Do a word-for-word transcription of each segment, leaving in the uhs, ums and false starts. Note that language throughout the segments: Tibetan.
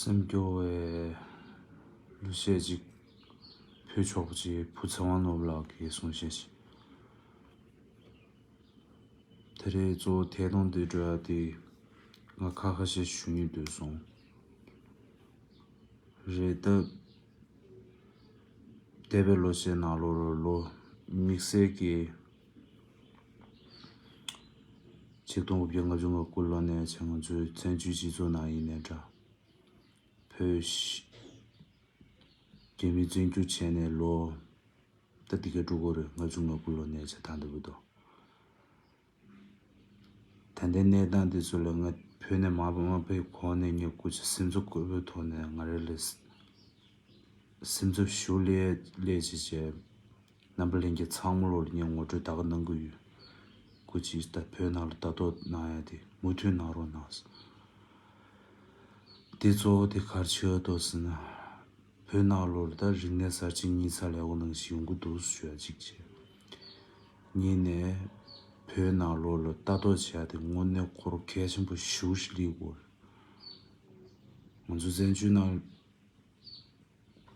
སེམས་སྐྱོ་བའི་གླུ་གཞས་ཅིག་ཕུལ་ཆོག་པ་ཅིག་བུ་ཚེ་དབང་ནོར་བུ་ལགས་ཀྱིས་གསུང་བཤད་ཅིག་དེ་རེད། གཙོ་བོ་ཐད་གཏོང་འདི་འགྲོ་ཡ་དེ་ང་ཁ་ཁ་ཤས་ཞུ་སྙིང་འདོད་སོང་། རེད་ད། འདས་པའི་ལོ་ཤས་ནང་ལོ་ལོ་དམིགས་བསལ་གྱི་ཆིག་སྟོང་དགུ་བརྒྱ་ལྔ་བཅུ་ང་དགུ་ལོ་ནས་བྱས་ང་ཚོའི་བཙན་བྱོལ་སྤྱི་ཚོགས་ནང་ཡིན་ནའི་འདྲ། བོད་ཤི་རྒྱ་མི་བཙན་སྐྱོབ་བྱས་ནས་ལོ་ད་འདི་ག་འགྲོ་གི་རེད། ལྔ་བཅུ་ང་དགུ་ལོ་ནས་བྱས་ད་འདི་བར་དུ། ད་ལྟའི་གནས་སྟངས་འདི་ཚོ་ལ་ང་བོད་ནས་མར་མར་ཕེབས་གོང་ནས་ངས་སྐུ་ཚེ་སེམས་ཚོར་དགོས་པའི་ཐོག་ནས་ང་རང་ལ་སེམས་འཚབ་ཞུ་ལས་ལས་བྱེད་བྱས། རྣམ་པ་ལྷན་རྒྱས་ཚང་མ་ལོ་ལ་ངས་ངོ་སྤྲོད་ད་ག་གནང་གི་ཡོད། སྐུ་མཁྱེན་ད་བོད་ནང་ལ་ལྟ་རྟོག་གནང་ཡ་དེ་མུ་མཐུད་གནང་རོགས་གནང་། དེ་གཙོ་བོ་དེ་ག་རེ་བྱེད་འདུག་ཟེར་ན། བོད་ནང་ལོ་ལ་ད་རིག་གནས་གསར་བརྗེ་གཉིས་ཚར་ལས་འགོ་ནང་བཞིན་ཡོང་གི་འདུག་ཞུ་ཡ་གཅིག་བྱས། གཉིས་ནས་བོད་ནང་ལོ་ལ་ལྟ་རྟོག་བྱེད་ཡ་དེ་དངོས་གནས་ཁོ་རང་གལ་ཆེན་པོ་ཞེ་པོ་ཞིག་སླེབས་ཡོད་རེད། ང་ཚོ་བཙན་བྱོལ་ནང་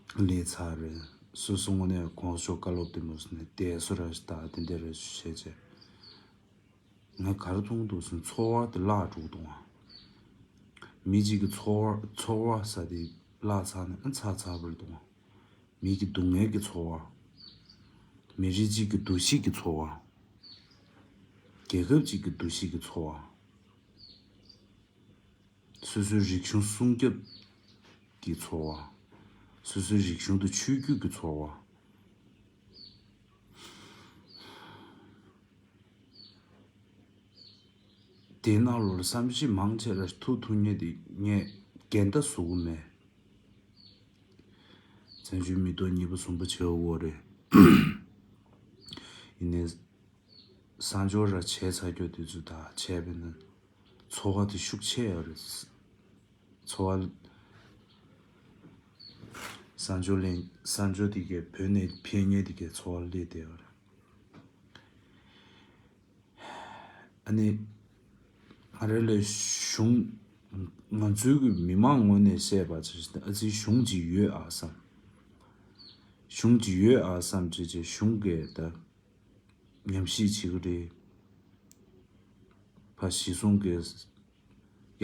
སླེབས་ཚར་རེད། སོ་སོ་དངོས་གནས་གོང་ས་མཆོག་བཀའ་སློབ་དེ་མོ་སོང་ནས་བསྡད་སོ་ར་ཞིག་ད་དེ་འདྲ་རེ་བྱས་བྱས། ང་ག་རེ་མཐོང་འདུག་ཟེར་ན་ཚོར་བ་དེ་བརླག་འགྲོ་གི་འདུག་ཨ། མི་གཅིག་གི་ཚོར་བ་ཚོར་བ་ཟེར་དེ་བརླག་ཚར་ནས་ཨ་ཚར་ཚར་བ་རེད་འདུག་ཨ། མི་གི་སྡུག་བསྔལ་གྱི་ཚོར་བ། མི་རིགས་གཅིག་གི་འདུ་ཤེས་ཀྱི་ཚོར་བ། རྒྱལ་ཁབ་གཅིག་གི་འདུ་ཤེས་ཀྱི་ཚོར་བ། སོ་སོའི་རིག་གཞུང་སྲུང་སྐྱོབ་ཀྱི་ཚོར་བ། སོ་སོའི་རིག་གཞུང་དང་ཆོས་བརྒྱུད་ཀྱི་ཚོར་བ། དེའི་ནང་ལོགས་ལ་བསམ་གཞིག་མང་ཆེ་ར་ཐུག་ཐུག་ཉེ་དེ་ངས་འགལ་ཟླ་བཟོ་གི་མེད། བཙན་བྱོལ་མི་ཐོག་གཉིས་པ་གསུམ་པ་བྱེད་འོ་རེད། ཡིན་ནའི། གསར་འབྱོར་ར་བྱས་ཚར་རྒྱུ་དེ་ཚོ་དང་བྱས་པས་ན། ཚོར་བ་དེ་ཤུགས་ཆེ་ཡོད་རེད། ཚོར་བ། གསར་འབྱོར་ལེན་གསར་འབྱོར་དེ་གའི་བོད་ནས་ཕེབས་མཁན་དེ་གའི་ཚོར་བ་སླེབས་བསྡད་ཡོད་རེད། ཨ་ནི། ང་རང་ལ་གཞུང་། ང་ཚོའི་གི་མི་མང་ངོས་ནས་བཤད་པ་ཆ་ཞིག་ཨ་ཙི་གཞུང་ཅིག་ཡོད་ཨ་བསམ། གཞུང་ཅིག་ཡོད་ཨ་བསམ་བྱས་བྱས་གཞུང་གིས་ད། ཉམས་ཞིབ་བྱེད་ཀྱི་རེད། ཕ་གཞི་བཟུང་གི་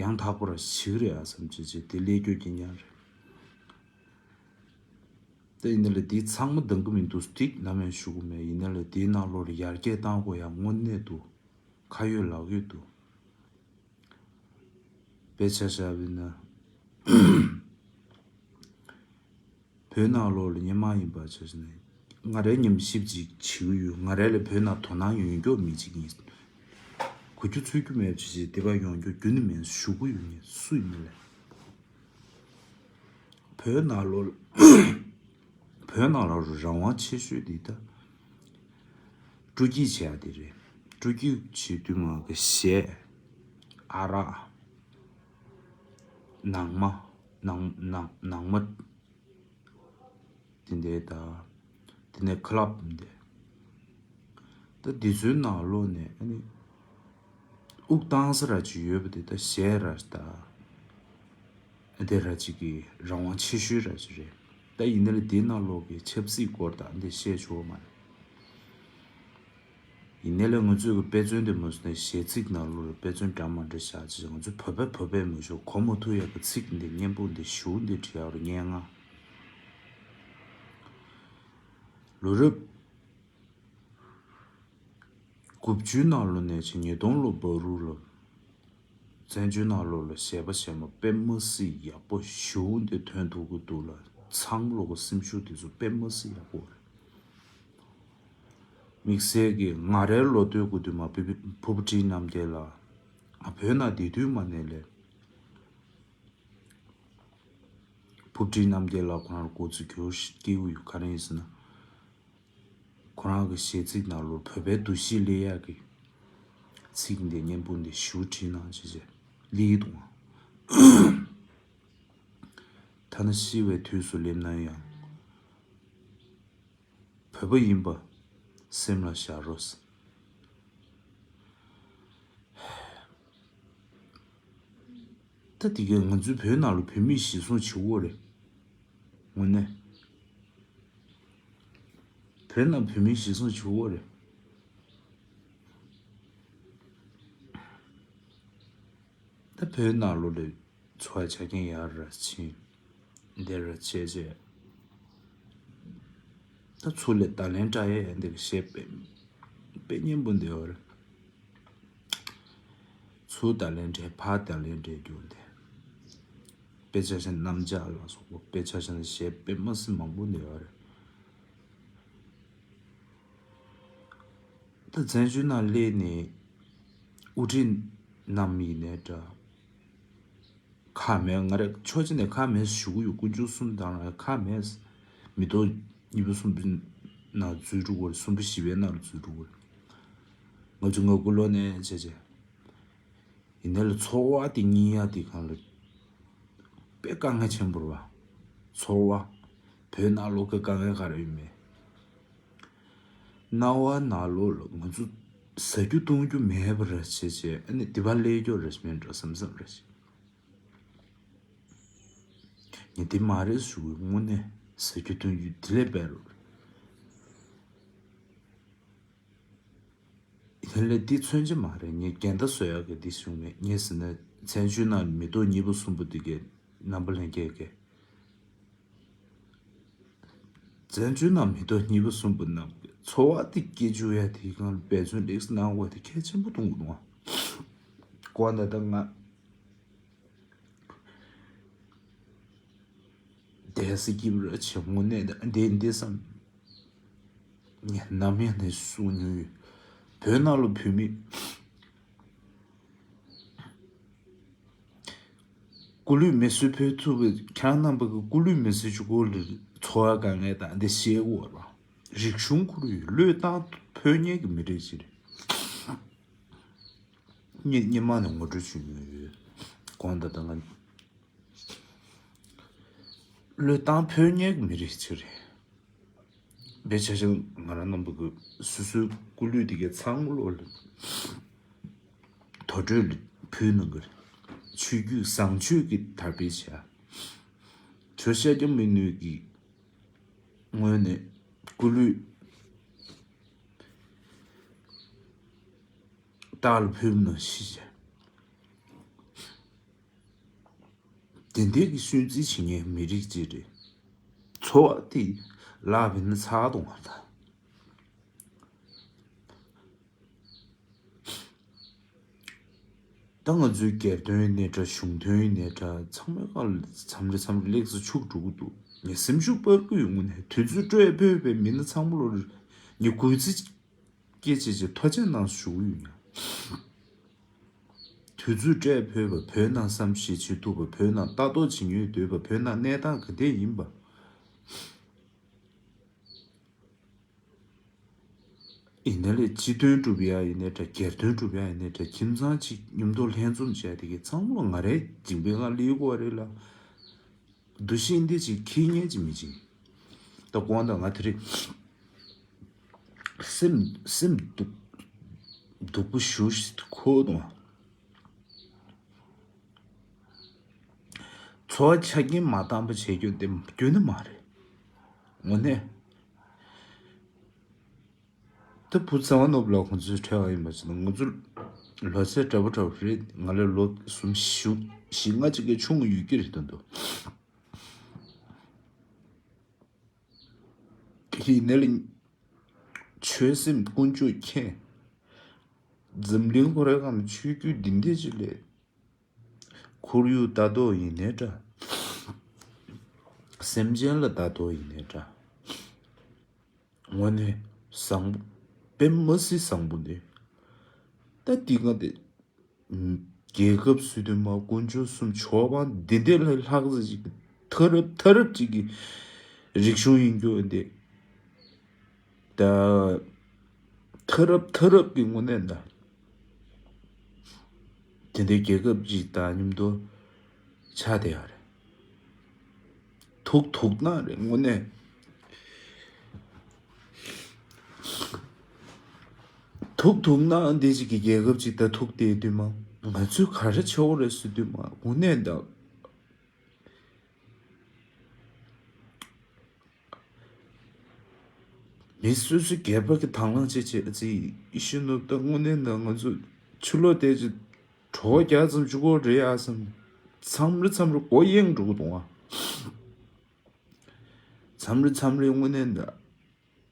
ཡང་དག་པར་བྱེད་ཀྱི་རེད་ཨ་བསམ་བྱས་བྱས་དེ་ལས་སྐྱོ་རྐྱང་རྐྱང་རེད། ད་ཡིན་ན་ལས་དེ་ཚང་མ་འདང་གི་མི་འདུག་དེ་ནམ་ཡང་ཞུ་གི་མེད། ཡིན་ན་ལས་དེའི་ནང་ལོགས་ལ་ཡར་རྒྱས་བཏང་དགོས་ཡ་དངོས་གནས་འདུག་ཁ་ཡོད་ལག་ཡོད་འདུག་དཔེ་ཆ་བཞག་པ་ཡིན་ན། བོད་ནང་ལོགས་ལ་སྔོན་མ་ཡིན་པ་བྱས་ནས་ང་རའི་ཉམས་ཞིབ་ཅིག་བྱེད་ཀྱི་ཡོད། ང་རའི་ལ་བོད་ནང་དོ་སྣང་ཡོད་མཁན་མི་གཅིག་ཡིན། གོ་རྒྱུ་ཚོད་རྒྱུ་མེད་པ་བྱས་བྱས་དེ་ག་ཡོང་རྒྱུ་རྒྱུན་ནས་མེད་ཞུ་གི་ཡོད་ངས་སུ་ཡིན་ནའི་ལས། བོད་ནང་ལོགས་ལ་བོད་ནང་ལོགས་ལ་རང་དབང་ཆེ་ཤོས་དེ་ད། སྤྲོ་སྐྱིད་བྱེད་ཡ་དེ་རེད། སྤྲོ་སྐྱིད་བྱེད་དུས་ང་གི་གཞས། ཨ་རག་ནང་མ། ནང་ནང་ནང་མ། དེ་འདྲའི་ད། དེ་ནས་ཁ་ལབ་འདི། ད་འདི་ཚོའི་ནང་ལོགས་ནས་ཨ་ནི། དབུགས་བཏང་ས་ར་ཅིག་ཡོད་པ་དེ་ད་གཞས་ར་ད། དེ་ར་ཅིག་གི་རང་དབང་ཆེ་ཤོས་ར་ཅིག་རེད། ད་ཡིན་ན་ལས་དེའི་ནང་ལོགས་ཀྱི་ཆབ་སྲིད་སྐོར་དང་འདི་བཤད་ཆོག་མ་རེད། ཡིན་ནའི་ལས་ང་ཚོས་ཀྱི་དཔེ་མཚོན་དེ་མ་བཟོ་ནས་གཞས་ཚིག་ནང་ལོགས་ལ་དཔེ་མཚོན་འདྲ་མ་འདྲ་བཞག་ཅིག་ང་ཚོས་བོད་པ་བོད་པས་མ་ཞུ་གོ་མ་ཐུབ་ཡག་གི་ཚིག་འདི་སྙན་པོ་འདི་ཞུ་འདི་བྲིས་ཡག་རུ་སྙན་ངག་ལོ་རབས། དགུ་བཅུའི་ནང་ལོ་ནས་ཕྱིན་ཉིས་སྟོང་ལོ་བར་དུ་ལ། བཙན་བྱོལ་ནང་ལོགས་ལ་གཞས་པ་གཞས་མ་དཔེ་མི་སྲིད་ཡག་པོ་ཞེ་པོ་འདི་ཐོན་ཐུབ་ཀྱི་འདུག་ལ། ཚང་མ་ལོག་གི་སེམས་ཤུགས་དེ་ཚོ་དཔེ་མི་སྲིད་ཡག་པོ་རེད། དམིགས་བསལ་གྱི་ང་རའི་ལོ་ཐོས་གི་དུས་མ་ཕུ་ཕུ་ཕྲིན་རྣམ་རྒྱལ་ལགས། ང་བོད་ནང་བསྡད་དུས་མ་ནས་ལས། ཕུ་ཕྲིན་རྣམ་རྒྱལ་ལགས་ཁོ་རང་ལ་གོ་ཚིག་གྱོད་སྐྱེ་གི་ཡོད། ག་རེ་ཡིན་ཟེར་ན། ཁོ་རང་གི་གཞས་ཚིག་ནང་ལོགས་བོད་པའི་འདུ་ཤེས་སླེབས་ཡག་གི་ཚིག་འདི་སྙན་པོ་འདི་ཞུ་བྲིས་གནང་བྱས་བྱས་སླེབས་འདུག་ཐ་ན་ཤི་བའི་དུས་སུ་སླེབས་ན་ཡང་བོད་པ་ཡིན་པ་སེམས་ལ་བཞག་རོགས། ད་དེ་གས་ང་ཚོའི་བོད་ནང་ལ་བོད་མི་གཞིས་སྲུང་བྱེད་དགོས་རེད། དངོས་གནས། བོད་ནང་བོད་མི་གཞིས་སྲུང་བྱེད་དགོས་རེད། ད་བོད་ནང་ལོགས་ལ་འཚོ་བ་ཆ་རྐྱེན་ཡག་ར་ཕྱིན། འདི་ར་བྱས་བྱས། ད་ཚུར་ལ་བརྡ་ལན་སྤྲད་ཡས་འདི་གི་བཤད་དཔེ་དཔེ་སྙན་པོ་འདི་ཡོད་རེད། ཚུར་བརྡ་ལན་སྤྲད་ཕར་བརྡ་ལན་སྤྲད་རྒྱུ་འདི། དཔེ་ཆ་ཤིང་གནམ་ལྕགས་ལ་སོགས་པ་དཔེ་ཆ་ཤིང་གཞས་དཔེ་མ་སྲིད་མང་པོ་འདི་ཡོད་རེད། ད་བཙན་བྱོལ་ནང་སླེབས་ནས་དབུ་ཁྲིད་རྣམས་ཡིན་ནའི་འདྲ། ཁག་མེད། ང་རང་ཕྱོགས་གཅིག་ནས་ཁག་མེད་ཞུ་གི་ཡོད། དཀོན་མཆོག་གསུམ་དང་ལ་ཁག་མེད། མི་ཐོག་གཉིས་པ་གསུམ་པའི་ནང་འཛུལ་འགྲོ་གི་རེད། གསུམ་པ་བཞི་པའི་ནང་ལ་འཛུལ་འགྲོ་གི་རེད། ང་ཚོ་ང་ཀུན་སློང་ནས་བྱས་བྱས། ཡིན་ནའི་ལ་འཚོ་བ་དེ་གཉིས་ཡ་དེ་གང་ལ་དཔེ་དཀའ་ངལ་ཆེན་པོ་རེད་བ། འཚོ་བ། བོད་ནང་ལོགས་ཀྱི་དཀའ་ངལ་ག་རེ་ཡོད་མེད། སྣང་བ་ནང་ལོགས་ལ་ང་ཚོ་ཟ་རྒྱུ་བཏུང་རྒྱུ་མེད་པ་རེད་བྱས་བྱས། ཨ་ནི་དེ་བ་སླེབས་རྒྱུ་རེད་མིན་འགྲོ་བསམ་བསམ་རེད། ངས་དེ་མ་རེད་ཞུ་གི། དངོས་གནས་ཟ་རྒྱུ་བཏུང་རྒྱུ་དེ་ལས་དཔེ་རུ་རེད། དེ་ལས་འདི་མཚོན་གྱི་མ་རེད། ངས་འགལ་ཟླ་བཟོ་ཡག་གི་འདི་ཞུ་མེད། ངས་ཟེར་ན་བཙན་བྱོལ་ནང་མི་ཐོག་གཉིས་པ་གསུམ་པ་འདི་གའི་རྣམ་པ་ལྷན་རྒྱས་ཀྱི། བཙན་བྱོལ་ནང་མི་ཐོག་གཉིས་པ་གསུམ་པ་རྣམས་ཀྱི་འཚོ་བ་འདི་སྐྱེལ་བཅུག་ཡ་དེའི་སྒང་ལ་འབད་བརྩོན་ལེགས་གནང་དགོས་དེ་གལ་ཆེན་པོ་མཐོང་གི་འདུག་ཨ། ཀོ་ད་ལྟ་ང་བསྡད་ས་སྐྱིད་པོ་ར་ཆེ། དངོས་གནས་ད་བསྡད་བསྡད་བསམ། ངས་ནམ་ཡང་ནས་གསུང་མྱོང་ཡོད། བོད་ནང་ལ་བོད་མི་སྐུ་ལུས་མེ་གསོད་ཕུལ་ཐུབ་པའི་ཁྱེད་རང་རྣམ་པ་གི་སྐུ་ལུས་མེ་གསོད་ཅིག་སྐོར་ལ་འཚོ་བ་དཀའ་ངལ་དང་འདི་བཤད་དགོས་པ། རིག་གཞུང་ཁོར་ཡུག་བློས་བཏང་ཕོད་མཁན་གྱི་མི་རིགས་ཅིག་རེད། སྔོན་སྔོན་མ་ནས་ངོ་སྤྲོད་ཞུ་མྱོང་ཡོད། གོང་དུ་ད་ང་བློས་བཏང་ཕོད་མཁན་གྱི་མི་རིགས་ཅིག་རེད། དཔེ་ཆ་བཞག་ང་རང་རྣམ་པ་གི་སོ་སོའི་སྐུ་ལུས་དེ་གའི་ཚང་མ་ལོག་ལ་དུར་ཁྲོད་ལ་ཕུལ་གནང་གི་རེད། ཆོས་བརྒྱུད་བཟང་སྤྱོད་ཀྱི་དར་སྤེལ་བྱས། ཇོ་ཤཱཀྱ་མུ་ནེ་གི་ངོས་ནས་སྐུ་ལུས་བདག་ལ་ཕུལ་གནང་ཞེས་བྱས། དེ་འདྲའི་གི་སུན་གཙེར་བྱེད་མཁན་མི་རིགས་ཅིག་རེད། འཚོ་བ་དེ་ལག་པའི་ནང་ཚར་གཏོང་བ་དང་། ད་ང་ཚོའི་སྒེར་དོན་ཡིན་ནའི་འདྲ། གཞུང་དོན་ཡིན་ནའི་འདྲ། ཚང་མའི་སྒང་ལ་མཚམས་རེ་མཚམས་རེ་ལེགས་སུ་ཆུག་འགྲོ་གི་འདུག་ངས་སེམས་ཤུགས་སྤར་གི་ཡོད། དངོས་གནས་དུས་ཚོད་སྤྲོད་ཕོད་པའི་མི་སྣ་ཚང་མ་ལོ་ངས་གུས་བརྩི་སྐྱེ་ཆེ་ཆེ་ཐུགས་རྗེ་གནང་ཞུ་གི་ཡོད། ཡང་དུས་ཚོད་སྤྲད་ཕོད་པ། བོད་ནང་བསམ་ཤེས་བྱེད་ཐུབ་པ། བོད་ནང་ལྟ་རྟོག་བྱེད་མྱོང་འདོད་པ། བོད་ནང་གནས་སྟངས་ག་འདྲས་ཡིན་པ། ཡིན་ནའི་ལས་སྤྱི་དོན་སྒྲུབ་ཡ་ཡིན་ནའི་འདྲ། སྒེར་དོན་སྒྲུབ་ཡ་ཡིན་ནའི་འདྲ། ཁྱིམ་ཚང་གཅིག་མཉམ་དུ་ལྷན་འཛོམས་བྱས་དེ་གའི་ཚང་མ་ལོ་ང་རའི་མཇིང་པའི་སྒང་སླེབས་དགོས་རེད་ལ། འདུ་ཤེས་འདི་ཅིག་འཁྱེར་མཁན་ཅིག་མི་ཅིག་ད་དགོངས་དག་ང་དེ་རིང་སེམས་སེམས་སྡུག་སྡུག་པོ་ཞེ་ཅིག་ཁུར་འདུག་འཚོ་བ་ཆ་རྐྱེན་མ་འདང་པ་བྱེད་རྒྱུ་དེ་རྒྱུ་ནི་མ་རེད། དངོས་གནས། ད་བུ་ཚེ་དབང་ནོར་བུ་ལགས་ཁོང་ཚོའི་ཁྲལ་བ་ཡིན་པ་ཅིག་ན། ང་ཚོ་ལོ་ཚད་འདྲ་པོ་འདྲ་པོ་རེད། ང་ལས་ལོ་གསུམ་བཞི་བཞི་ལྔ་ཅིག་གི་ཆུང་ཡོད་ཀྱི་རེད་དོན་དུ། ཡིན་ནའི་ལ་ཆོས་སེམས་ཀུན་སྤྱོད་མཁྱེན། འཛམ་གླིང་ཁོ་རའི་སྒང་ལ་ཆོས་བརྒྱུད་འདི་འདྲ་ཅིག་ལས། ཁོར་ཡུག་ལྟ་རྟོག་ཡིན་ནའི་འདྲ། སེམས་ཅན་ལ་ལྟ་རྟོག་ཡིན་ནའི་འདྲ། དངོས་གནས་བཟང་པོ། དཔེ་མ་སྲིད་བཟང་པོ་འདི། ད་འདི་ག་དེ། རྒྱལ་ཁབ་སུ་དུ་མ་དཀོན་མཆོག་གསུམ་ཆོས་འབངས་འདི་འདྲ་ལས་ལྷག་ཙམ་ཅིག་མཐའ་རབས་མཐའ་རབས་ཅིག་གི་རིག་གཞུང་ཡིན་རྒྱུ་འདི། ད་མཐའ་རབས་མཐའ་རབས་ཀྱི་དངོས་གནས་ད། དེ་འདྲའི་རྒྱལ་ཁབ་ཅིག་དང་མཉམ་དུ་ཆགས་བསྡད་ཡོད་རེད། ཐུག་ཐུག་ན་རེད་དངོས་གནས། ཐུག་ཐུག་ན་འདི་ཅིག་གི་རྒྱལ་ཁབ་ཅིག་དང་ཐུག་བསྡད་དུས་མ། ང་ཚོས་ག་རེ་བྱེད་དགོས་རེད་ཟེར་དུས་མ་དངོས་གནས་ད། མི་སོ་སོའི་སྒེར་པ་གི་དང་བླངས་བྱེད་བྱེད་ཅིག་ཨི་ཤི་ནུབ་ད་དངོས་གནས་ད་ང་ཚོ་ཕྱི་ལོགས་བསྡད་ཅིག་གྲོད་ཁོག་རྒྱགས་ཙམ་བཅུག་གོ་རེད་ཨ་བསམ། མཚམས་རེ་མཚམས་རེ་མགོ་གཡེང་འགྲོ་གི་འདུག་ཨ། མཚམས་རེ་མཚམས་རེ་དངོས་གནས་ད།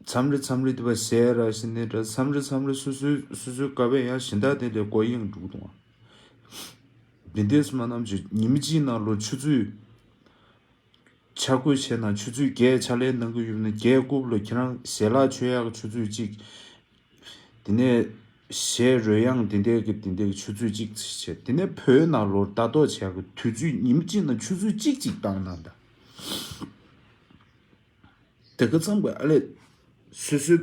མཚམས་རེ་མཚམས་རེ་དེ་བ་ཟས་ར་ཞིག་ནས་འདྲ་མཚམས་རེ་མཚམས་རེ་སོ་སོའི་སོ་སོའི་དགའ་བས་ཡང་གཞན་དག་དེ་ལས་མགོ་གཡེང་འགྲོ་གི་འདུག་ཨ། འདི་འདྲས་སུ་མ་ནམ་ཅིག་ཉིན་གཅིག་ནང་ལོ་ཆུ་ཚོད། འཆར་འགོད་བྱས་ན་ཆུ་ཚོད་བརྒྱད་ཕྱག་ལས་གནང་གི་ཡོད་ན་བརྒྱད་དགུ་ལ་ཁྱེད་རང་ཞལ་ལག་མཆོད་ཡག་གི་ཆུ་ཚོད་གཅིག་དེ་ནས་གཞས་རོལ་དབྱངས་དེ་འདྲས་ཀྱི་དེ་འདྲས་ཀྱི་ཆུ་ཚོད་གཅིག་བྱས་དེ་ནས་བོད་ནང་ལོར་ལྟ་རྟོག་བྱས་ཀྱི་དུས་ཚོད་ཉིན་གཅིག་ནང་ཆུ་ཚོད་གཅིག་གཅིག་བཏང་གནང་ད། དེ་ག་ཙམ་གྱི་ཨ་ལས་སོ་སོའི་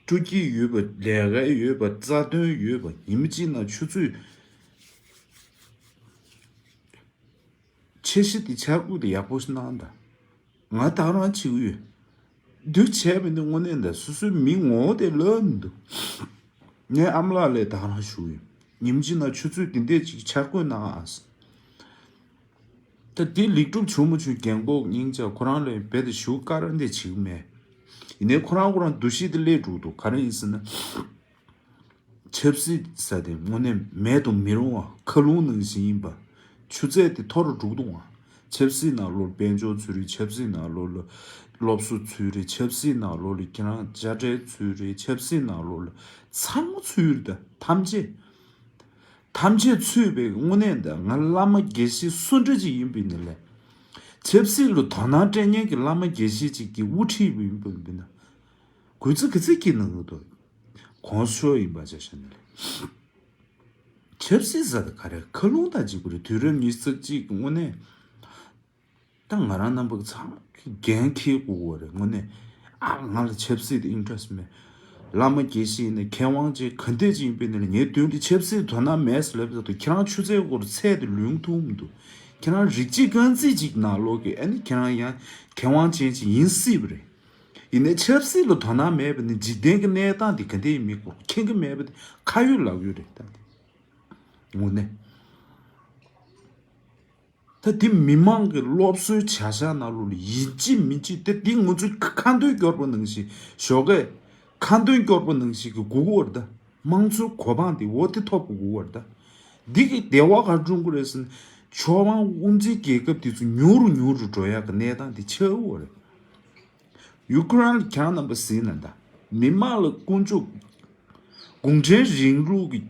སྤྲོ་སྐྱིད་ཡོད་པ་ལས་ཀ་ཡོད་པ་རྩ་དོན་ཡོད་པ་ཉིན་གཅིག་ནང་ཆུ་ཚོད། འཆར་གཞི་དེ་འཆར་འགོད་དེ་ཡག་པོ་ཞིག་གནང་དང་། ང་ད་རང་བྱེད་ཀྱི་ཡོད། འདུག་བྱས་པ་ནི་དངོས་གནས་ད་སོ་སོའི་མི་ངོ་བོ་དེ་ལབ་མི་འདུག་ངའི་ཨ་མ་ལགས་ལ་ད་རང་ཞུ་གི་ཡོད། ཉིན་གཅིག་ནང་ཆུ་ཚོད་དེ་འདྲས་ཅིག་འཆར་འགོད་གནང་ཨ། ད་དེ་ལེགས་གྲུབ་བྱུང་མ་བྱུང་རྒན་གོག་སྙིང་རྗེ་ཁོ་རང་ལ་རྦད་དེ་ཞུ་བཀའ་ར་འདྲས་བྱེད་ཀྱི་མེད། ཡིན་ནའི་ཁོ་རང་ཁོ་རང་འདུ་ཤེས་དེ་སླེབས་འགྲོ་གི་འདུག་ག་རེ་ཡིན་ཟེར་ན། ཆབ་སྲིད་ཟེར་དེ་དངོས་གནས་མེད་དུ་མི་རུང་བ་མཁའ་རླུང་ནང་བཞིན་ཡིན་པ། ཆུ་ཚད་དེ་མཐོ་རུ་འགྲོ་གི་འདུག་བ། ཆབ་སྲིད་ནང་ལོགས་དཔལ་འབྱོར་ཚུད་རེད། ཆབ་སྲིད་ནང་ལོགས་ལ་སློབ་གསོ་ཚུད་རེད། ཆབ་སྲིད་ནང་ལོགས་ལ་ཁྱེད་རང་དཔྱ་ཁྲལ་ཚུད་རེད། ཆབ་སྲིད་ནང་ལོགས་ལ་ཚང་མ་ཚུད་རེད་ད་ཐམས་ཅད། ཐམས་ཅད་ཚུད་པའི་དངོས་གནས་ད་ང་བླ་མ་དགེ་བཤེས་སུ་འདྲ་ཅིག་ཡིན་པའི་ནི་ལས། ཆབ་སྲིད་ལ་དོ་སྣང་སྤྲད་མཁན་གྱི་བླ་མ་དགེ་བཤེས་ཅིག་གི་དབུ་ཁྲིད་པ་ཡིན་པ་ཡིན་ན། གུས་བརྩི་ག་ཚོད་སྐྱེ་གནང་གི་འདུག་གོང་ས་མཆོག་ཡིན་པ་ཆ་བཞག་ན་ལས། ཆབ་སྲིད་ཟེར་ད་ག་རེ་མཁའ་རླུང་དང་གཅིག་པ་རེད། དུས་རབས་ཉི་ཤུ་རྩ་གཅིག་གི་དངོས་གནས། ད་ང་རང་རྣམ་པ་ཚང་མ་འགན་འཁྱེར་དགོས་ཀྱི་རེད་དངོས་གནས། ཨ་ང་ལ་ཆབ་སྲིད་དེ་interest་མེད། བླ་མ་དགེ་བཤེས་ཡིན་ན་མཁས་དབང་ཅིག་ག་འདྲས་ཅིག་ཡིན་པའི་ནི་ལ་ངའི་མདུན་དུ་ཆབ་སྲིད་དོ་སྣང་མེད་ཟེར་ལབ་ཙང་དུ་ཁྱེད་རང་ཆུ་ཚད་སྐོར་ཚད་དེ་ལོན་ཐུབ་མི་འདུག་ཁྱེད་རང་རིགས་གཅིག་རྐང་རྩིས་ཅིག་ནང་ལོག་གི་ཨ་ནི་ཁྱེད་རང་ཡང་མཁས་དབང་ཅན་ཅིག་ཡིན་སྲིད་པ་རེད། ཡིན་ནའི་ཆབ་སྲིད་ལ་དོ་སྣང་མེད་པ་ནི་འཇིག་རྟེན་གྱི་གནས་སྟངས་དེ་ག་འདྲས་ཡིན་མིན་སྐོར་མཁྱེན་གྱི་མེད་པ་དེ་ཁ་ཡོད་ལག་ཡོད་རེད་ད་དེ། དངོས་གནས། ད་འདི་མི་མང་གི་སློབ་གསོའི་བྱ་གཞག་ནང་ལོགས་ལ་ཡིན་གཅིག་མིན་གཅིག་དེ་འདི་ང་ཚོའི་ཁ་འདོན་སྐྱོར་པ་ནང་བཞིན་ཞོགས་ཀས་ཁ་འདོན་སྐྱོར་པ་ནང་བཞིན་གྱི་སྒུག་པར་གདའ། དམངས་གཙོའི་གོ་འཕང་དེ་འོ་དེ་ཐོབ་པ་སྒུག་པར་གདའ། འདི་གི་བདེ་བ་ག་འབྱུང་གི་རེད་ཟེར་ན། ཕྱོགས་མང་དབུ་མཛད་རྒྱལ་ཁབ་དེ་ཚོ་ཉུང་རུ་ཉུང་རུ་འགྲོ་ཡག་གི་གནས་སྟངས་དེ་ཆགས་ཀྱི་ཡོད་རེད། ཡུ་ཀེ་རེན་ལ་ཁྱེད་རྣམ་པ་གཟིགས་ན་གདའ། མི་མང་ལ་ཀུན་སྤྱོད། གུང་ཁྲན་རིང་ལུགས་ཀྱི།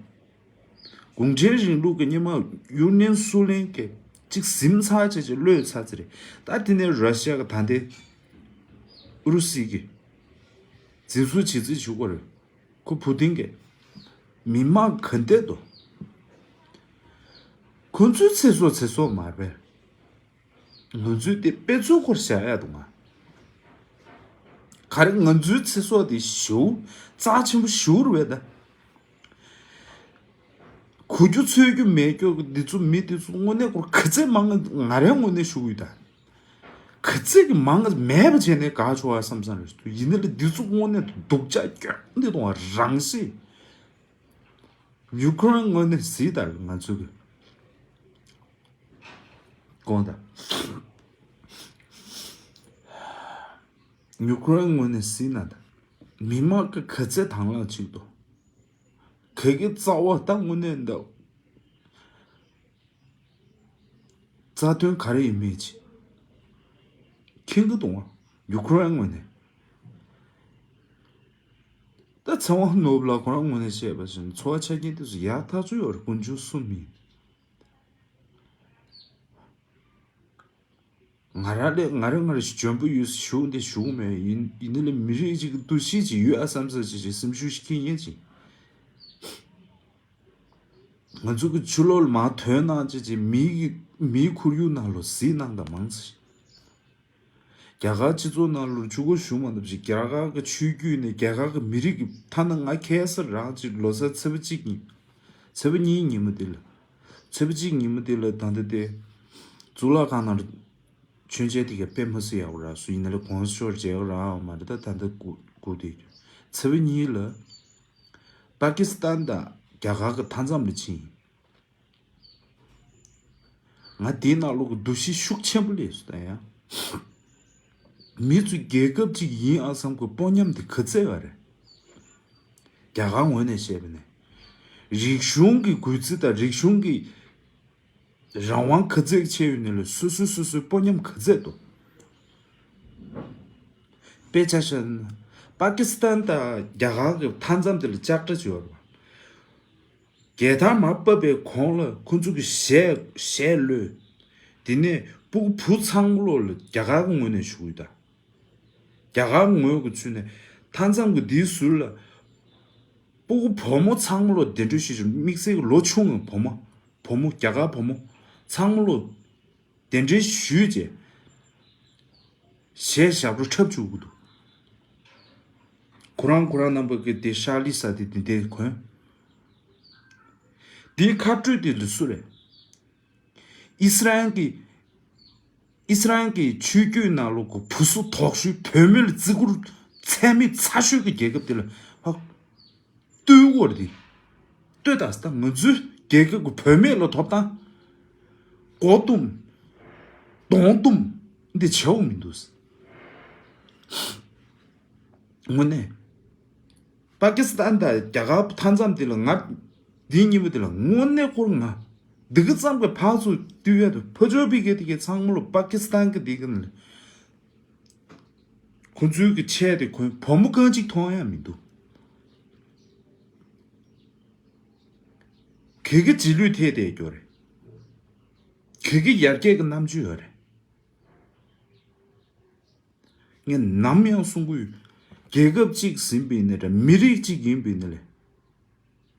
གུང་ཁྲན་རིང་ལུགས་ཀྱི་སྔོན་མ་ཡུན་ནན་སུའུ་ལེན་གྱིས་གཅིག་ཟིམ་ཚགས་བྱས་བྱས་གློད་ཚར་ཚར་རེད། ད་དེ་ནས་ར་ཤི་ཡ་གི་ད་ལྟའི་ཨུ་རུ་སུ་གིས་འཛིན་བཟུང་བྱེད་རྩིས་བྱེད་ཀྱི་ཡོད་རེད། ཁོ་ཕུ་ཏིན་གྱིས་མི་མང་ག་འདྲས་འདུག་ཁོ་ཚོའི་ཚེ་སྲོག་ཚེ་སྲོག་མ་རེད། ང་ཚོའི་དེ་དཔེ་མཚོན་སྐོར་བཞག་ཡ་འདུག་ང་། ག་རེ་ང་ཚོའི་ཚེ་སྲོག་དེ་ཞེ་པོ་རྩ་ཆེན་པོ་ཞེ་པོ་རེད་པས་ད། གོ་རྒྱུ་ཚོད་རྒྱུ་མེད་རྒྱུ་འདི་ཚོ་མི་འདི་ཚོ་དངོས་གནས་སྐོར་ག་ཚད་མང་ང་ང་རའི་ངོས་ནས་ཞུ་གི་ཡོད་ད། ག་ཚད་ཀྱི་མང་ང་མེད་པ་བྱས་ནས་དགའ་ཆོག་ཨ་བསམ་བསམ་རེད་འདུག་ཡིན་ན་ལས་འདི་ཚོ་དངོས་གནས་སྡུག་ཅག་སྐྱོན་འདི་དང་རང་ཤེས། ཡུ་ཀེ་རེན་ངོས་ནས་གཟིགས་དང་ང་ཚོ་གི་དགོངས་དག་ཡུ་ཀེ་རེན་ངོས་ནས་གཟིགས་ན་ད་མི་མང་གི་ག་ཚད་དང་བླངས་ཅིག་འདུག་ག་གི་རྩ་བ་ད་དངོས་གནས་འདུག་རྩ་དོན་ག་རེ་ཡིན་མིན་ཅིག་མཁྱེན་གི་འདུག་ཨ། ཡུ་ཀེ་རེན་ངོས་ནས། ད་ཚེ་དབང་ནོར་བུ་ལགས་ཁོ་རང་ངོས་ནས་བཤད་པ་བཞིན་འཚོ་བ་ཆ་རྐྱེན་དེ་ཚོ་ཡག་ཐག་ཆོད་ཡོད་རེད། དཀོན་མཆོག་གསུམ་ཡིན། ང་རང་ལས་ང་རང་ང་རང་ཞིག་འཇོན་པོ་ཡོད་ཞུ་འདི་ཞུ་མེད་ཡིན་ཡིན་ནི་ལས་མི་རིགས་ཅིག་གི་འདུ་ཤེས་ཅིག་ཡོད་ཨ་བསམ་ས་ཅིག་ཅིག་སེམས་ཤུགས་ཤིག་སྐྱེ་ཉེན་ཅིག་ང་ཚོ་གི་ཕྱི་ལོགས་ལ་མར་ཐོན་གནང་ཅིག་ཅིག་མིའི་གི་མིའི་ཁོར་ཡུག་ནང་ལོ་གཟིགས་གནང་དང་མང་ཙི་ཞིག་རྒྱ་གར་སྤྱི་ཚོགས་ནང་ལོ་ཆུ་འགོ་ཞུ་མ་ཐུབ་ཅིག་རྒྱ་གར་གི་ཆོས་བརྒྱུད་ནས་རྒྱ་གར་གི་མི་རིགས་ཀྱི་ཐ་ན་ང་ཁ་སང་རང་ཅིག་ལོ་གསར་ཚེས་པ་གཅིག་ཉིན་ཚེས་པ་གཉིས་ཉིན་མོ་དེ་ལ་ཚེས་པ་གཅིག་ཉིན་མོ་དེ་ལ་ད་ལྟ་དེ་གཙུག་ལག་ཁང་ནང་མཆོད་མཇལ་དེ་ག་དཔེ་མ་སྲིད་ཡག་པོ་རག་སོང་། ཡིན་ན་ལས་གོང་ས་མཆོག་མཇལ་ཡག་རག་ཡོད་མ་རེད། ད་ད་ལྟ་སྒུག་སྒུག་བསྡད་ཡོད། ཚེས་པ་གཉིས་ལ་པ་ཀི་སི་ཐན་དང་རྒྱ་གར་གྱི་མཐའ་མཚམས་ལ་ཕྱིན་ཡིན། ང་དེའི་ནང་ལོགས་ཀྱི་འདུ་ཤེས་ཤུགས་ཆེན་པོ་སླེབས་སོང་ད་ཡང་། མི་ཚོ་རྒྱལ་ཁབ་ཅིག་ཡིན་ཨ་བསམ་གྱི་དཔོན་ཉམས་དེ་ག་ཚད་ཡོད་རེད། རྒྱ་གར་ངོས་ནས་བཤད་པ་ནས། རིག་གཞུང་གི་གུས་བརྩི་དང་རིག་གཞུང་གི་རང་དབང་ག་ཚད་ཆེ་ཡོད་ནས་ལ་སོ་སོ་སོ་སོའི་དཔོན་ཉམས་ག་ཚད་འདུག་དཔེ་ཆ་བཞག་ན། པ་ཀི་སི་ཐན་དང་རྒྱ་གར་གྱི་མཐའ་མཚམས་དེ་ལ་ལྕགས་དྲ་ཅིག་ཡོད་རེད་པ། རྒྱལ་དར་མར་ཕབ་པའི་གོང་ལ་ཁོ་ཚོ་གི་གཞས་གཞས་གློད། དེ་ནས་སྤུ་གུ་བུ་ཚང་མ་ལོག་ལ་རྒྱ་གར་གྱི་ངོས་ནས་ཞུ་གི་ཡོད་ད། རྒྱ་གར་ངོས་ཀྱི་ཚུལ་ནས་མཐའ་མཚམས་ཀྱི་འདིའི་ཟུར་ལ། སྤུ་གུ་བུ་མོ་ཚང་མ་ལོ་གདན་འདྲེན་ཞུས་ཤིང་དམིགས་བསལ་གྱི་ལོ་ཆུང་བའི་བུ་མོ། བུ་མོ་རྒྱ་གར་བུ་མོ་ཚང་མ་ལོ་གདན་འདྲེན་ཞུས་རྗེས། གཞས་ཞབས་བྲོ་འཁྲབ་བཅུག་གི་འདུག་ཁོ་རང་ཁོ་རང་རྣམ་པ་གི་དེ་ཤར་ལི་ས་དེ་དེ་འདྲའི་གོན། དེའི་ཁ་སྤྲོད་དེ་ལ་སུ་རེད། ཨིསི་ར་ཨེལ་གྱི། ཨིསི་ར་ཨེལ་གྱི་ཆོས་བརྒྱུད་ནང་ལོགས་ཀྱི་བུ་སུ་དོག་ཤོས་བུད་མེད་ལ་བརྩི་བཀུར་ཚད་མེད་ཚ་ཤོས་ཀྱི་རྒྱལ་ཁབ་དེ་ལ་ཧ། ལྟོས་དགོས་རེད་དེ། ལྟོས་དང་ད་ང་ཚོའི་རྒྱལ་ཁབ་ཀྱི་བུད་མེད་ལ་ཐོབ་ཐང་། མགོ་བཏུམ། གདོང་བཏུམ། འདི་བྱའོ་མི་འདུག་དངོས་གནས། པ་ཀི་སི་ཐན་དང་རྒྱ་གར་མཐའ་མཚམས་དེ་ལ་ང་། འདི་གཉིས་པོ་དེ་ལ་དངོས་གནས་ཁོར་ང་། འདི་གི་ཙམ་གྱི་ཕར་ཚུར་བཏུལ་ཡ་དེ་ཕ་ཇོ་པི་གེ་དེ་གའི་ཚང་མ་ལོ་པ་ཀི་སི་ཐན་གི་དེ་གི་ནི། ཁོ་ཚོའི་གི་ཆས་དེ་གོན་བུ་མོ་རྐང་གཅིག་མཐོང་ཡ་མི་འདུག་གེ་གི་རྗེས་ལུས་ཐེབས་བསྡད་ཡོད་རེད། གེ་གི་ཡར་རྒྱས་ཀྱི་རྣམ་དཔྱོད་ཡོད་རེད། ངས་ནམ་ཡང་གསུང་གི་ཡོད། རྒྱལ་ཁབ་གཅིག་ཟིན་པ་ཡིན་ན་འདྲ་མི་རིགས་གཅིག་ཡིན་པ་ཡིན་ན་ལས།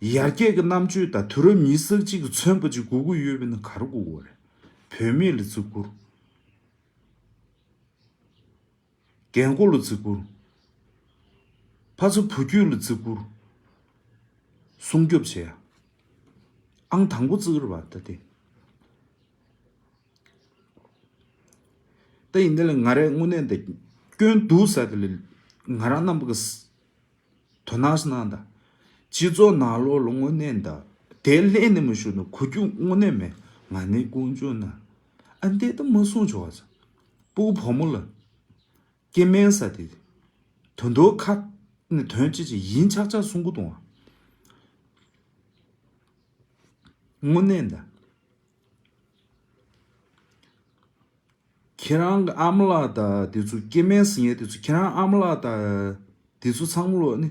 ཡར་རྒྱས་ཀྱི་རྣམ་དཔྱོད་དང་དུས་རབས་ཉི་ཤུ་རྩ་གཅིག་གི་མཚོན་པ་ཅིག་དགོས་ཀྱི་ཡོད་པ་ཡིན་ན་ག་རེ་དགོས་ཀྱི་ཡོད་རེད། བུད་མེད་ལ་བརྩི་བཀུར། རྒན་འཁོགས་ལ་བརྩི་བཀུར། ཕ་ཚོ་བུ་རྒྱུད་ལ་བརྩི་བཀུར། སྲུང་སྐྱོབ་བྱེད་ཡ། ཨང་དང་པོ་བརྩི་གི་རེད་པ་ད་དེ། ད་ཡིན་དེ་ལ་ང་རའི་དངོས་གནས་འདི་སྐྱོན་འདུག་ཟེར་དེ་ལ་ང་རང་རྣམ་པ་གི་ས་དོ་སྣང་ཞིག་གནང་དང་། སྤྱི་ཚོགས་ནང་ལོགས་ལ་དངོས་གནས་འདི་དེ་ལས་ནས་མི་ཞུ་ན་གོ་རྒྱུ་དངོས་གནས་མེད། ང་ནི་དཀོན་མཆོག་ན་ཨ་འདི་ད་མ་གསུང་ཆོག་པ་ཚ། སྤུ་གུ་བུ་མོ་ལ་སྐྱེ་དམན་ཟེར་དེ་དོན་དོ་ཁ་ནས་དོན་ཅི་ཅི་ཡིན་ཆག་ཆག་གསུང་གི་འདུག་ཨ། དངོས་གནས་འདི། ཁྱེད་རང་གི་ཨ་མ་ལགས་དང་དེ་ཚོ་སྐྱེ་དམན་ཟེར་མཁན་དེ་ཚོ་ཁྱེད་རང་ཨ་མ་ལགས་དང་དེ་ཚོ་ཚང་མ་ལོ་ནི་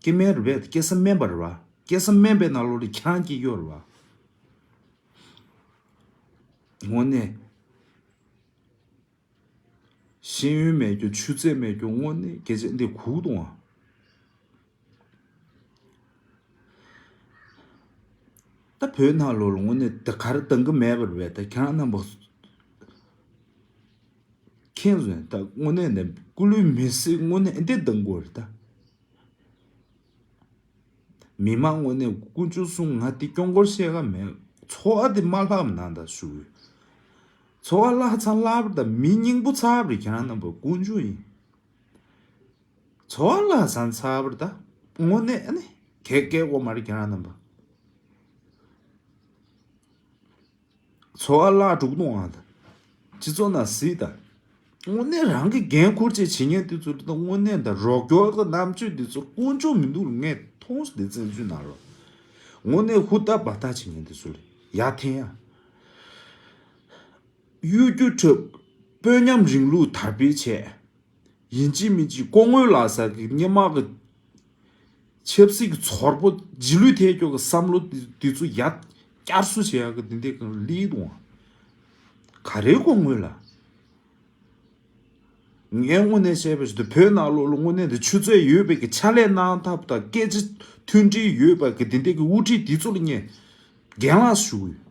སྐྱེ་དམན་རེད་པས། སྐྱེ་ས་དམན་པ་རེད་པ། སྐྱེ་ས་དམན་པའི་ནང་ལོགས་ལ་ཁྱེད་རང་སྐྱེ་ཡོད་རེད་པ། དངོས་གནས། ཤེས་ཡོན་མེད་རྒྱུ་ཆུ་ཚད་མེད་རྒྱུ་དངོས་གནས་སྐད་ཆ་འདི་གུག་འདུག་ཨ། ད་བོད་ནང་ལོགས་ལ་དངོས་གནས་ད་ག་རེ་འདང་གི་མེད་པ་རེད་པས། ད་ཁྱེད་རང་རྣམ་པ་མཁྱེན་སོང་། ད་དངོས་གནས་ནས་སྐུ་ལུས་མེ་སྲེག་དངོས་གནས་འདི་འདང་དགོས་རེད་ད། མི་མང་དངོས་གནས་དཀོན་མཆོག་གསུམ་ང་འདི་སྐྱོན་སྐོར་བཤད་ག་མེད། འཚོ་བ་འདི་མ་ལྷག་ན་ད་ཞུ། འཚོ་བ་ལྷག་ཚང་ལྷག་པ་རེད་ད། མི་སྙིང་པོ་ཚ་པ་རེད། ཁྱེད་རང་རྣམ་པ་དཀོན་མཆོག་ཡིན། འཚོ་བ་ལྷག་ཚང་ཚ་པ་རེད་ད། དངོས་གནས་ཨ་ནི་གལ་གལ་གོ་མ་རེད་ཁྱེད་རང་རྣམ་པ། འཚོ་བ་བརླག་འགྲོ་གི་འདུག་ཨང་ད། སྤྱི་ཚོགས་ནང་གཟིགས་དང་། དངོས་གནས་རང་གི་འགན་འཁུར་བྱས་བྱེད་མཁན་དེ་ཚོ་ལ་དངོས་གནས་ད་རོགས་སྐྱོར་གྱི་རྣམ་དཔྱོད་འདི་ཚོ་དཀོན་མཆོག་མི་འདུག་ལ་ངས་མཐོང་སོང་། སྡེ་ཚན་བཅུ་ནང་ལོགས་དངོས་གནས་ཧུར་ཐག་འབད་ཐག་བྱེད་མཁན་དེ་ཚོ་ལ་ཡར་འཐེན་ཡ། གཡོ་སྒྱུ་འཁྲབ། དཔོན་ཉམས་རིང་ལུགས་དར་སྤེལ་བྱས། ཡིན་གཅིག་མིན་གཅིག་སྐུ་ངོ་ལགས་ཀྱི་སྔོན་མ་གི་ཆབ་སྲིད་ཀྱི་ཚོར་པོ་རྗེས་ལུས་ཐེབས་ཀྱོག་གི་བསམ་བློ་འདི་ཚོ་ཡར་བསྐྱར་གསོ་བྱེད་ཡག་གི་འདི་འདྲའི་གང་ལི་དང་། ག་རེ་སྐུ་ངོ་ལགས། ངས་དངོས་གནས་བཤད་པ་ཞིག་ཏུ་བོད་ནང་ལོགས་ལ་དངོས་གནས་འདི་ཆུ་ཚད་ཡོད་པའི་གི་ཕྱག་ལས་གནང་ཐབས་དང་སྐད་ཆ་མཐུན་སྒྲིལ་ཡོད་པ་གི་འདི་འདྲའི་གི་དབུ་ཁྲིད་འདི་ཚོ་ལ་ངས་རྒན་ལགས་ཞུ་གི་ཡོད།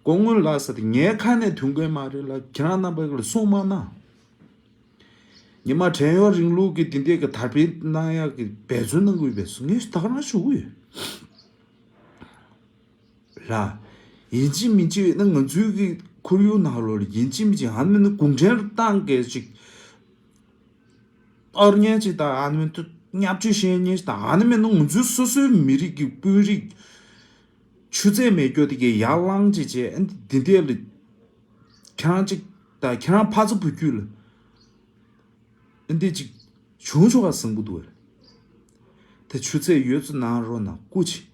སྐུ་ངོ་ལགས་ཟེར་ཏེ་ངའི་ཁ་ནས་ཐོན་མཁན་མ་རེད་ལ། ཁྱེད་རང་རྣམ་པ་ལ་གསུང་མ་གནང་། ཉི་མ་བྲན་གཡོག་རིང་ལུགས་ཀྱི་དེ་འདྲས་ཀྱི་དར་སྤེལ་གནང་ཡག་གི་འབད་བརྩོན་གནང་དགོས་པས་ངས་ད་ག་རང་ཞུ་གི་ཡོད་ལ། ཡིན་གཅིག་མིན་གཅིག་ན་ང་ཚོའི་གི་ཁོར་ཡུག་ནང་ལོགས་ལ་ཡིན་གཅིག་མིན་གཅིག་ཨ་ནི་མིན་ན་གུང་ཁྲན་ཏང་གི་ཅིག་གཏོར་མཁན་ཅིག་དང་ཨ་ནི་མིན་ན་བརྙས་བཅོས་བཤད་མཁན་ཅིག་དང་ཨ་ནི་མིན་ན་ང་ཚོའི་སོ་སོའི་མི་རིགས་ཀྱི་དཔོན་རིགས། ཆུ་ཚད་མེད་སྐྱོ་དེ་གའི་ཡར་ལངས་ཅིག་བྱས། ཨ་ནི་འདི་འདྲས་ལ་ཁྱེད་རང་ཅིག་ད་ཁྱེད་རང་ཕ་ཚོ་བུ་རྒྱུད་ལ་ཨ་འདི་ཅིག་བྱུང་ཆོག་ག་བཟང་པོ་འདུག་བས། ད་ཆུ་ཚད་ཡོད་ཚོ་གནང་རོགས་གནང་སྐུ་མཁྱེན།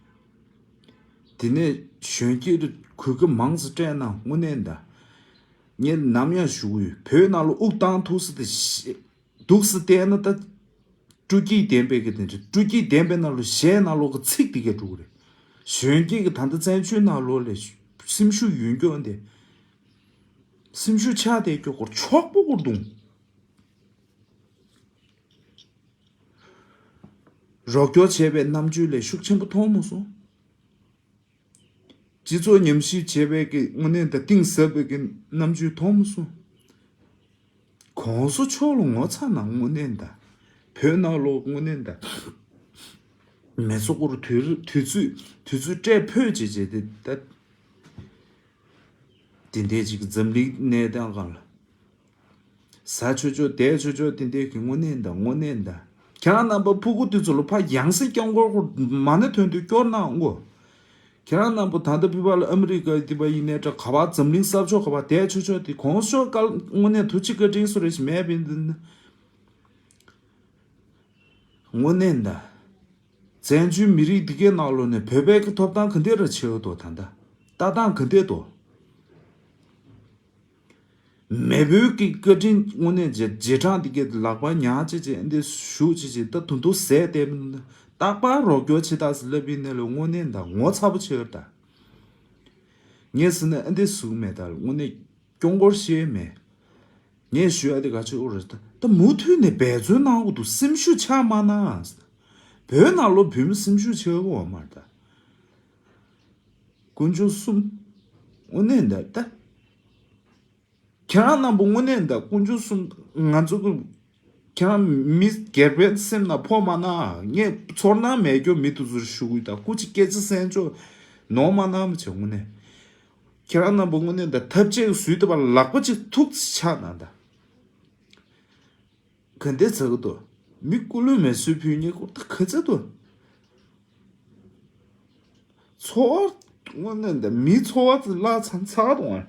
དེ་ནས་གཞོན་སྐྱེས་ལ་གོ་སྐབས་མང་ཙམ་སྤྲད་གནང་། དངོས་གནས་ད་ངས་ནམ་ཡང་ཞུ་གི་ཡོད། བོད་ནང་ལ་དབུགས་བཏང་ཐུབ་ས་དེ་ཤེས། འདུག་སེ་བལྟས་ན་ད། སྤྲོ་སྐྱིད་ལྡན་པའི་གི་དེ་འདྲ། སྤྲོ་སྐྱིད་ལྡན་པའི་ནང་ལོགས་གཞས་ནང་ལོགས་གི་ཚིག་དེ་གས་འགྲོ་གི་རེད། གཞོན་སྐྱེས་ཀྱི་ད་ལྟ་བཙན་བྱོལ་ནང་ལོགས་ལ་སེམས་ཤུགས་ཡོད་མཁན་དེ། སེམས་ཤུགས་ཆག་བསྡད་མཁན་སྐོར་ཆོག་པོ་སྐོར་རྡུང་། རོགས་སྐྱོར་བྱས་པའི་རྣམ་དཔྱོད་ལས་ཤུགས་ཆེན་པོ་མཐོང་མ་སོང་། སྤྱི་ཚོགས་ཉམས་ཞིབ་བྱས་པའི་གི་དངོས་གནས་ད་གཏིང་ཟབ་པའི་གི་རྣམ་དཔྱོད་མཐོང་མ་སོང་། གོང་ས་མཆོག་ལ་ངོ་ཚ་ན་དངོས་གནས་ད། བོད་ནང་ལོགས་དངོས་གནས་ད། མེ་སོ་ཀོར་དུས་དུས་ཚོད་དུས་ཚོད་སྤྲད་ཕོད་བྱེད་བྱེད་དེ་ད། དེ་འདྲས་ཅིག་འཛམ་གླིང་གནས་སྟངས་སྒང་ལ། ཟ་ཆོག་ཆོག་བསྡད་ཆོག་ཆོག་དེ་འདྲས་ཀྱི་དངོས་གནས་ད་དངོས་གནས་ད། ཁྱེད་རང་རྣམ་པ་ཕྲུ་གུ་དེ་ཚོ་ལ་ཕ་ཡང་སེ་སྐྱབས་མགོན་སྐོར་མ་ཎི་འདོན་དུས་སྐྱོར་གནང་དགོས། ཁྱེད་རང་རྣམ་པ་ད་ལྟ་བི་བ་ལ་ཨ་མི་རི་ཀ་དེ་པ་ཡིན་ནའི་འདྲ། ག་པར་འཛམ་གླིང་ས་ཕྱོགས་ག་པར་བསྡད་ཆོག་ཆོག་དེ་གོང་ས་མཆོག་བཀའ་དངོས་གནས་ཐུགས་རྗེ་བཀའ་དྲིན་གསོལ་རེ་ཞིག་མེད་པའི་འདི་ནི། དངོས་གནས་ད། བཙན་བྱོལ་མི་རིགས་འདི་གའི་ནང་ལོགས་ནས་བོད་པའི་གི་ཐོབ་ཐང་ག་འདྲས་ར་ཆེ་བ་འདུག་ད་ལྟ་ལྟ་སྟངས་ག་འདྲས་འདུག་མེས་པོའི་གི་བཀའ་དྲིན་དངོས་གནས་རྗེས་རྗེས་འབྲང་འདི་གའི་ལག་པ་ཉར་བྱས་བྱས་འདི་ཞུ་བྱས་བྱས་ད་དུང་དུ་ཟས་བསྡད་མི་འདུག་རྟག་པར་རོགས་སྐྱོར་བྱེད་དག་ཟེར་ལབ་པའི་ནས་ལ་དངོས་གནས་ད་ངོ་ཚ་པོ་ཆེ་བ་ད། ངས་ཟེར་ན་ཨ་འདི་ཟུག་མེད་ད་ལ་དངོས་གནས་སྐྱོ་འགོར་ཤེས་མེད། ངས་ཞུ་ཡ་དེ་ག་ཆེ་འོ་རེད་ད། ད་མུ་མཐུད་ནས་འབད་བརྩོན་གནང་དགོས་འདུག་སེམས་ཤུགས་ཆག་མ་གནང་། བོད་ནང་ལོ་བོད་མི་སེམས་ཤུགས་ཆེ་བོ་མ་རེད་ད། དཀོན་མཆོག་གསུམ། དངོས་གནས་འདི་ལྟ། ཁྱེད་རང་རྣམ་པ་དངོས་གནས་འདི་དཀོན་མཆོག་གསུམ། ང་ཚོ་གི་ཁྱེད་རང་མི་སྒེར་པའི་སེམས་ནང་ཕོག་མ་གནང་། ངས་ཚོར་སྣང་མེད་སྐྱོ་མི་དེ་ཚོར་ཞུ་གི་ད། སྐུ་མཁྱེན་སྐད་ཆ་གསན་ཆོག་ནོར་མ་གནང་མི་བྱེད་དངོས་གནས། ཁྱེད་རང་རྣམ་པ་དངོས་གནས་འདི་ཐབས་ཅིག་བཟོས་ཐུབ་པ་ལག་པ་ཅིག་ཐུག་ཅིག་ཆག་གནང་ད། ག་འདྲས་ཟ་གི་འདུག་མི་སྐུ་ལུས་མེ་གསོད་ཕུལ་མཁན་སྐོར་ད་ག་ཚོད་འདུག་འཚོ་བ་དངོས་གནས་འདི་མིའི་འཚོ་བ་ཙམ་བརླག་ཚར་ཚར་འདུག་ཨ།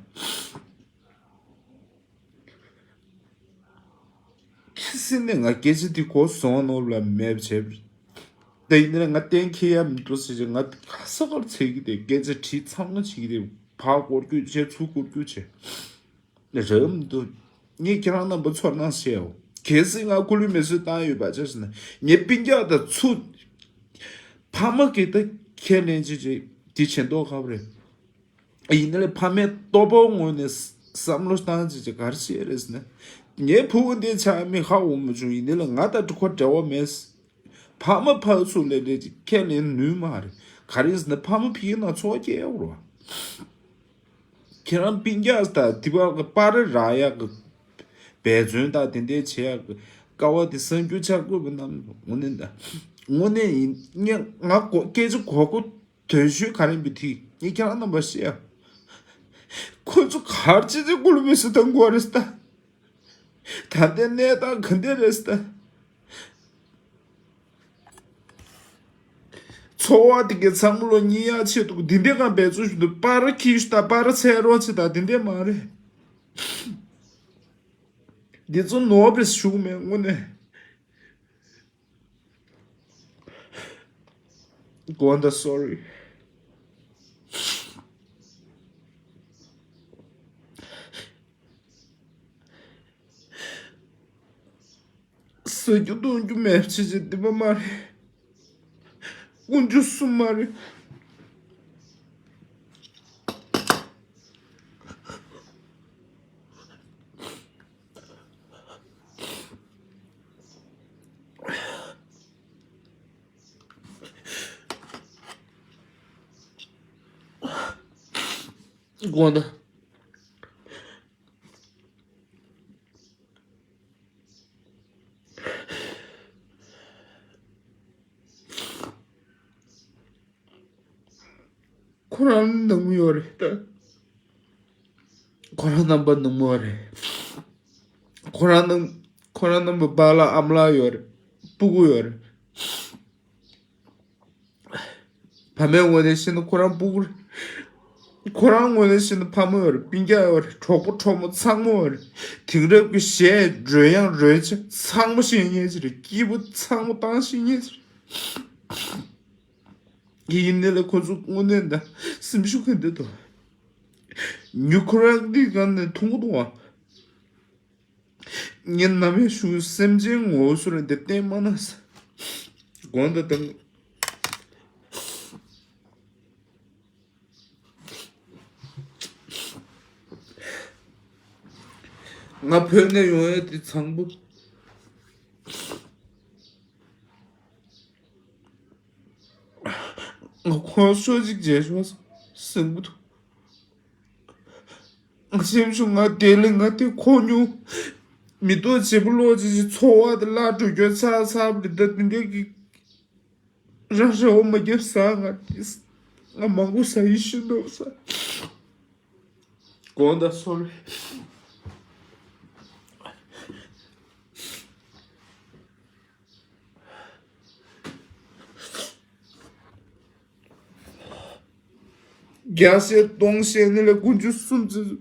ཁྱི་སེ་ནས་ང་སྐད་ཆ་འདི་གོ་སོང་ནོར་ལ་མེད་བྱས། ད་ཡིན་ན་ང་གཏན་འཁེལ་ཡ་མི་འདུག་ཟེར་ཅིག་ང་ཁ་ས་ཁར་ཚེག་གི་དེ་སྐད་ཆ་དྲིས་ཚང་མ་བྱེད་ཀྱི་དེ་ཕར་སྐོར་སྐྱོད་བྱས་ཚུར་སྐོར་སྐྱོད་བྱས། རབ་མི་འདུག་ངས་ཁྱེད་རང་རྣམ་པ་ཚོར་སྣང་བཤད་འོ། གལ་སྲིད་ང་སྐུ་ལུས་མེ་གསོད་བཏང་ཡོད་པ་ཅག་ཟེར་ན་ངའི་སྤུན་ཀྱག་དང་ཚུར། ཕ་མ་གིས་ད་ཁས་ལེན་ཅིག་ཅིག་དེ་བྱེད་མདོག་ཁ་པོ་རེད། ཡིན་ནའི་ཕ་མའི་ལྟོ་ཕོག་ངོས་ནས་བསམ་བློ་བཏང་ཅིག་ཅིག་ག་རེ་བཤད་རེད་ཟེར་ན། ངའི་ཕྲུ་གུ་འདི་ཆགས་མི་ཧ་འོང་མ་བྱུང་། ཡིན་ནའི་ལ་ང་དང་ཁོ་འབྲེལ་བ་མེད། ཕ་མ་ཕར་ཚུར་ལས་ལས་ཀྱི་ཁས་ལེན་ནུས་མ་རེད། ག་རེ་ཟེར་ན་ཕ་མ་ཕ་གི་ནང་འཚོ་བ་སྐྱེལ་ཡོད་རེད་བ། ཁྱེད་རང་སྤུན་ཀྱག་དང་དེ་བར་གི་པར་རག་ཡག་གི་འབད་བརྩོན་དང་དེ་འདྲའི་བྱེད་ཡག་གི་དཀའ་བ་དེ་བསམ་རྒྱུ་ཆགས་དགོས་པ་རྣམས་དངོས་གནས་ད། དངོས་གནས་ཡིན་ངས་ང་གོ་སྐད་ཆ་གོ་གོ་དོན་ཤོད་ག་རེ་འབུ་ཐིག་ངས་ཁྱེད་རང་རྣམ་པར་བཤད་ཡ། ཁོ་ཚོ་གར་ཅི་ཅི་ཀུ་ལུ་མི་སུ་དང་གོ་རེ་སྟ། ད་ལྟའི་གནས་སྟངས་ག་འདྲ་རེད་ཟེར་ད། འཚོ་བ་དེ་གའི་ཚང་མ་ལོ་གཉིས་ཡག་ཆེད་དུ་འདི་འདྲའི་གང་འབད་བརྩོན་ཞུ་འདུག་པར་ཁྱི་ཞུ་ད་པར་ཚལ་རོགས་ཆེ་ད་དེ་འདྲས་མ་རེད། འདི་ཚོ་ནོར་བས་ཞུགས་མེད་དངོས་གནས། དགོངས་དག་སོ་རི། ཟ་རྒྱུ་འཐུང་རྒྱུ་མེད་ཅི་ཅི་འདི་མ་མ་རེད། དཀོན་མཆོག་གསུམ་མ་རེད། དགོངས་དག་ཁོ་རང་ནང་མི་ཡོད་རེད་ད། ཁོ་རང་རྣམ་པ་ནང་མི་ཡོད་རེད། ཁོ་རང་ནང་ཁོ་རང་རྣམ་པ་པཱ་ལགས་ཨ་མ་ལགས་ཡོད་རེད། སྤུ་གུ་ཡོད་རེད། ཕ་མའི་ངོས་ནས་བཤད་ན་ཁོ་རང་སྤུ་གུ་རེད། ཁོ་རང་ངོས་ནས་བཤད་ན་ཕ་མ་ཡོད་རེད། སྤུན་ཀྱག་ཡོད་རེད། གྲོགས་པོ་གྲོགས་མོ་ཚང་མ་ཡོད་རེད། དེང་རབས་ཀྱི་གཞས་རོལ་དབྱངས་རོལ་ཆ་ཚང་མ་ཤེས་མཁན་ཅིག་རེད། སྐྱིད་པོ་ཚང་མ་བཏང་ཤེས་མཁན་ཅིག་རེད། ཡིན་ནའི་ལས་ཁོ་ཚོ་དངོས་གནས་ད་སེམས་ཤུགས་ག་འདྲ་འདུག་ཉུ་ཁུ་ར་འདི་ག་ནས་མཐོང་གི་འདུག་བ། ངས་ནམ་ཡང་ཞུ། སེམས་ཅན་ངོ་སོ་རེ་འདི་བསྟན་མ་ན་ས། དགོངས་དག་དང་། ང་བོད་ནས་ཡོང་ཡས་དེ་ཚང་པོ། ང་ཁོང་ཤོག་ཅིག་མཇལ་ཤོག་སེམས་པོ་འདུག་ང་སེམས་ཤུགས་ང་དེ་ལས་ང་དེ་ཁོ་ཉུང་། མི་ཐོག་བྱེད་པོ་ལོག་ཅིག་ཅིག་འཚོ་བ་དེ་བརླག་འགྲོ་རྒྱུ་ཚ་ཚ་བ་རེད། ད་དེ་འདྲའི་གི་རང་རེ་བ་མ་བརྒྱབ་ས། ང་ང་མང་པོ་ཟ་ཡི་ཤི་འདུག་ས། དགོངས་དག་སོ་རེ། བརྒྱ་བཤད་སྟོང་བཤད་ནི་ལས་དགུ་བཅུ་སུམ་ཅུ།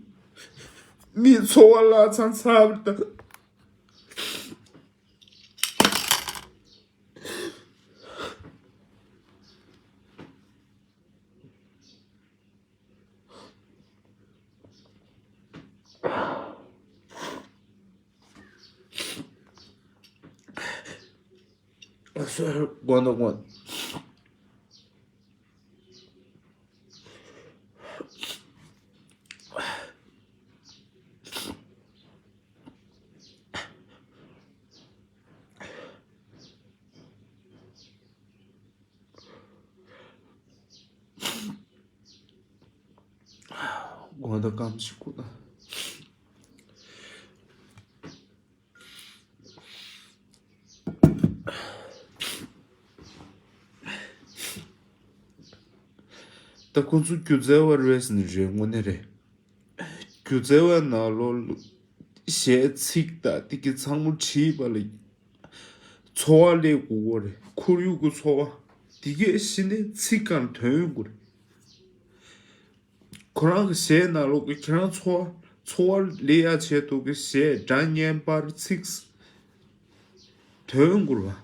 མིའི་འཚོ་བ་བརླག་ཚང་ཚར་བ་དང་། དགོངས་དག་དགོངས། དགོངས་དག་གམ་ཞིག་གུ་ན། ད་ཁོང་ཚོ་སྒྱུ་རྩལ་བ་རེད་ཟེར་ནི་རེད། དངོས་གནས་རེད། སྒྱུ་རྩལ་བའི་ནང་ལོགས་གཞས་ཚིག་དང་དེ་གི་ཚང་མ་བྲིས་པ་ལ་འཚོ་བ་སླེབས་དགོས་ཀྱི་རེད། ཁོར་ཡུག་གི་འཚོ་བ་དེ་གས་གཞི་ནས་ཚིག་གང་ཐོན་ཡོང་གི་རེད། ཁོ་རང་གི་གཞས་ནང་ལོགས་ཀྱི་ཁྱེད་རང་འཚོ་བ་འཚོ་བ་སླེབས་ཡག་ཆེད་དུ་གི་གཞས་སྒྲ་སྙན་པར་ཚིག་དོན་དགུར་བ།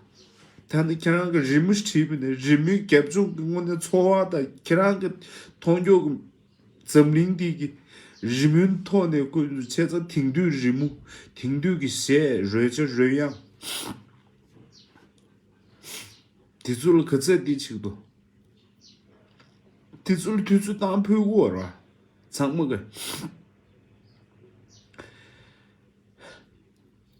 ད་ནི་ཁྱེད་རང་གི་རི་མོ་བྲིས་པ་ནི་རི་མོའི་རྒྱབ་ལྗོངས་ཀྱི་དངོས་གནས་འཚོ་བ་དང་ཁྱེད་རང་གི་མཐོང་རྒྱུ་གི་འཛམ་གླིང་འདི་གི་རི་མོའི་ཐོག་ནས་བཀོད་འདུག་བྱས་ཙང་དེང་དུས་རི་མོ། དེང་དུས་ཀྱི་གཞས། རོལ་ཆ་རོལ་དབྱངས། དེ་ཚོ་ལ་ག་ཚད་འདི་ཆིག་འདུག་དེ་ཚོ་ལ་དུས་ཚོད་བཏང་ཕོད་དགོས་ར། ཚང་མ་གི།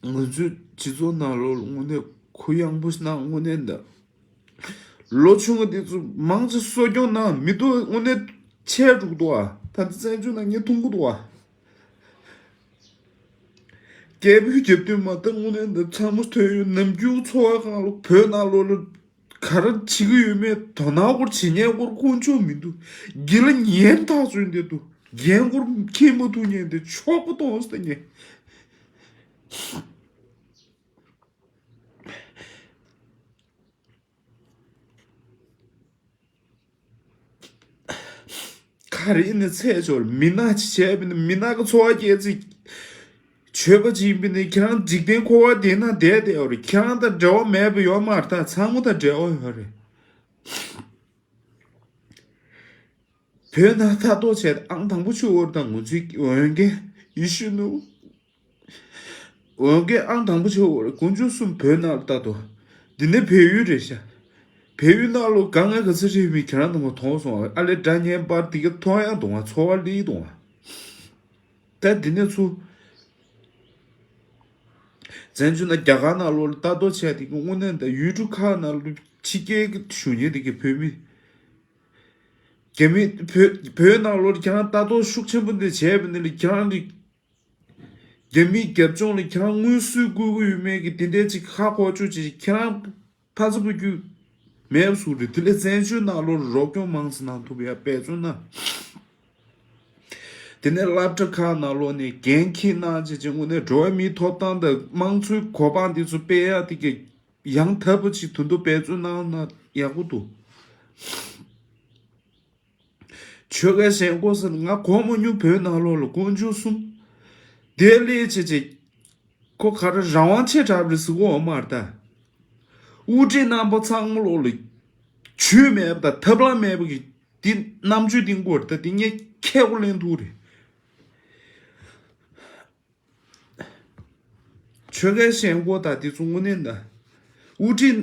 ང་ཚོའི་སྤྱི་ཚོགས་ནང་ལོགས་དངོས་གནས་གུ་ཡངས་པོ་ཞིག་གནང་། དངོས་གནས་འདི་ལོ་ཆུང་ངུ་འདི་ཚོ་མང་ཆེ་གསོ་སྐྱོང་གནང་མི་འདུག་དངོས་གནས་ཆད་འགྲོ་གི་འདུག་ཨ། ད་ལྟ་བཙན་བྱོལ་ནང་ངས་མཐོང་གི་འདུག་ཨ། སྐད་འབོད་རྒྱབ་དུས་མ་ད་དངོས་གནས་འདི་ཚང་མ་ཐོན་ཡོད། ནམ་རྒྱུན་འཚོ་བ་གང་ལ་བོད་ནང་ལོགས་ལ་ག་རེ་བྱེད་ཀྱི་ཡོད་མེད་དོ་སྣང་སྐོར་བྱེད་མཁན་སྐོར་དཀོན་མཆོག་མི་འདུག་དགེ་ལ་ཉན་ཐག་ཆོད་འདི་འདུག་རྒན་སྐོར་ཁྱེད་མ་ཐུག་ཉན་དེ་ཆོག་པ་གཏོང་ཟེར་ཉན། ག་རེ་ཡིན་ན་ཚད་ཆོག་མི་ནག་ཅིག་བྱས་པ་ཡིན་ན་མི་ནག་གི་འཚོ་བ་སྐྱེལ་ཚིག་ཆོས་པ་ཅིག་ཡིན་པ་ཡིན་ན་ཁྱེད་རང་འཇིག་རྟེན་འཁོར་བ་དེ་ན་བསྡད་བསྡད་ཡོད་རེད། ཁྱེད་རང་དང་འབྲེལ་བ་མེད་པ་ཡོད་མ་རེད། ད་ཚང་མ་དང་འབྲེལ་བ་ཡོད་རེད། བོད་ནང་ལྟ་རྟོག་བྱས་ཏེ་ཨང་དང་པོ་ཆུ་བོར་དང་ང་ཚོའི་འོས་འགན་ཡིད་བཞིན་ནོ། འོས་འགན་ཨང་དང་པོ་ཆུ་བོར་དགུ་བཅུ་གསུམ་བོད་ནང་ལ་ལྟ་དོ། འདི་ནས་བལ་ཡུལ་རེད་ཤག་བལ་ཡུལ་ནང་ལོ་གང་ང་ག་ཚོད་རེད་མི་ཁྱེད་རང་དང་མ་མཐོང་སོང་ཨ། ལས་སྒྲ་སྙན་པར་འདི་ག་མཐོང་ཡག་འདུག་ང་འཚོ་བ་ལི་འདུག་ང་། ད་འདི་ནས་ཚུར་བཙན་བྱོལ་ནང་རྒྱ་གར་ནང་ལོ་ལ་ལྟ་རྟོག་བྱས་ཏེ་དངོས་གནས་ད་ཡུལ་གྲུ་ཁག་ནང་ལོ་ཕྱི་རྒྱལ་གྱི་གཞོན་སྐྱེས་དེ་གི་བོད་མི། རྒྱ་མི་བོད་བོད་ནང་ལོགས་ལ་ཁྱེད་རང་ལྟ་རྟོག་ཤུགས་ཆེན་པོ་འདི་བྱས་པ་འདི་ལ་ཁྱེད་རང་གི་རྒྱ་མིའི་རྒྱབ་ལྗོངས་ལ་ཁྱེད་རང་དངུལ་སུས་བསྐུར་གི་ཡོད་མེད་ཀྱི་དེ་འདྲའི་ཅིག་ཧ་གོ་ཆོག་ཅིག་ཁྱེད་རང་ཕ་ཚ་བུ་རྒྱུད་མེད་པ་བཟོ་རེད། དེ་ལས་བཙན་བྱོལ་ནང་ལོགས་ལ་རོགས་སྐྱོང་མང་ཙམ་གནང་ཐུབ་ཡ་འབད་བརྩོན་གནང་། དེ་ནས་སློབ་གྲྭ་ཁག་ནང་ལོགས་ནས་འགན་འཁྱེར་གནང་བྱས་ཅིག་དངོས་གནས་འགྲོ་བ་མིའི་ཐོབ་ཐང་དང་དམངས་གཙོའི་གོ་འཕང་འདི་ཚོ་སྤེལ་ཡ་དེ་གི་ཡང་དག་པ་ཅིག་དོན་དུ་འབད་བརྩོན་གནང་ན་ཡག་པོ་འདུག་ཆོལ་ཁའི་ཞེན་ཁོག་ཟེར་ང་གོ་མ་མྱོང་། བོད་ནང་ལོགས་ལ་དཀོན་མཆོག་གསུམ་དེ་ལས་ཆེ་ཆེ་ཁོ་ག་རེ་རང་དབང་ཆེ་དྲགས་རེད་ཟེར་གོ་འོ་མ་རེད་ད། དབུ་ཁྲིད་རྣམ་པ་ཚང་མ་ལོགས་ལ་ཇུས་མེད་པ་དང་ཐབས་ལམ་མེད་པ་གི་འདི་རྣམ་དཔྱོད་འདི་མགོ་རེད་ད། འདི་ངས་ཁྱེད་གོ་ལེན་ཐུབ་རེད། ཆོལ་ཁའི་ཞེན་ཁོག་དང་དེ་ཚོ་དངོས་གནས་ད། དབུ་ཁྲིད་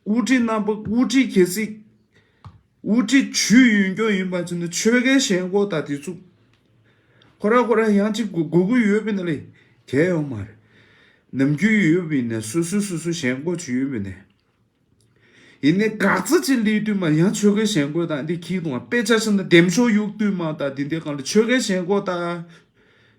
དབུ་ཁྲིད་རྣམ་པ་དབུ་ཁྲིད་གལ་སྲིད་དབུ་ཁྲིད་ཇུས་ཡོད་མཁན་ཡིན་པ་ཅིག་ན་ཆོལ་ཁའི་ཞེན་ཁོག་དང་དེ་ཚོ་ཁོ་ར་ཁོ་ར་ཡང་ཅིག་དགོས་དགོས་ཀྱི་ཡོད་པ་ཡིན་ན་ལས་གལ་ཡོད་མ་རེད། ནམ་རྒྱུན་ཡོད་པ་ཡིན་ན་སོ་སོས་སོ་སོ་ཞེན་ཁོག་ཅིག་ཡོད་པ་ཡིན་ན། ཡིན་ནའི་འགག་རྩ་ཅིག་སླེབས་དུས་མ་ཡང་ཆོལ་ཁའི་ཞེན་ཁོག་དང་འདི་ཁྱི་དང་དཔེ་ཆ་བཞག་ན་འདེམས་ཤོག་གཡུག་དུས་མ་དང་འདི་འདྲའི་སྒང་ལ་ཆོལ་ཁའི་ཞེན་ཁོག་དང་།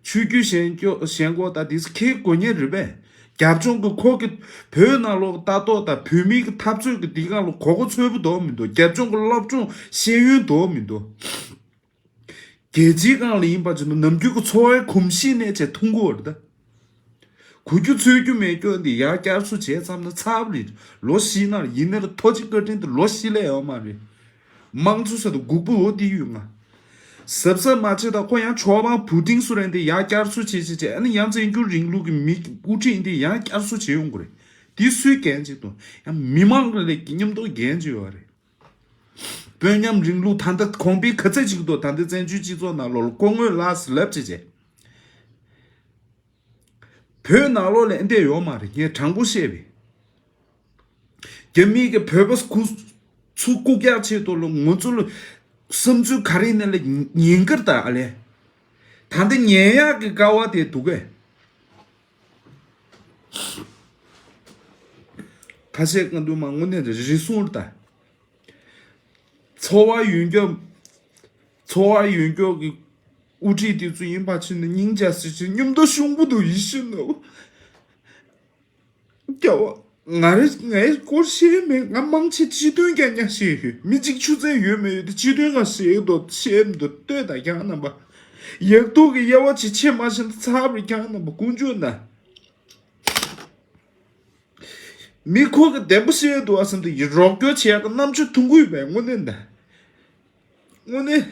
ཆོས་བརྒྱུད་ཞེན་ཁོག་ཞེན་ཁོག་དང་འདི་ཁྱི་དགོས་ངེས་རེད་པས། རྒྱབ་ལྗོངས་ཀྱི་ཁོག་གི་བོད་ནང་ལོགས་ལྟ་རྟོག་དང་བོད་མིའི་གི་འཐབ་རྩོད་ཀྱི་འདི་སྒང་ལ་གོ་གོ་ཚོད་པོ་འདུག་མི་འདུག་རྒྱབ་ལྗོངས་ཀྱི་སློབ་སྦྱོང་ཤེས་ཡོན་འདུག་མི་འདུག་རྒྱལ་སྤྱིའི་སྒང་ལ་ཡིན་པ་ཅིག་ན་ནམ་རྒྱུན་གྱི་འཚོ་བའི་གོམས་གཤིས་ནས་བྱས་ཐུང་གོ་རེད་ད། གོ་རྒྱུ་ཚོད་རྒྱུ་མེད་སྐྱོ་འདི་ཡར་བསྐྱར་གསོ་བྱས་ཙམ་ན་ཚར་བ་རེད། ལོ་བཞི་ནང་ཡིན་ན་ར་ཐོ་ཅི་བཀའ་དྲིན་དུ་ལོ་བཞི་ལས་ཡོད་མ་རེད། དམངས་གཙོ་ས་དུ་སྒུག་པོ་འོ་དེ་ཡོད་ང་། གཟབ་གཟབ་མ་བྱེད་ད་ཁོ་ཡང་ཆོག་པ་བུ་ཏིང་སུ་རེད་འདི་ཡར་བསྐྱར་གསོ་བྱེད་བྱེད་བྱེད་ཨ་ནི་ཡང་བཙན་བྱོལ་རིང་ལུགས་ཀྱི་མི་དབུ་ཁྲིད་འདི་ཡང་བསྐྱར་གསོ་བྱེད་ཡོང་གི་རེད། དེ་སུའི་འགན་ཅིག་དང་ཡང་མི་མང་གི་ལས་ཀྱི་མཉམ་དུ་འགན་ཅིག་ཡོད་རེད། དཔོན་ཉམས་རིང་ལུགས་ད་ལྟ་གོང་འཕེལ་ག་ཚད་ཅིག་འདུག་ད་ལྟ་བཙན་བྱོལ་སྤྱི་ཚོགས་ནང་ལོགས་ལ་སྐུ་ངོས་ལགས་སུ་ལབ་ཅེས་བྱས། བོད་ནང་ལོགས་ལ་འདི་ཡོད་མ་རེད་ངས་དྲང་པོ་བཤད་པས། རྒྱ་མིའི་གི་བོད་པ་སྐུ་ཚུར་རྐུ་རྒྱག་ཆེད་དུ་ལ་ང་ཚོ་ལ་བསམ་ཚུལ་ག་རེ་ནས་ལ་ཉན་གི་རེད་ད་ཨ་ལས། ད་ལྟ་ཉན་ཡག་གི་དཀའ་བ་དེ་འདུག་གས། ཁ་ཤས་གང་འདུག་མ་དངོས་གནས་རེ་ཟུང་རེད་ད། འཚོ་བ་ཡོད་རྒྱུ། འཚོ་བ་ཡོད་རྒྱུ་གི་དབུ་ཁྲིད་དེ་ཚོ་ཡིན་པ་ཕྱིན་ན་སྙིང་རྗེ་ཟེར་ཅིག་སྙོམ་དུ་ཤོང་པོ་འདུག་ཡིད་ཤེས་ནོ། རྒྱ་བ། ང་རེ་ངའི་སྐོར་ཤེས་མེད་ང་མང་ཆེ་སྤྱི་དོན་རྐྱང་རྐྱང་ཤེས་ཡོད་མི་གཅིག་ཆུ་ཚད་ཡོད་མེད་ཡོད་དེ་སྤྱི་དོན་ག་ཤེས་འདུག་ཤེས་འདུག་ལྟོས་དང་རྐྱང་རྣམ་པ། ཡག་སྡུག་གི་དབྱེ་བ་ཅིག་ཕྱེ་མ་ཤེས་ན་ཚར་བའི་རྐྱང་རྣམ་པ་ཀུན་སྤྱོད་ན། མི་ཁོ་གི་བདེན་པ་བཤད་འདུག་ཨ་བསམ་དུ་ཡི་རོགས་སྐྱོར་བྱེད་ཡག་གི་རྣམ་དཔྱོད་ཐུང་ངུ་ཡོད་པའི་དངོས་གནས་འདི། དངོས་གནས།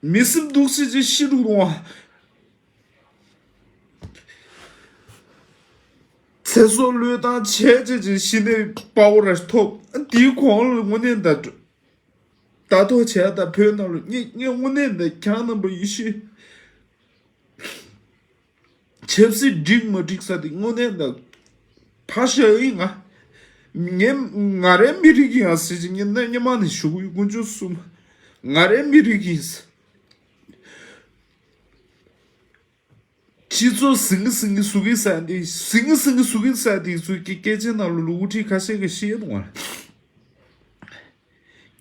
མི་སེམས་སྡུག་སེ་ཅིག་ཤི་འདུག་རུང་བ། ཚེ་སྲོག་བློས་བཏང་བྱས་བྱས་ཅིག་ཤི་ནས་དཔའ་བོ་ར་ཐོབ་འདིའི་གོང་ལ་དངོས་གནས་འདི། ལྟ་རྟོག་བྱས་དང་བོད་ནང་ལ་ངས་ངས་དངོས་གནས་འདི་ཁྱང་རྣམ་པ་ཡི་ཤི། ཆབ་སྲིད་འགྲིག་མ་འགྲིག་ས་དེ་དངོས་གནས་ད་ཕ་ཤ་ཡིན་ང་། ངས་ང་རའི་མི་རིགས་ཡིན་ཡང་ཟེར་གྱི་ངས་གནའ་སྔ་མ་ནས་ཞུ་གི་ཡོད་དཀོན་མཆོག་གསུམ། ང་རའི་མི་རིགས་ཡིན། སྤྱི་ཚོགས་ཟིང་གི་ཟིང་གི་ཟུག་གི་ས་དེ་ཟིང་གི་ཟིང་གི་ཟུག་གི་ས་དེ་ཚོའི་སྐད་ཆའི་ནང་ལ་ལུ་དབུ་ཁྲིད་ཁ་ཤས་ཀྱིས་བཤད་འདུག་ང་།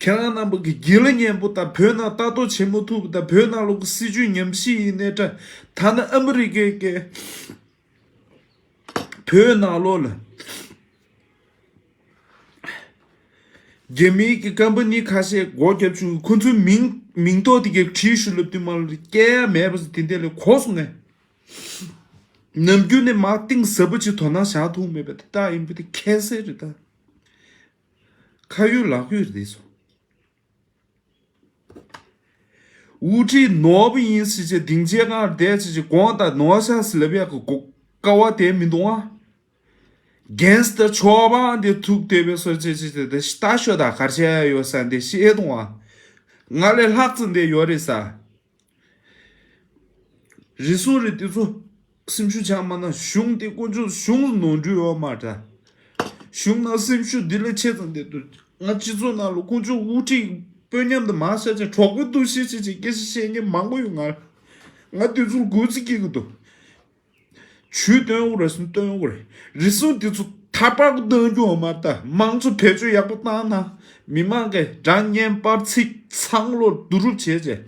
ཁྱེད་རང་རྣམ་པ་གི་དགེ་ལ་གཉེན་པོ་དང་བོད་ནང་ལྟ་རྟོག་བྱེད་མ་ཐུབ་པ་དང་བོད་ནང་ལོགས་ཀྱི་སྲིད་བྱུས་ཉམས་ཞིབ་ཡིན་ནའི་འདྲ། ཐ་ན་ཨ་མི་རི་ཀའི་གི་བོད་ནང་ལོགས་ལ་རྒྱ་མིའི་གི་ཀམ་པ་ནི་ཁ་ཤས་སྒོ་རྒྱབ་བྱུང་ཁོ་ཚོའི་མིང་མིང་ཐོག་དེ་གའི་བྲིས་ཞུ་ལབ་དུས་མ་ལ་སྐྱེ་ཡ་མེད་པ་ཟེར་དེ་འདྲ་ལས་གོ་སོང་ངས། ནམ་རྒྱུན་ནས་མ་གཏིང་ཟབ་པོ་ཅིག་དོ་སྣང་བཞག་ཐུབ་མེད་པ་དེ་ལྟ་ཡིན་པ་དེ་ཁྱད་གསད་རེད་ད། ཁ་ཡོད་ལག་ཡོད་རེད་སོ། དབུ་ཁྲིད་ནོར་བུ་ཡིན་ཟེར་བྱས་སྡིངས་ཆའི་སྒང་བསྡད་བྱས་བྱས་དགོངས་དག་ནོར་ཤག་ཟེར་ལབ་ཡག་གི་གོ་དཀའ་བ་དེ་མི་འདུག་ཨ། གེང་སི་ཊར་ཆོས་པ་འདི་ཐུག་བསྡད་པའི་སོ་བྱས་བྱས་བྱས་དེ་ལྟ་ཤོད་ད་གར་བྱས་ཡོད་ས་འདི་ཤེས་འདུག་ཨ། ང་ལས་ལྷག་ཙམ་འདི་ཡོད་རེད་ས། རེ་ཟུང་རེ་དེ་ཚོ་སེམས་ཤུགས་ཆག་མ་ན་གཞུང་དེ་དཀོན་མཆོག་གཞུང་ནོར་འཁྲུལ་ཡོད་མ་འདྲ། གཞུང་ནང་སེམས་ཤུགས་འདི་ལས་ཆེ་ཙམ་བསྡད་འདུག་ང་སྤྱི་ཚོགས་ནང་ལ་དཀོན་མཆོག་དབུ་ཁྲིད་དཔོན་ཉམས་དུ་མ་བྱས་ཅིག་གྲོགས་པོའི་འདུ་ཤེས་བྱེད་ཅིག་སྐད་ཆ་བཤད་མཁན་མང་པོ་ཡོད་ང་། ང་དུས་ཚོད་འགོར་ཚིག་སྐྱེ་གི་འདུག་ཇུས་སྟོན་འོ་རེད་སུམ་སྟོན་འོ་རེད། རེ་ཟུང་དེ་ཚོ་ཐག་པར་སྟོན་རྒྱུ་འོ་མ་ལྟ་དམངས་གཙོ་བེད་སྤྱོད་ཡག་པོ་བཏང་ན། མི་མང་གི་སྒྲ་སྙན་པར་ཚིག་ཚང་ལོ་བསྡུ་རུབ་བྱས་རྗེས།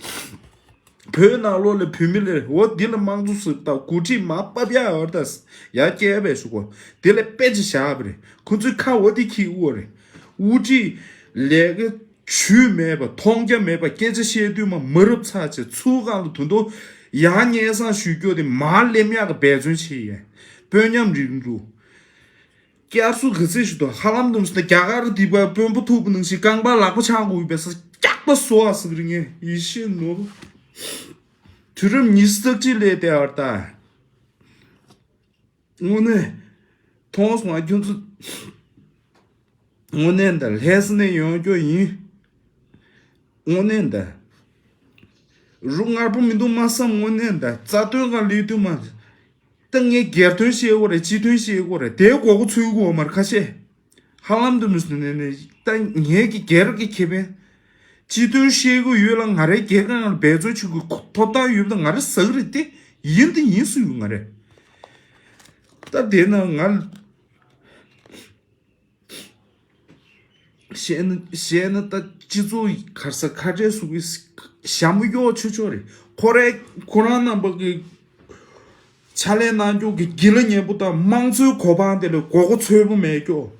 བོད་ནང་ལོགས་ལ་བོད་མི་ལ་འོ་འདི་ལ་དམངས་གཙོ་ཟེར་ད་འགོ་ཁྲིད་མ་པ་པ་ཡ་འོར་ད་ཡ་སྐྱེ་བའི་ཞུ་གོ་དེ་ལ་དཔེ་ཅིག་བཞག་པ་རེད། ཁོ་ཚོའི་ཁ་འོ་དེ་ཁྱི་འུ་རེད། དབུ་ཁྲིད་ལས་ཀ་ཇུས་མེད་པ་མཐོང་རྒྱ་མེད་པ་སྐད་ཆ་བཤད་དུས་མ་མ་རབས་ཚ་ཆེ་ཚུར་སྒང་ལ་དོན་དུ་ཡང་སྙན་སེང་ཞུ་རྒྱུ་དེ་མ་ལེམ་ཡག་གི་འབད་བརྩོན་བྱེད་ཡས་དཔོན་ཉམས་རིང་ལུགས། བསྐྱར་གསོ་ག་ཚད་ཞིག་ཏུ་ཧ་ལམ་དུམ་སི་ན་རྒྱ་གར་འདི་པ་དཔོན་པོ་ཐུག་པ་ནང་བཞིན་རྐང་པ་ལག་པ་འཆང་དགོས་པས་ས་སྐྱག་ པ་བཟོ་བ་ཟིག་རེད། ངས་ཡིད་ཤེས་ནོར་བུ། དུས་རབས་ཉི་ཤུ་རྩ་གཅིག་སླེབས་བསྡད་པ་རེད་ད། དངོས་གནས། མཐོང་སོང་ང་ཁྱོད་ཚོ། དངོས་གནས་ད་ལྷ་ས་ནས་ཡོང་རྒྱུ་ཡིན། དངོས་གནས་ད། རུ་ངར་པོ་མི་འདུག་མ་བསམ། དངོས་གནས་ད་རྩ་དོན་གང་ལས་དུས་མ། ད་ངས་སྒེར་དོན་བཤད་དགོས་རེད། སྤྱི་དོན་བཤད་དགོས་རེད། དེའི་མགོ་སྐོར་ཚུད་དགོས་མ་རེད་ཁ་ཤས། ཧ་ལམ་དུ་མི་སྲིད་ནས་ནས་ད་ངེད་ཀྱི་སྒེར་གྱི་ཁེ་ཕན། སྤྱི་དོན་བཤད་དགོས་ཡོད་ལ། ང་རའི་སྒེར་གང་ལ་འབད་རྩོལ་བྱེད་དགོས་ཐོབ་ཐང་ཡོད་པ་ང་རེ་ཟ་གི་རེད་དེ། ཡིན་དེ་ཡིན་སུ་ཡོད་ང་རེ། ད་དེ་ན་ང་བཤད་ན་བཤད་ན་ད་སྤྱི་ཚོགས་གར་ས་ཁ་བྲལ་སུ་གི་ཞྭ་མོ་གཡོག་ཆོག་ཆོག་རེད། ཁོ་རེ་ཁོ་རང་རྣམ་པ་གི་ཕྱག་ལས་གནང་རྒྱུ་གི་དགེ་ལ་ཉེ་པོ་དང་དམངས་གཙོའི་གོ་འཕང་དེ་ལ་མགོ་སྐོར་ཚོད་པོ་མེད་ཀྱོ།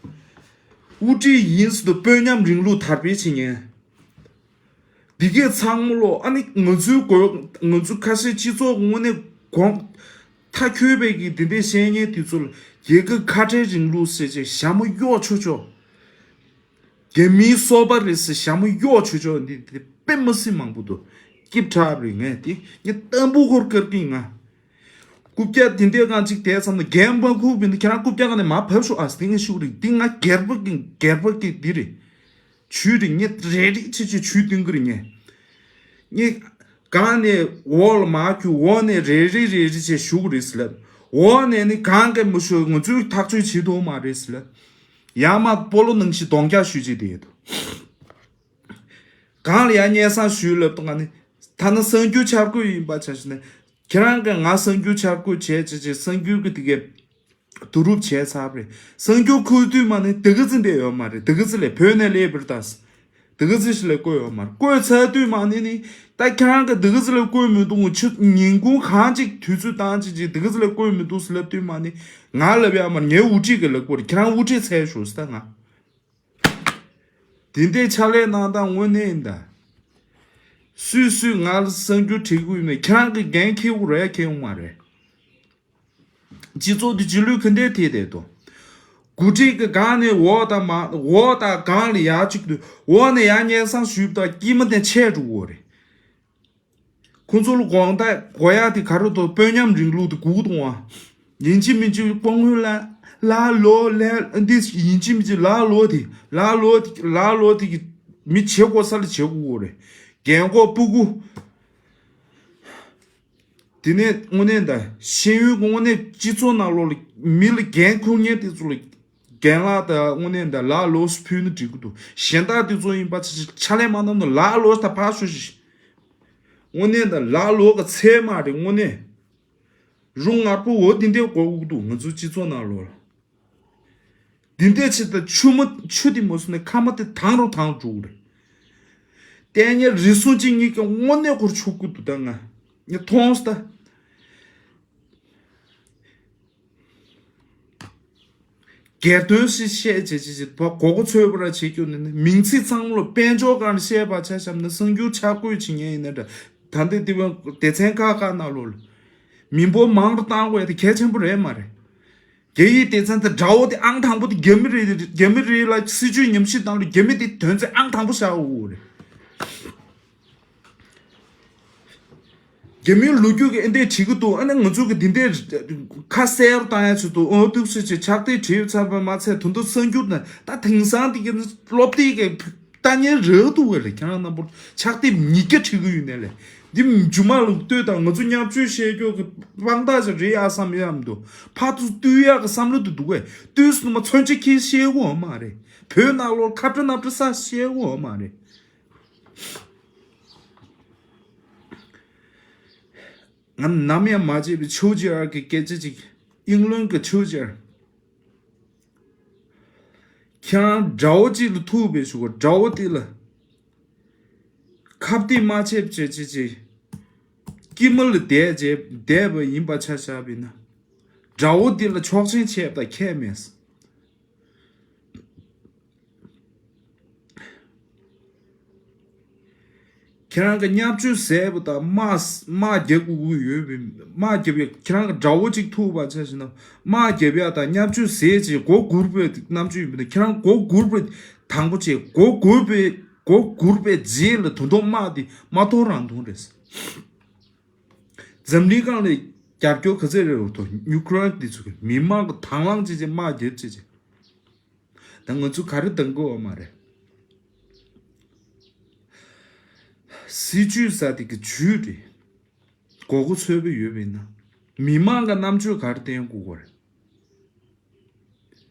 དབུ་ཁྲིད་ཡིན་སྲིད་དུ་དཔོན་ཉམས་རིང་ལུགས་དར་སྤེལ་བྱེད་མཁན། འདི་གས་ཚང་མ་ལོ་ཨ་ནི་ང་ཚོའི་གོ་ང་ཚོ་ཁ་ཤས་སྤྱི་ཚོགས་དངོས་གནས་གོང་མཐའ་འཁྱོལ་བའི་གི་འདི་འདྲའི་བཤད་མཁན་དེ་ཚོ་ལ་རྒྱལ་ཁབ་ཁ་བྲལ་རིང་ལུགས་ཟེར་བྱས་ཞྭ་མོ་གཡོག་ཆོག་ཆོག་རྒྱ་མིའི་སོ་པ་རེད་ཟེར་ཞྭ་མོ་གཡོག་ཆོག་ཆོག་འདི་འདི་དཔེ་མི་སྲིད་མང་པོ་འདུག་སྐྱིབས་ཁྲག་རེད། ངས་དེ་ངས་ཏམ་བུ་ཧོར་དཀར་གི་ང་རྐུབ་བཀྱག་དེ་འདྲའི་གང་ཅིག་དེ་ཙམ་ལ་རྒན་པ་ཁུག་པ་ཡིན་ན་ཁྱེད་རང་རྐུབ་བཀྱག་ག་ནས་མར་བབས་ཤོག་ཨ་ཟེར་ངས་ཞུ་གི་རེད། འདི་ང་སྒེར་པ་གི་སྒེར་པ་གི་འདི་རེད། ཇུས་རེད། ངས་རེ་རེ་བྱས་བྱས་ཇུས་འདོན་གི་རེད། ངས་ངས་གང་ནས་འོག་ལ་མར་རྒྱུག་འོག་ནས་རེ་རེ་རེ་རེ་བྱས་ཞུ་གི་རེད་ཟེར་ལབ། འོག་ནས་ནི་གང་ག་མི་ཞུ། ང་ཚོས་ཐག་གཅོད་བྱེད་ཐུབ་མ་རེད་ཟེར་ལབ། ཡར་མར་སྤོ་ལོ་ནང་བཞིན་གདོང་རྒྱག་ཞུས་བྱས་བསྡད་ཡོད་དོ། གང་ལ་ཡང་སྙན་སེང་ཞུས་ལབ་དང་ནི། ཐ་ན་གསར་འགྱུར་འཆར་འགོད་ཡིན་པ་ཆ་བཞག་ན། ཁྱེད་རང་གིས་ང་གསར་འགྱུར་འཆར་འགོད་བྱས་བྱས་བྱས་གསར་འགྱུར་གྱི་དེ་གའི་བསྡུ་རུབ་བྱས་ཚར་བ་རེད། གསར་འགྱུར་བཀོད་དུས་མ་ནི་དེ་ག་ཚོད་འདས་ཡོད་མ་རེད། དེ་ག་ཚོད་ལས་བོད་ནས་སླེབས་པར་ད། དེ་ག་ཚོད་ཞིག་ལས་བཀོད་ཡོད་མ་རེད། བཀོད་ཚར་དུས་མ་ནི་ནི། ད་ཁྱེད་རང་གིས་དེ་ག་ཚོད་ལས་བཀོད་མི་འདུག་ཆུ་ཉིན་གུང་གང་ཅིག་དུས་ཚོད་བཏང་ཅིག་ཅིག་དེ་ག་ཚོད་ལས་བཀོད་མི་འདུག་ཟེར་ལབ་དུས་མ་ནི། ང་ལབ་ཡ་མ་རེད། ངའི་དབུ་ཁྲིད་ཀྱིས་ལབ་དགོས་རེད། ཁྱེད་རང་དབུ་ཁྲིད་འཚོལ་ཤོག་ཟེར་ད་ང་། དེ་འདྲའི་ཕྱག་ལས་གནང་སྟངས་དངོས་གནས་ཡིན་ད། སུས་སུས་ང་ལ་གསར་འགྱུར་བྲིས་དགོས་ཡོད་མེད་ཁྱེད་རང་གིས་འགན་འཁྱེར་དགོས་རེད་འཁྱེར་དགོས་མ་རེད། སྤྱི་ཚོགས་འདི་རྗེས་ལུས་ག་འདྲས་ཐེབས་བསྡད་འདུག་འགོ་ཁྲིད་ཀྱི་སྒང་ནས་འོག་དང་མ་འོག་དང་སྒང་ལ་ཡར་གཅིག་ཏུ་འོག་ནས་ཡར་སྙན་སེང་ཞུས་པ་དང་དཀྱིལ་མ་དེ་ཆད་འགྲོ་གི་རེད། ཁོང་ཚོ་ལ་དགོངས་དག་དགོས་ཡག་དེ་ག་རེ་འདུག་དཔོན་ཉམས་རིང་ལུགས་དེ་སྒུག་གཏོང་བ། ཡིན་གཅིག་མིན་གཅིག་དཔོན་ངོས་ལ་ལ་ལོ་ལ་འདི་ཡིན་གཅིག་མིན་གཅིག་ལ་ལོ་དེ་ལ་ལོ་དེ་ལ་ལོ་དེ་གི་མི་བྱེད་དགོས་ས་ལ་བྱེད་དགོས་རེད། རྒན་གོག་སྤུ་གུ། དེ་ནས་དངོས་གནས་ད་ཤེས་ཡོན་གྱི་དངོས་གནས་སྤྱི་ཚོགས་ནང་ལོགས་ལ་མི་ལ་འགན་འཁུར་མཁན་དེ་ཚོ་ལ་རྒན་ལགས་ད་དངོས་གནས་ད་ལ་ལོ་ཕུལ་ན་འགྲིག་གི་འདུག་གཞན་དག་དེ་ཚོ་ཡིན་པ་ཆ་ཕྱག་ལས་མ་གནང་ན་ལ་ལོ་ད་ཕར་ཞོག་ཤིག་དངོས་གནས་ད་ལ་ལོ་ག་ཚད་མ་རེད། དངོས་གནས་རུ་ངར་པོ་འོ་དེ་འདྲས་གོ་གི་འདུག་ང་ཚོའི་སྤྱི་ཚོགས་ནང་ལོགས་ལ། འདི་འདྲས་བྱེད་ད་ཆུ་མ་ཆུ་དེ་མ་སོང་ནས་ཁ་མ་དེ་དྭངས་རུ་དྭངས་འགྲོ་གི་རེད། ལྟས་ངན་རེ་ཟུང་གཅིག་གཉིས་ཀྱི་དངོས་གནས་ཁོར་ཆུ་ཁུག་འདུག་ད་ང་ངས་མཐོང་སོང་ད། སྒེར་དོན་ཞིག་བཤད་བྱེད་བྱེད་བྱེད་པ་མགོ་སྐོར་ཚོད་པ་ར་བྱེད་རྒྱུ་ནི་ནི་མིང་ཚིག་ཚང་མ་ལ་དཔལ་འབྱོར་སྒང་བཤད་པ་ཆ་བཞག་ན་གསར་འགྱུར་ཆ་བགོས་བྱེད་མཁན་ཡིན་ན་འདྲ། ད་ལྟའི་དེ་བ་སྡེ་ཚན་ཁག་ཁག་ནང་ལོགས་ལ་མི་འབོར་མང་རུ་བཏང་དགོས་དེ་གལ་ཆེན་པོ་རེད་མ་རེད། རྒྱ་ཡིག་སྡེ་ཚན་དེ་དགྲ་བོ་དེ་ཨང་དང་པོ་དེ་རྒྱ་མི་རེད། རྒྱ་མི་རེད་ལ་སྲིད་ཇུས་ཉམས་ཞིབ་སྟངས་ལ་རྒྱ་མི་དེ་དོན་ཚན་ཨང་དང་པོ་བཞག་དགོས་རེད། རྒྱ་མིའི་ལོ་རྒྱུས་ཀྱི་ཨེ་འདྲས་བྲིས་ཀྱི་འདུག་ཨ་ནི་ང་ཚོ་གི་འདི་འདྲས་ཁ་གསལ་རུ་བཏང་ཡ་བྱེད་དུ་ཨོ་ཏུག་སུ་ཆེ་ཕྱག་དེབ་བྲིས་ཚར་བ་མ་ཚད་དོན་དུ་གསར་འགྱུར་ན་ད་དེང་སང་དེ་གི་སློབ་དེབ་ཀྱི་ལྟ་ཉན་རག་འདུག་བས་ལ་ཁྱེད་རང་རྣམ་པར་ཕྱག་དེབ་ཉིས་བརྒྱ་བྲིས་ཀྱི་ཡོད་ནས་ལས་འདི་མཇུག་མ་ལ་ལྟོས་དང་ང་ཚོ་བརྙས་བཅོས་བཤད་རྒྱུ་གི་དཔང་རྟགས་ཅིག་རེད་ཡ་བསམ་ཡ་མི་འདུག་ཕར་ཚུར་བཏུལ་ཡག་གི་བསམ་བློ་དེ་འདུག་བས་བཏུལ་སོང་ན་མ་མཚོན་ཆ་ཁྱེར་བཤད་དགོས་མ་རེད། བོད་ནང་ལོགས་ཁ་བྲལ་ནམ་བྲལ་ས་བཤད་དགོས་མ་རེད། ང་ནམ་ཡང་མ་བརྗེད་པའི་ཆོས་རྒྱལ་གྱི་སྐད་ཆ་ཅིག་ཨིང་ལན་གྱི་ཆོས་རྒྱལ། ཁྱེད་རང་དགྲ་བོ་གཅིག་ལ་ཐུག་པའི་ཞུ་གོ་དགྲ་བོ་དེ་ལ་ཁ་གཏད་མ་བྱེད་བྱེད་བྱེད་བྱེད། དཀྱིལ་མ་ལ་བསྡད་བྱེད་བསྡད་པ་ཡིན་པ་ཆ་བཞག་པ་ཡིན་ན། དགྲ་བོ་དེ་ལ་ཆོག་མཆན་བྱས་པ་དང་ཁྱད་མེད། ཁྱེད་རང་གི་བརྙས་བཅོས་ཟེར་བ་དང་དམག་དམག་རྒྱག་དགོས་ཀྱི་ཡོད་པའི་དམག་རྒྱབ་ཡ་ཁྱེད་རང་གི་དགྲ་བོ་གཅིག་ཐུག་པ་ཆ་བཞག་ན་དམག་རྒྱབ་ཡ་དང་བརྙས་བཅོས་ཟེར་བྱས་མགོ་སྒུར་བའི་རྣམ་དཔྱོད་ཡིན་པ་ན་ཁྱེད་རང་མགོ་སྒུར་བའི་དང་པོ་བྱས་མགོ་སྒུར་བའི་ མགོ་སྒུར་པའི་རྗེས་ལ་དོན་དུ་དམག་དེ་མ་གཏོང་རང་གཏོང་རེད། འཛམ་གླིང་སྒང་ལ་རྒྱབ་སྐྱོར་ག་ཚད་རེད་འོ་ཐོ་ཉུ་ཀེ་རེན་དེ་ཚོ་གི་མི་མང་གི་དང་བླངས་བྱས་བྱས་དམག་རྒྱབ་བྱས་བྱས། ད་ང་ཚོ་ག་རེ་འདང་དགོས་བ་མ་རེད། སྲིད་ཇུས་ཟེར་དེ་གི་ཇུས་རེད། དགོས་མཁོ་ཚོད་པོ་ཡོད་པ་ཡིན་ན། མི་མང་གི་རྣམ་དཔྱོད་ག་རེ་བསྟེན་དགོས་ཀྱི་རེད།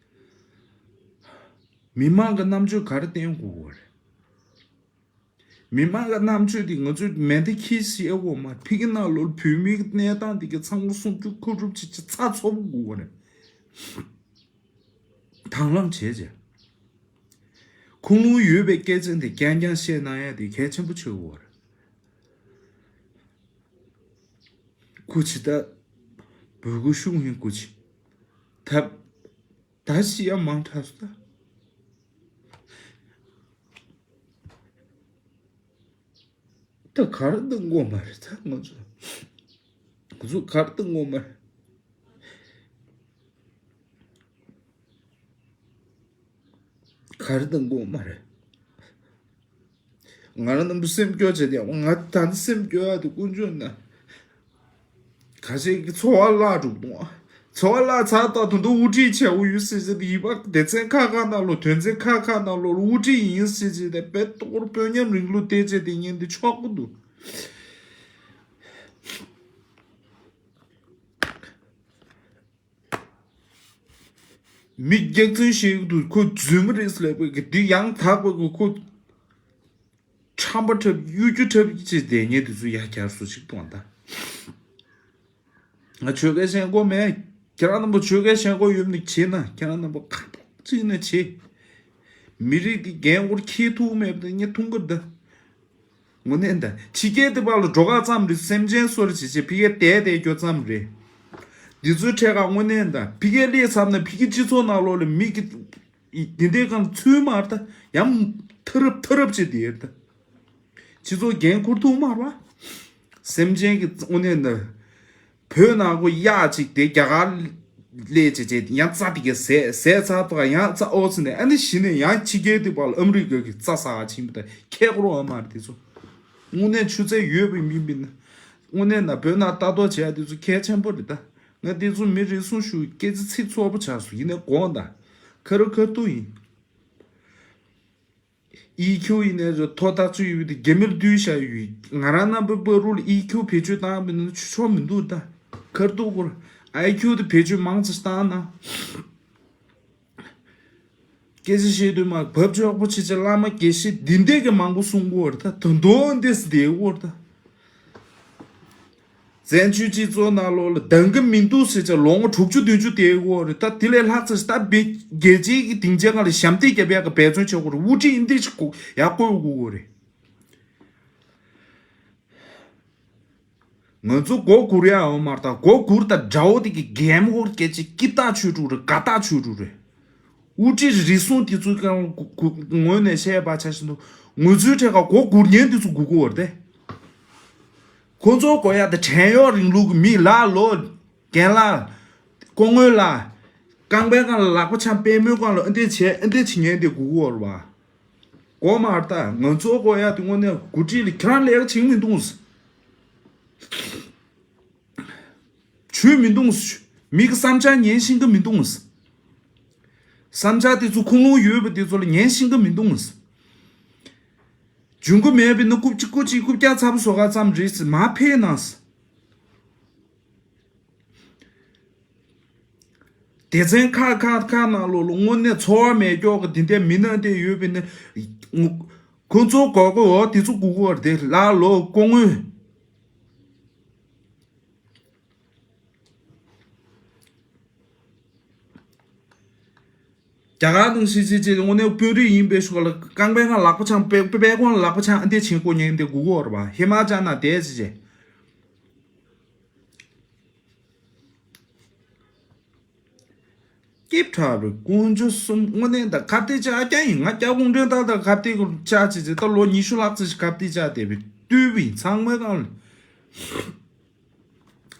མི་མང་གི་རྣམ་དཔྱོད་ག་རེ་བསྟེན་དགོས་ཀྱི་རེད། མི་མང་གི་རྣམ་དཔྱོད་དེ་ང་ཚོས་མེ་མདའ་འཁྱེར་ཤེས་དགོས་མ་རེད། ཕ་གི་ནང་ལོགས་བོད་མིའི་གནས་སྟངས་དེ་གི་ཚང་མ་སྲུང་སྐྱོབ་མཁོ་སྒྲུབ་བྱེད་ཆེད་ཚགས་ཚུད་པོ་དགོས་ཀྱི་རེད། དང་བླངས་བྱས་བྱས། ཁུངས་ལུང་ཡོད་པའི་སྐད་ཆ་འདི་རྐྱང་རྐྱང་བཤད་གནང་ཡ་དེ་གལ་ཆེན་པོ་ཆགས་ཀྱི་ཡོད་རེད། སྐུ་མཁྱེན་ད། བོད་སྐུ་གཞུང་ཡིན་སྐུ་མཁྱེན། ད། ད་ཤི་ཡ་མང་དྲགས་སོང་ད། ད་གར་འདུག་དགོས་མ་རེད་ད་ང་ཚོ། ང་ཚོ་གར་འདུག་དགོས་མ་རེད། གར་འདུག་དགོས་མ་རེད། ང་རང་རྣམ་པ་སེམས་སྐྱོ་བྱས་ཏེ་ང་ད་ནི་སེམས་སྐྱོ་ཡ་དེ་དཀོན་མཆོག་ན། ཁ་ཤས་ཀྱི་འཚོ་བ་བརླག་འགྲོ་གི་འདུག་འཚོ་བ་བརླག་ཚར་ད་དུང་དུ་དབུ་ཁྲིད་བྱས་འུ་ཡུ་སི་སི་དེ་ཡིན་པ་སྡེ་ཚན་ཁག་ཁག་ནང་ལོ་དོན་ཚན་ཁག་ཁག་ནང་ལོ་དབུ་ཁྲིད་ཡིན་སྲིད་ཅེས་དེ་དཔེ་ཏོག་དཔོན་ཉམས་རིང་ལུགས་བལྟས་བྱས་དེ་ཉིན་དེ་ཆོག་གི་འདུག་མི་རྒྱག་རྩོད་བྱེད་ཀྱི་འདུག་ཁོ་རྫུན་མ་རེད་ཟེར་ལབ་པའི་གི་འདི་ཡང་དག་པའི་གི་ཁོ་ཁྲམ་པ་འཁྲབ་གཡོ་སྒྱུ་འཁྲབ་ཀྱི་བྱེད་བསྡད་མཁན་དེ་ཚོ་ཡར་རྒྱག་སོ་ཞིག་གཏོང་ད། ང་ཆོལ་ཁའི་ཞེན་ཁོག་མེད། ཁྱེད་རང་རྣམ་པ་ཆོལ་ཁའི་ཞེན་ཁོག་ཡོད་ནི་བྱེད་ན་ཁྱེད་རང་རྣམ་པ་ཁ་པོ་གཅིག་ནས་བྱེད། མི་རིགས་ཀྱི་འགན་འཁུར་འཁྱེར་ཐུབ་མེད་པ་དེ་ངས་མཐོང་གི་འདུག་དངོས་གནས་ད་ཕྱི་རྒྱལ་དེ་བར་ལ་འགྲོ་ཁག་ཙམ་རེད། སེམས་ཅན་སོར་བྱེད་བྱེད་ཕི་གེ་བསྡད་བསྡད་རྒྱུ་ཙམ་རེད། འདི་ཚོའི་ཁྲལ་ཁག་དངོས་གནས་ད་ཕི་གེ་སླེབས་ཚར་ན་ཕི་གེ་སྤྱི་ཚོགས་ནང་ལོགས་ལ་མི་གི་འདི་འདྲའི་གང་ཚུལ་མ་རེད་ད་ཡང་ཐ་རབ་ཐ་རབ་བྱེད་དེ་རེད་ད། སྤྱི་ཚོགས་འགན་འཁུར་ཐུབ་མ་རེད་བ། སེམས་ཅན་གི་དངོས་གནས་ད། བོད་ནང་ཁོ་གཡག་ཅིག་དེ་རྒྱ་གར་ལས་བྱེད་བྱེད་ཡང་རྩ་དེ་གས་ཟས་ཟས་ཚར་ཐོག་ཡང་རྩ་ཨོ་ཚི་ནས་ཨ་ནི་གཞི་ནས་ཡང་ཕྱི་རྒྱལ་དེ་བར་ལ་ཨ་མི་རི་ཀ་གི་རྩ་ཟ་ག་ཕྱིན་པ་དང་ཁྱད་ཁོ་རོ་ཨ་མ་རེད་དེ་ཚོ། དངོས་གནས་ཆུ་ཚད་ཡོད་པའི་མི་མིན་ན། དངོས་གནས་ན་བོད་ནང་ལྟ་རྟོག་བྱེད་ཡ་དེ་ཚོ་གལ་ཆེན་པོ་རེད་ད། ང་དེ་ཚོ་མི་རེ་ཟུང་ཞུ་སྐད་ཆ་ཚིག་ཚོགས་པོ་ཆགས་སོང་ཡིན་ནའི་དགོངས་དག་ཁ་རུ་ཁ་ཐུག་ཡིན། ཨི་ཁྱུ་ཡིན་ནའི་རེད་ཐོ་ཐག་ཆོད་ཡོད་དེ་རྒྱ་མིར་བསྡུས་བཞག་ཡོད། ང་རང་རྣམ་པའི་བར་དུ་ལ་ཨི་ཁྱུ་བེད་སྤྱོད་བཏང་བ་ཡིན་ན་ཆོ་ཆོ་མི་འདུག་ད། ཁར་ཐུག་སྐོར་ཨའི་ཁྱུ་དེ་བེད་སྤྱོད་མང་ཙམ་བཏང་ན། སྐད་ཆ་བཤད་དུས་མ་བབ་ཆོག་པོ་ཆེ་ཆེ་བླ་མ་དགེ་བཤེས་འདི་འདྲས་ཀྱི་མང་པོ་གསུང་གི་ཡོད་རེད་ད། ད་དུང་འདི་སི་བསྡད་ཡོད་རེད་ད། བཙན་བྱོལ་སྤྱི་ཚོགས་ནང་ལོགས་ལ་འདང་གི་མི་འདུག་ཟེར་ཅིག་ལོ་ངོ་དྲུག་ཅུ་བདུན་ཅུ་དེའི་འོག་རེད་ད། དེ་ལས་ལྷག་ཙམ་ཞིག་ད་བེ་རྒྱལ་སྤྱིའི་གི་སྡིངས་ཆའི་སྒང་ལ་ཞབས་འདེགས་རྒྱབ་ཡག་གི་འབད་བརྩོན་བྱེད་དགོས་རེད། དབུ་ཁྲིད་འདི་ཞིག་ཡག་བསྐོ་དགོས་རེད། ང་ཚོ་མགོ་སྒུར་ཡག་ཡོད་མ་རེད་ད། མགོ་སྒུར་ད་དགྲ་བོ་དེ་གི་གད་མོ་སྐོར་སྐད་ཆ་སྐྱིད་ཐག་ཆོད་འགྲོ་རེད། དགའ་ཐག་ཆོད་འགྲོ་རེད། དབུ་ཁྲིད་རེ་ཟུང་དེ་ཚོའི་སྒང་ལ་གུ་གུ་ངོས་ནས་བཤད་པ་ཆ་བཞིན་དུ་ང་ཚོའི་གྲས་ཀ་མགོ་སྒུར་མཁན་དེ་ཚོ་སྒུག་གི་ཡོད་རེད་དེ། ཁོ་ཚོ་དགོས་ཡག་དེ་བྲན་གཡོག་རིང་ལུགས་ཀྱི་མི་ལ་ལོ། རྒན་ལགས། སྐུ་ངོ་ལགས། རྐང་པའི་སྒང་ལ་ལག་པ་འཆང་པད་མོའི་སྒང་ལ་ཨ་འདྲས་བྱས་ཨ་འདྲས་བྱེད་མཁན་དེ་སྒུག་གི་ཡོད་རེད་བ། དགོས་མ་རེད་ད། ང་ཚོ་དགོས་ཡག་དེ་དངོས་གནས་འགོ་ཁྲིད་ལ་ཁྱེད་རང་ལས་ཀ་བྱེད་མི་འདུག་ཟེར། ཆོས་མི་འདུག་ཟེར། མི་གི་བསམ་འཆར་ཉན་ཤེས་ཀྱི་མི་འདུག་ཟེར། བསམ་འཆར་དེ་ཚོ་ཁུངས་ལུང་ཡོད་པ་དེ་ཚོ་ལ་ཉན་ཤེས་ཀྱི་མི་འདུག་ཟེར། འཇུན་གི་མེད་པའི་ནི་རྐུབ་གཅིག་རྐུབ་གཅིག་རྐུབ་བཀྱག་ཚ་པོ་བཟོ་ག་ཙམ་རེད་ཟེར་མ་ཕེབས་གནང་ཟེར། སྡེ་ཚན་ཁག་ཁག་ཁག་ནང་ལོགས་ལ་དངོས་གནས་འཚོ་བ་མེད་ཀྱོག་གི་འདི་འདྲའི་མི་སྣ་འདི་ཡོད་པའི་ནི། ཁོ་ཚོ་དགོས་དགོས་འོ་དེ་ཚོ་སྒུག་གི་ཡོད་རེད་དེ་ལ་ལོ་སྐུ་ངོ། རྒྱ་གར་ནང་ཤི་ཤི་ཅེས་དངོས་གནས་དཔོན་རིགས་ཡིན་པའི་ཤུགས་ལ་རྐང་པའི་སྒང་ལག་པ་འཆང་པའི་པའི་པའི་ཁོང་ལ་ལག་པ་འཆང་ཨ་འདྲས་བྱེད་དགོས་ཉེན་དེ་སྒུག་གི་ཡོད་རེད་པ། ཧི་མ་ཅལ་ན་བསྡད་ཅི་ཅེས། སྐྱིད་ཐག་རེད་དཀོན་མཆོག་གསུམ་དངོས་གནས་ད་ཁ་གཏད་བཅག་རྐྱང་ཡིན། ང་སྐྱབས་ཁུངས་འདྲེན་ད་ད་ཁ་གཏད་བཅག་ཅི་ཅེས་ད་ལོ་ཉི་ཤུ་ལྷག་ཙམ་ཞིག་ཁ་གཏད་བཅག་བསྡད་པའི་བཏུལ་བ་ཡིན་ཚང་མའི་སྒང་ལ།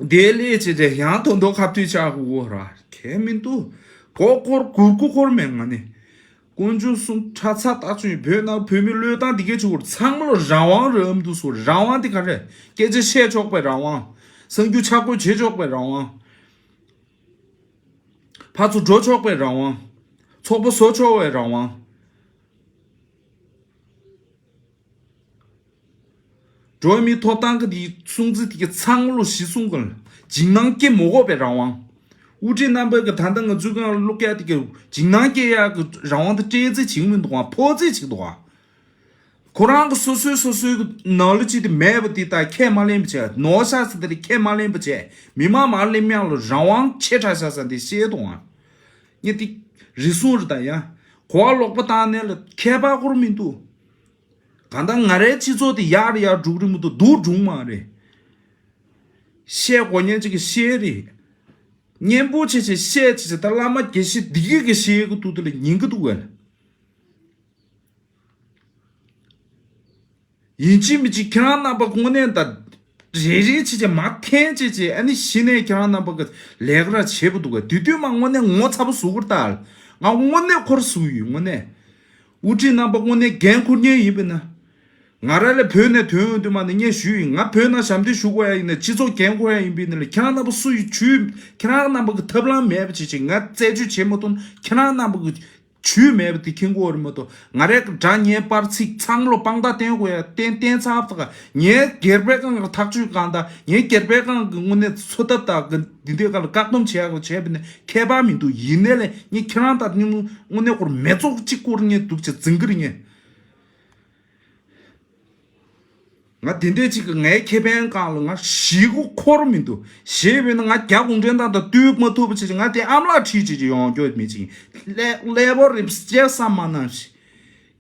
དེ་ལས་བྱས་ཏེ་ཡང་དོན་དུ་ཁ་གཏད་བཅག་དགོས་ར་གལ་མི་འདུག་གོ་འཁོར་གུར་གུ་འཁོར་མེད་ང་ནི། དཀོན་མཆོག་གསུམ་ཁྲ་ཚ་ཐག་ཆོད་ཡིན། བོད་ནང་བོད་མི་བློས་བཏང་འདི་གས་བྱེད་དགོས་རེད། ཚང་མ་ལ་རང་དབང་རེད། ཨ་མདོ་སོ་རང་དབང་དེ་ག་རེད། སྐད་ཆ་བཤད་ཆོག་པའི་རང་དབང་། གསར་འགྱུར་ཆ་བགོས་བྱེད་ཆོག་པའི་རང་དབང་། ཕར་ཚུར་འགྲོ་ཆོག་པའི་རང་དབང་། ཚོགས་པ་བཟོ་ཆོག་པའི་རང་དབང་། འགྲོ་བ་མིའི་ཐོབ་ཐང་གི་དེའི་སྲུང་བརྩི་དེ་གི་ཚང་མ་ལོ་གཞི་བཟུང་གི་འཇིགས་སྣང་སྐྱེ་མ་དགོས་པའི་རང་དབང་། དབུ་ཁྲིད་རྣམ་པ་གི་ད་ལྟ་ང་ཚོའི་སྒང་བླུག་ཡ་དེ་གི་འཇིགས་སྣང་སྐྱེ་ཡ་གི་རང་དབང་དེ་སྤྲད་རྩིས་བྱེད་ཀྱི་མི་འདུག་ག་ཕོག་རྩིས་བྱེད་ཀྱི་འདུག་ག་ཁོ་རང་གི་སོ་སོའི་སོ་སོའི་གི་ནོར་ལུགས་ཅིག་དེ་མེད་པ་དེ་ད་ཁས་མ་ལེན་པ་བྱས། ནོར་ཤག་ཟེར་དེ་ཁས་མ་ལེན་པ་བྱས། མི་མང་མར་ལེན་མི་ཡང་ལོ་རང་དབང་ཆེ་དྲགས་ཤག་ཟེར་དེ་བཤད་འདུག་ག་ངས་དེ་རེ་ཟུང་རེད། ད་ཡང་གོ་བ་ལོག་པ་བཏང་ནས་ལ་ཁྱད་པར་ཁོར་མི་འདུག་གང་ལྟར་ང་རའི་སྤྱི་ཚོགས་དེ་ཡར་ཡར་འགྲོ་གི་རེད་མ་གཏོགས་སྡུག་འགྲོ་གི་མ་རེད། བཤད་དགོས་མཁན་ཅིག་གིས་བཤད་རེད། སྙན་པོ་བྱས་བྱས་བཤད་བྱས་བྱས། ད་བླ་མ་དགེ་བཤེས་འདི་གས་ཀྱིས་བཤད་གི་འདུག་དེ་ལ་ཉན་གི་འདུག་གས། ཡིན་གཅིག་མིན་གཅིག་ཁྱེད་རང་རྣམ་པ་དངོས་གནས་ད་རེ་རེ་བྱས་བྱས་མར་འཐེན་བྱས་བྱས། ཨ་ནི་གཞི་ནས་ཁྱེད་རང་རྣམ་པ་གི་ལས་ཀ་ར་བྱེད་པ་འདུག་གས། དེ་དུས་མ་དངོས་གནས་ངོ་ཚ་པོ་བཟོ་གི་རེད་ད། ང་དངོས་གནས་ཁོ་ར་བཟོ་གི་ཡོད། དངོས་གནས། དབུ་ཁྲིད་རྣམ་པ་དངོས་གནས་འགན་འཁུར་མཁན་ཡིན་པས་ན། ང་རང་ལ་བོད་ནས་ཐོན་ཡོང་དུས་མ་ནས་ངས་ཞུས་ཡིན། ང་བོད་ནང་ཞབས་འདེགས་ཞུ་དགོས་ཡ་ཡིན་ན། སྤྱི་ཚོགས་འགན་འཁུར་ཡ་ཡིན་པས་ན་ལ། ཁྱེད་རང་རྣམ་པ་སུ་ཡིས་ཇུས། ཁྱེད་རང་རྣམ་པ་གི་ཐབས་ལམ་མེད་པ་བྱེད་ཅིག་ང་རྩད་གཅོད་བྱེད་མ་ཐུབ་ན། ཁྱེད་རང་རྣམ་པ་གི་ཇུས་མེད་པ་དེ་མཁྱེན་དགོས་རེད་མ་གཏོགས། ང་རའི་སྒྲ་སྙན་པར་ཚིག་ཚང་མ་ལོ་དཔང་རྟགས་བསྟན་དགོས་ཡ་བསྟན་བསྟན་ཚར་བ་དང་། ངའི་སྒེར་པའི་སྒང་གི་ཐག་གཅོད་སྒང་དང་། ངའི་སྒེར་པའི་སྒང་གི་དངོས་གནས་འཚོ་ཐབས་དང་གི་འདི་འདྲའི་སྒང་ལ་བཀག་སྡོམ་བྱེད་ཡ་གི་བྱས་པས་ན་ཁྱད་པར་མི་འདུག་ཡིན་ནའི་ལས་ངས་ཁྱེད་རང་དང་དངོས་གནས་ཁོར་མེ་ཙོག་གཅིག་བསྐོར་ངས་འདུག་བྱས་འཛིང་གི་རེད་ངས། ང་དེ་འདྲས་ཅིག་གི་ངའི་ཁེ་ཕན་སྒང་ལ་ང་ཞེད་སྒོ་ཁོར་མི་འདུག་ཞེས་པས་ན་ང་རྒྱ་གུང་ཁྲན་ཏང་དང་བསྟུན་མ་ཐུབ་པ་བྱས་ཅིག་ང་དེ་ཨ་མ་ལགས་ཁྲིད་ཅིག་ཅིག་ཡོང་རྒྱུ་མེད་ཅིག་ཀླད་ཀླད་པོ་རེད་ཅེས་བསམ་མ་གནང་ཞིག་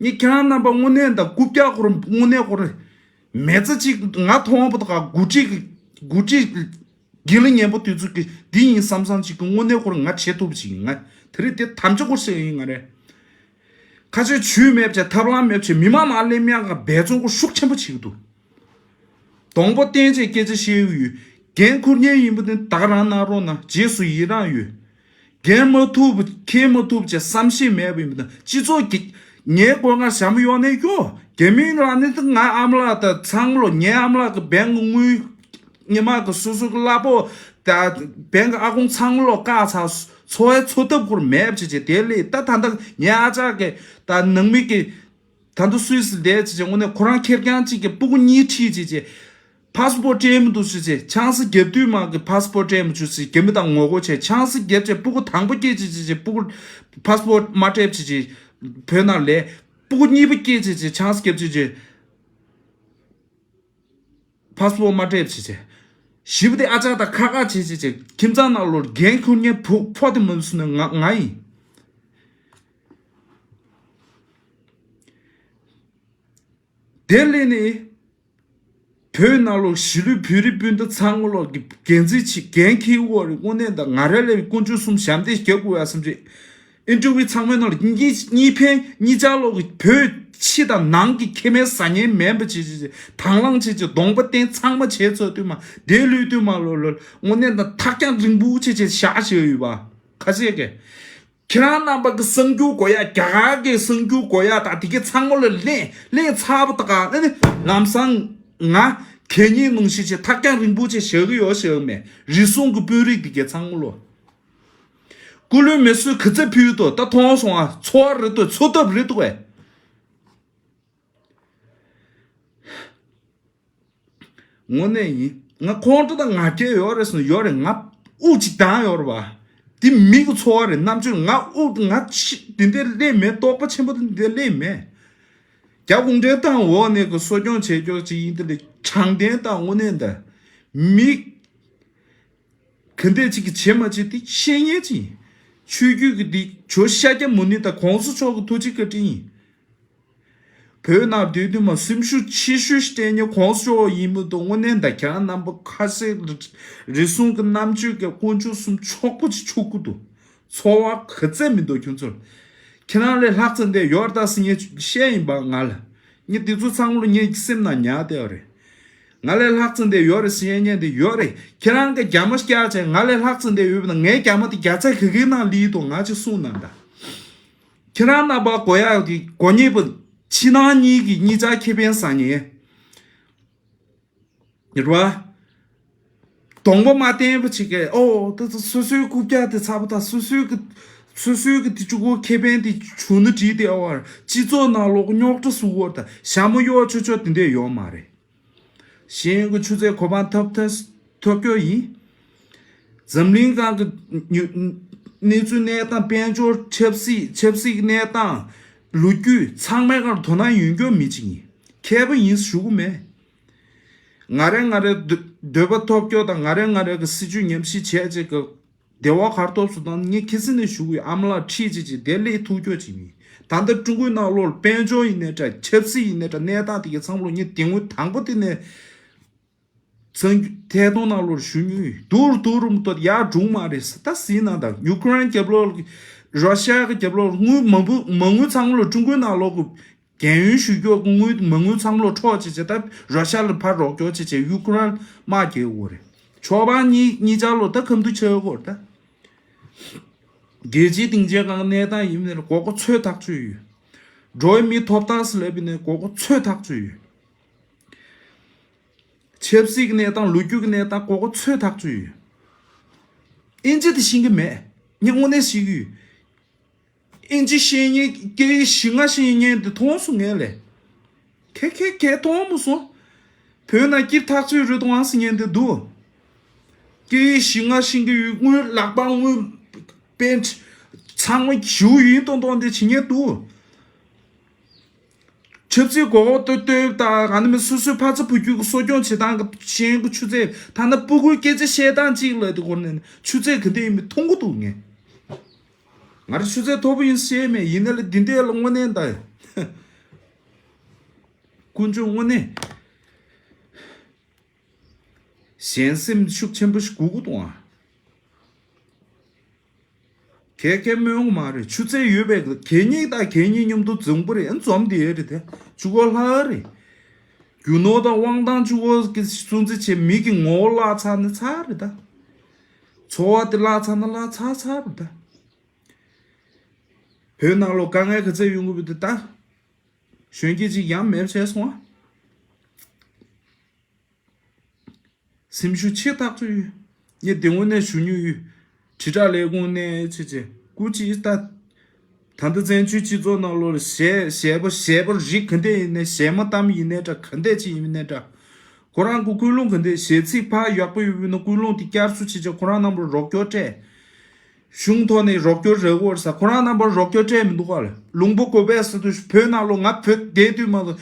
ངས་ཁྱེད་རང་རྣམ་པ་དངོས་གནས་དང་རྐུབ་བཀྱག་ཁོར་དངོས་གནས་ཁོར་མེ་ཙི་ཅིག་ང་མཐོང་བ་དང་འགོ་ཁྲིད་ཀྱི་འགོ་ཁྲིད་དགེ་ལ་ངན་པ་དུས་ཚོད་ཀྱི་འདི་ཡིན་བསམ་བསམ་ཅིག་གི་དངོས་གནས་ཁོར་ང་བྱེད་ཐུབ་ཅིག་ང་དེ་རིང་དེ་དམ་བཅའ་སྐོར་ཞིག་ཡིན་ང་རེད། ཁ་ཆེ་ཇུས་མེད་བྱས་ཐབས་ལམ་མེད་བྱས་མི་མང་མར་ལེན་མི་ཡང་ག་འབད་བརྩོན་ཁོ་ཤུགས་ཆེན་པོ་བྱེད་ཀྱི་འདུག་གདོང་པོ་བསྟན་བྱས་སྐད་ཆ་བཤད་ཀྱི་ཡོད། འགན་འཁུར་མཁན་ཡིན་པ་དེ་ད་ག་རང་གནང་རོགས་གནང་། རྗེས་སུ་ཡི་རང་ཡོད། འགན་མ་ཐུབ་པ་འཁྱེར་མ་ཐུབ་བྱས་བསམ་ཤེས་མེད་པ་ཡིན་པ་དང་སྤྱི་ཚོགས་ཀྱི་ངའི་མགོ་སྔར་ཞྭ་མོ་གཡོག་ནས་གཡོ། རྒྱ་མིའི་ལག་ནས་ང་ཨ་མ་ལགས་དང་ཚང་མ་ལོ་ངའི་ཨ་མ་ལགས་ཀྱི་བེང་གི་དངུལ། ཉི་མ་གི་སོ་སོ་གི་གླ་ཕོགས་དང་བེང་གི་ཨ་ཁུང་ཚང་མ་ལོ་བཀག་ཚར། འཚོ་བའི་འཚོ་ཐབས་ཁོར་མེད་བྱས་བྱས་དེ་ལས་ད་ད་ལྟ་ངའི་ཨ་ཅག་གི་ད་ནང་མི་གི་ད་ལྟ་སུད་སི་བསྡད་བྱས་བྱས་དངོས་གནས་ཁོ་རང་ཁེར་རྐྱང་གཅིག་གི་སྤུ་གུ་གཉིས་ཁྲིད་བྱས་བྱས་ཕ་སི་པོར་སྤྲད་མི་འདུག་ཟེར་བྱས་ཆང་ས་བརྒྱབ་དུས་མ་གི་ཕ་སི་པོར་སྤྲད་མི་བཅུག་ཟེར་རྒྱ་མི་དང་ངོ་རྒོལ་བྱས་ཆང་ས་བརྒྱབ་བྱས་སྤུ་གུ་དང་པོ་སྐྱེས་བྱས་བྱས་བྱས་སྤུ་གུ་ཕ་སི་པོར་མ་སྤྲད་བྱས་བྱས་བོད་ནང་ལས་སྤུ་གུ་གཉིས་པ་སྐྱེས་བྱས་བྱས་ཆང་ས་བརྒྱབ་བྱས་བྱས། ཕ་སི་པོར་མ་སྤྲད་བྱས་བྱས། བཞི་པོ་དེ་ཨ་ཅག་དང་ཁ་ཁ་བྱས་བྱས་བྱས་ཁྱིམ་ཚང་ནང་ལོར་འགན་འཁུར་མཁན་བུ་ཕོ་དེ་མ་ལུས་སུ་ནས་ང་ང་ཡིན། དེ་ལས་ནི། བོད་ནང་ལོར་གཞིས་ལུས་བོད་རིགས་སྤུན་ཟླ་ཚང་མ་ལོར་གི་འགན་འཛིན་བྱེད་འགན་འཁྱེར་དགོས་རེད། དངོས་གནས་ད་ང་རང་ལས་དཀོན་མཆོག་གསུམ་ཞབས་འདེགས་རྒྱག་དགོས་ཡ་བསམ་རེད། ཨིན་ཊར་བིའུ་ཚང་མའི་ནང་ལ་གཉིས་གཉིས་ཕན་གཉིས་ཆར་ལོག་གི་བོད་ཕྱི་དང་ནང་གི་ཁེ་ཕན་ཟ་མཁན་མིན་པ་བྱེད་བྱེད་བྱེད་དང་བླངས་བྱེད་བྱེད་གདོང་པ་བསྟན་ཚང་མ་བྱས་ཚར་དུས་མ་དེ་ལུས་དུས་མ་ལོ་ལོ་དངོས་གནས་ད་ཐག་རྐྱང་རིང་པོ་བྱེད་བྱེད་བཞག་བྱས་ཡོད་པ་ཁ་ཤས་ཀྱིས། ཁྱེད་རང་རྣམ་པ་གི་གསར་འགྱུར་གོ་ཡ་རྒྱ་གར་གྱི་གསར་འགྱུར་གོ་ཡ་དང་དེ་གའི་ཚང་མ་ལ་གླེང་གླེང་ཚར་བ་དང་ཨ་ནི་ལམ་སང་ང་གད་སྙིགས་ནང་བཞིན་བྱས་ཐག་རྐྱང་རིང་པོ་བྱས་བཞག་གི་ཡོད་བཞག་མེད་རེ་ཟུང་གི་དཔོན་རིགས་དེ་གའི་ཚང་མ་ལོ། སྐུ་ལུས་མེ་གསོད་ག་ཚད་ཕུལ་ཏོ་ད་མཐོང་སོང་ཨ། འཚོ་བ་རེད་དོ་འཚོ་ཐབས་རེད་དོ་ཨེ། དངོས་གནས་ཡིན། ང་ཁོང་ཁྲོ་དང་ང་རྒྱལ་ཡོད་རེད་ཟེར་ན་ཡོད་རེད། ང་དབུགས་གཅིག་ལྡང་ཡོད་རེད་བ། འདི་མི་གི་འཚོ་བ་རེད། རྣམ་དཔྱོད་ང་དབུགས་ང་ཆི་འདི་འདྲ་སླེབས་མེད། རྟོགས་པ་ཆེན་པོ་འདི་འདྲ་སླེབས་མེད། རྒྱ་གུང་ཁྲན་ཏང་འོག་ནས་གི་གསོ་སྐྱོང་བྱེད་རྒྱུ་ཅིག་ཡིན། དེ་ལས་དྲང་བདེན་དང་དངོས་གནས་འདི་མི་ག་འདྲས་ཅིག་གིས་བྱེད་མ་བྱེད་དེ་ཤེས་མཁན་ཅིག་ཡིན། ཆོས་བརྒྱུད་ཀྱི་འདི་ཇོ་ཤཱཀྱ་མུ་ནེ་དང་གོང་ས་མཆོག་གི་ཐུགས་རྗེ་བཀའ་དྲིན་ཡིན། བོད་ནང་སྡོད་དུས་མ་སེམས་ཤུགས་ཆེ་ཤོས་སྤྲད་མཁན་གོང་ས་མཆོག་ཡིན་མི་འདུག་དངོས་གནས་ད་ཁྱེད་རང་རྣམ་པ་ཁ་ཤས་རེ་ཟུང་གི་རྣམ་དཔྱོད་ཀྱི་དཀོན་མཆོག་གསུམ་ཆོག་པོ་ཅིག་ཆོག་གི་འདུག་འཚོ་བ་ག་ཚད་མི་འདུག་ཁྱོད་ཚོར། ཁྱེད་རང་ལས་ལྷག་ཙམ་དེ་ཡོད་ད་ཟེར་ངས་བཤད་ཡིན་པ་ང་ལ། ངས་དེ་ཚོ་ཚང་མ་ལ་ངའི་སེམས་ནང་ཉར་བསྡད་པ་རེད། ང་ལས་ལྷག་ཙམ་དེ་ཡོད་རེད་ཟེར་མཁན་དེ་ཡོད་རེད། ཁྱེད་རང་གི་རྒྱ་མ་བཀྱག་བྱས་ང་ལས་ལྷག་ཙམ་དེ་ཡོད་པ་ན་ངའི་རྒྱ་མ་དེ་བརྒྱ་ཆ་ག་གེའི་ནང་ལུས་འདུག་ང་ཅིག་གསུངས་གནང་ད། ཁྱེད་རང་རྣམ་པ་གོ་ཡག་གི་གོ་ཉེས་པ། ཕྱི་ནང་གཉིས་ཀྱི་གཉིས་ཆ་ཁེ་ཕན་ཟ་ཉེས། རེད་བ། གདོང་པ་མ་བསྟན་པ་བྱེད་མཁན། ཨོ་ད་ད་སོ་སོའི་རྐུབ་བཀྱག་དེ་ཚ་པོ་དང་། སོ་སོའི་གི་སོ་སོའི་གི་དེ་གཅིག་པོ་ཁེ་ཕན་དེ་བྱུང་ན་འགྲིག་དེ། ཨ་བར་སྤྱི་ཚོགས་ནང་ལོགས་རྙོག་དྲ་བཟོ་བར་དང་ཞྭ་མོ་གཡོག་ཆོག་ཆོག་དེ་འདྲས་ཡོད་མ་རེད། གཞན་གྱི་ཆུ་ཚད་གོ་འཕང་ཐོབ་ཐབས་ཐོབ་རྒྱུ་ཡིན། འཛམ་གླིང་སྒང་གི་ཉུ་གནས་ཚུལ་གནས་སྟངས། དཔལ་འབྱོར། ཆབ་སྲིད། ཆབ་སྲིད་གནས་སྟངས། ལོ་རྒྱུས་ཚང་མའི་སྒང་དོ་སྣང་ཡོད་རྒྱུ་མི་གཅིག་ཡིན། མཁས་པ་ཡིན་ཞུ་གི་མེད། ང་རེ་ང་རེ་འདོད་འདོད་པ་ཐོབ་རྒྱུ་དང་། ང་རེ་ང་རེ་གི་སྲིད་བྱུས་ཉམས་ཞིབ་བྱས་བྱས་གི་བདེ་བ་ག་རེ་ཐོབ་སོང་དང་། ངས་ཁ་སང་ནས་ཞུ་གི་ཡོད། ཨ་མ་ལགས་ཁྲིད་བྱས་བྱས་དེ་སླེབས་ཐུབ་རྒྱུ་ཅིག་མིན། ད་ལྟ་ཀྲུང་གོའི་ནང་ལོགས་ལ་དཔལ་འབྱོར་ཡིན་ནའི་འདྲ། ཆབ་སྲིད་ཡིན་ནའི་འདྲ། གནས་སྟངས་དེ་གའི་ཚང་མ་ལོ་ངས་དེ་སྔོན་དང་པོ་དེ་ནས་གསར་འགྱུར་ཐད་གཏོང་ནང་ལོགས་ཞུ་མྱོང་ཡོད། སྡུག་རུ་སྡུག་རུ་མ་གཏོགས་ཡར་འགྲོ་མ་རེད་ཟེར། ད་ཟིན་ན་ད་ཡུ་ཀེ་རེན་རྒྱབ་ལོགས། ར་ཤ་གི་རྒྱབ་ལོགས་དངུལ་མ་འབུ་མ། དངུལ་ཚང་མ་ལོ་ཀྲུང་གོའི་ནང་ལོགས་གི་རྒན་ཡོལ་ཞུ་རྒྱུ་གི་དངུལ་མ། དངུལ་ཚང་མ་ལོ་འཕྲོག་བྱས་བྱས། ད་ར་ཤ་ལ་ཕར་རོགས་སྐྱོར་བྱས་བྱས་ཡུ་ཀེ་རེན་དམག་རྒྱག་དགོས་རེད། ཕྱོགས་ཕར་གཉིས་གཉིས་ཆ་ལོ་ད་ཁམས་དུ་ཆགས་དགོས་རེད་ད། རྒྱལ་སྤྱིའི་སྡིངས་ཆའི་སྒང་གནས་སྟངས་ཡིན་ནའི་ལ་མགོ་སྐོར་ཚོད་ཐག་ཆོད་ཡོད། འགྲོ་བའི་མིའི་ཐོབ་ཐང་ཟེར་ལབ་པ་ཡིན་ནའི་མགོ་སྐོར་ཚོད་ཐག་ཆོད་ཡོད། ཆབ་སྲིད་ཀྱི་གནས་སྟངས། ལོ་རྒྱུས་ཀྱི་གནས་སྟངས་མགོ་སྐོར་ཚོད་ཐག་ཆོད་ཡོད། ཨིན་ཇི་དེ་ཤེས་ཀྱི་མེད། ངས་དངོས་གནས་ཤེས་ཀྱི་ཡོད། ཨིན་ཇི་ཤེས་མཁན། སྐད་ཡིག་བཞི་ལྔ་ཤེས་མཁན་དེ་མཐོང་སོང་ངས་ལས། ཁེ་ཁེ་ཁེ་མཐོང་མ་སོང་། བོད་ནང་སྐྱིད་ཐག་ཆོད་རེད་འདུག་ཨང་ཟེར་མཁན་དེ་འདུག་སྐད་ཡིག་བཞི་ལྔ་ཤེས་ཀྱི་ཡོད། དངུལ་ལག་པ། དངུལ་པེན་ཚང་མ་ཞུ་ཡིན་མཐོང་མཐོང་དེ་བྱེད་མཁན་འདུག་ཆབ་སྲིད་མགོ་སྐོར་ལྟོས་ལྟོས་དང་། ཨ་ནི་མི་སོ་སོའི་ཕ་ཚ་བུ་རྒྱུད་ཀྱི་གསོ་སྐྱོང་བྱེད་སྟངས་ཀྱི་གཞན་གྱི་ཆུ་ཚད། ཐ་ན་སྤུ་གུའི་སྐད་ཆ་བཤད་སྟངས་གཅིག་ལ་དེ་སྐོར་ནས་ཆུ་ཚད་ག་འདྲ་ཡིན་མིན་མཐོང་གི་འདུག་ངས། ང་རང་ཆུ་ཚད་མཐོ་པོ་ཡིན་ཤེས་མེད། ཡིན་ནའི་ལ་འདི་འདྲས་ལ་དངོས་གནས་ད། དཀོན་མཆོག་དངོས་གནས་གཞན་སེམས་ཤུགས་ཆེན་པོ་ཞིག་དགོས་ཀྱི་འདུག་ཨ། གལ་གལ་སྨོན་གྱི་མ་རེད། ཆུ་ཚད་ཡོད་པའི་གད་སྙིགས་དང་གད་སྙིགས་མཉམ་དུ་འཛོམས་པ་རེད། ཨ། འཛོམས་བསྡད་རེད་དེ། ཆུ་འཁོར་ལྷག་རེད། རྒྱུ་ནོར་དང་དབང་ཐང་ཆུ་འཁོར་གྱི་སྲུང་བརྩི་བྱེད། མི་གི་ངོ་བོ་བརླག་ཚར་ན་ཚར་རེད་ད། འཚོ་བ་དེ་བརླག་ཚར་ན་བརླག་ཚར་ཚར་རེད་ད། བོད་ནང་ལོགས་དཀའ་ངལ་ག་ཚད་ཡོང་གི་འདུག་དེ་ད། གཞོན་སྐྱེས་ཅིག་ཡང་མེད་བྱས་སོང་ཨ། སེམས་ཤུགས་ཆེ་ཐག་ཆོད་ཡོད། ངས་དེ་སྔོན་ནས་ཞུ་མྱོང་ཡོད། དྲིལ་བསྒྲགས་ལས་ཁུངས་ནས་བྱས་བྱས་སྐུ་མཁྱེན་ད། ད་ལྟ་བཙན་བྱོལ་སྤྱི་ཚོགས་ནང་ལོགས་ལ་གཞས་གཞས་པ་གཞས་པ་རིགས་ག་འདྲས་ཡིན་ནའི། གཞས་མ་གཏམ་ཡིན་ནའི་འདྲ། ག་འདྲས་ཅིག་ཡིན་ནའི་འདྲ། ཁོ་རང་གི་ཀུན་སློང་ག་འདྲས། གཞས་ཚིག་ཕར་ཡག་པོ་ཡོད་པ་ཡིན་ན་ཀུན་སློང་དེ་བསྐྱར་གསོ་བྱེད་བྱས་ཁོ་རང་རྣམ་པར་རོགས་སྐྱོར་སྤྲད། གཞུང་ཐོག་ནས་རོགས་སྐྱོར་རག་གི་ཡོད་རེད་ཟེར། ཁོ་རང་རྣམ་པར་རོགས་སྐྱོར་སྤྲད་མི་འདུག་ག་ལ། ལུང་པ་གོ་བས་ཟེར་དུས། བོད་ནང་ལོགས་ང་བོད་བསྡད་དུས་མ་གཏོགས་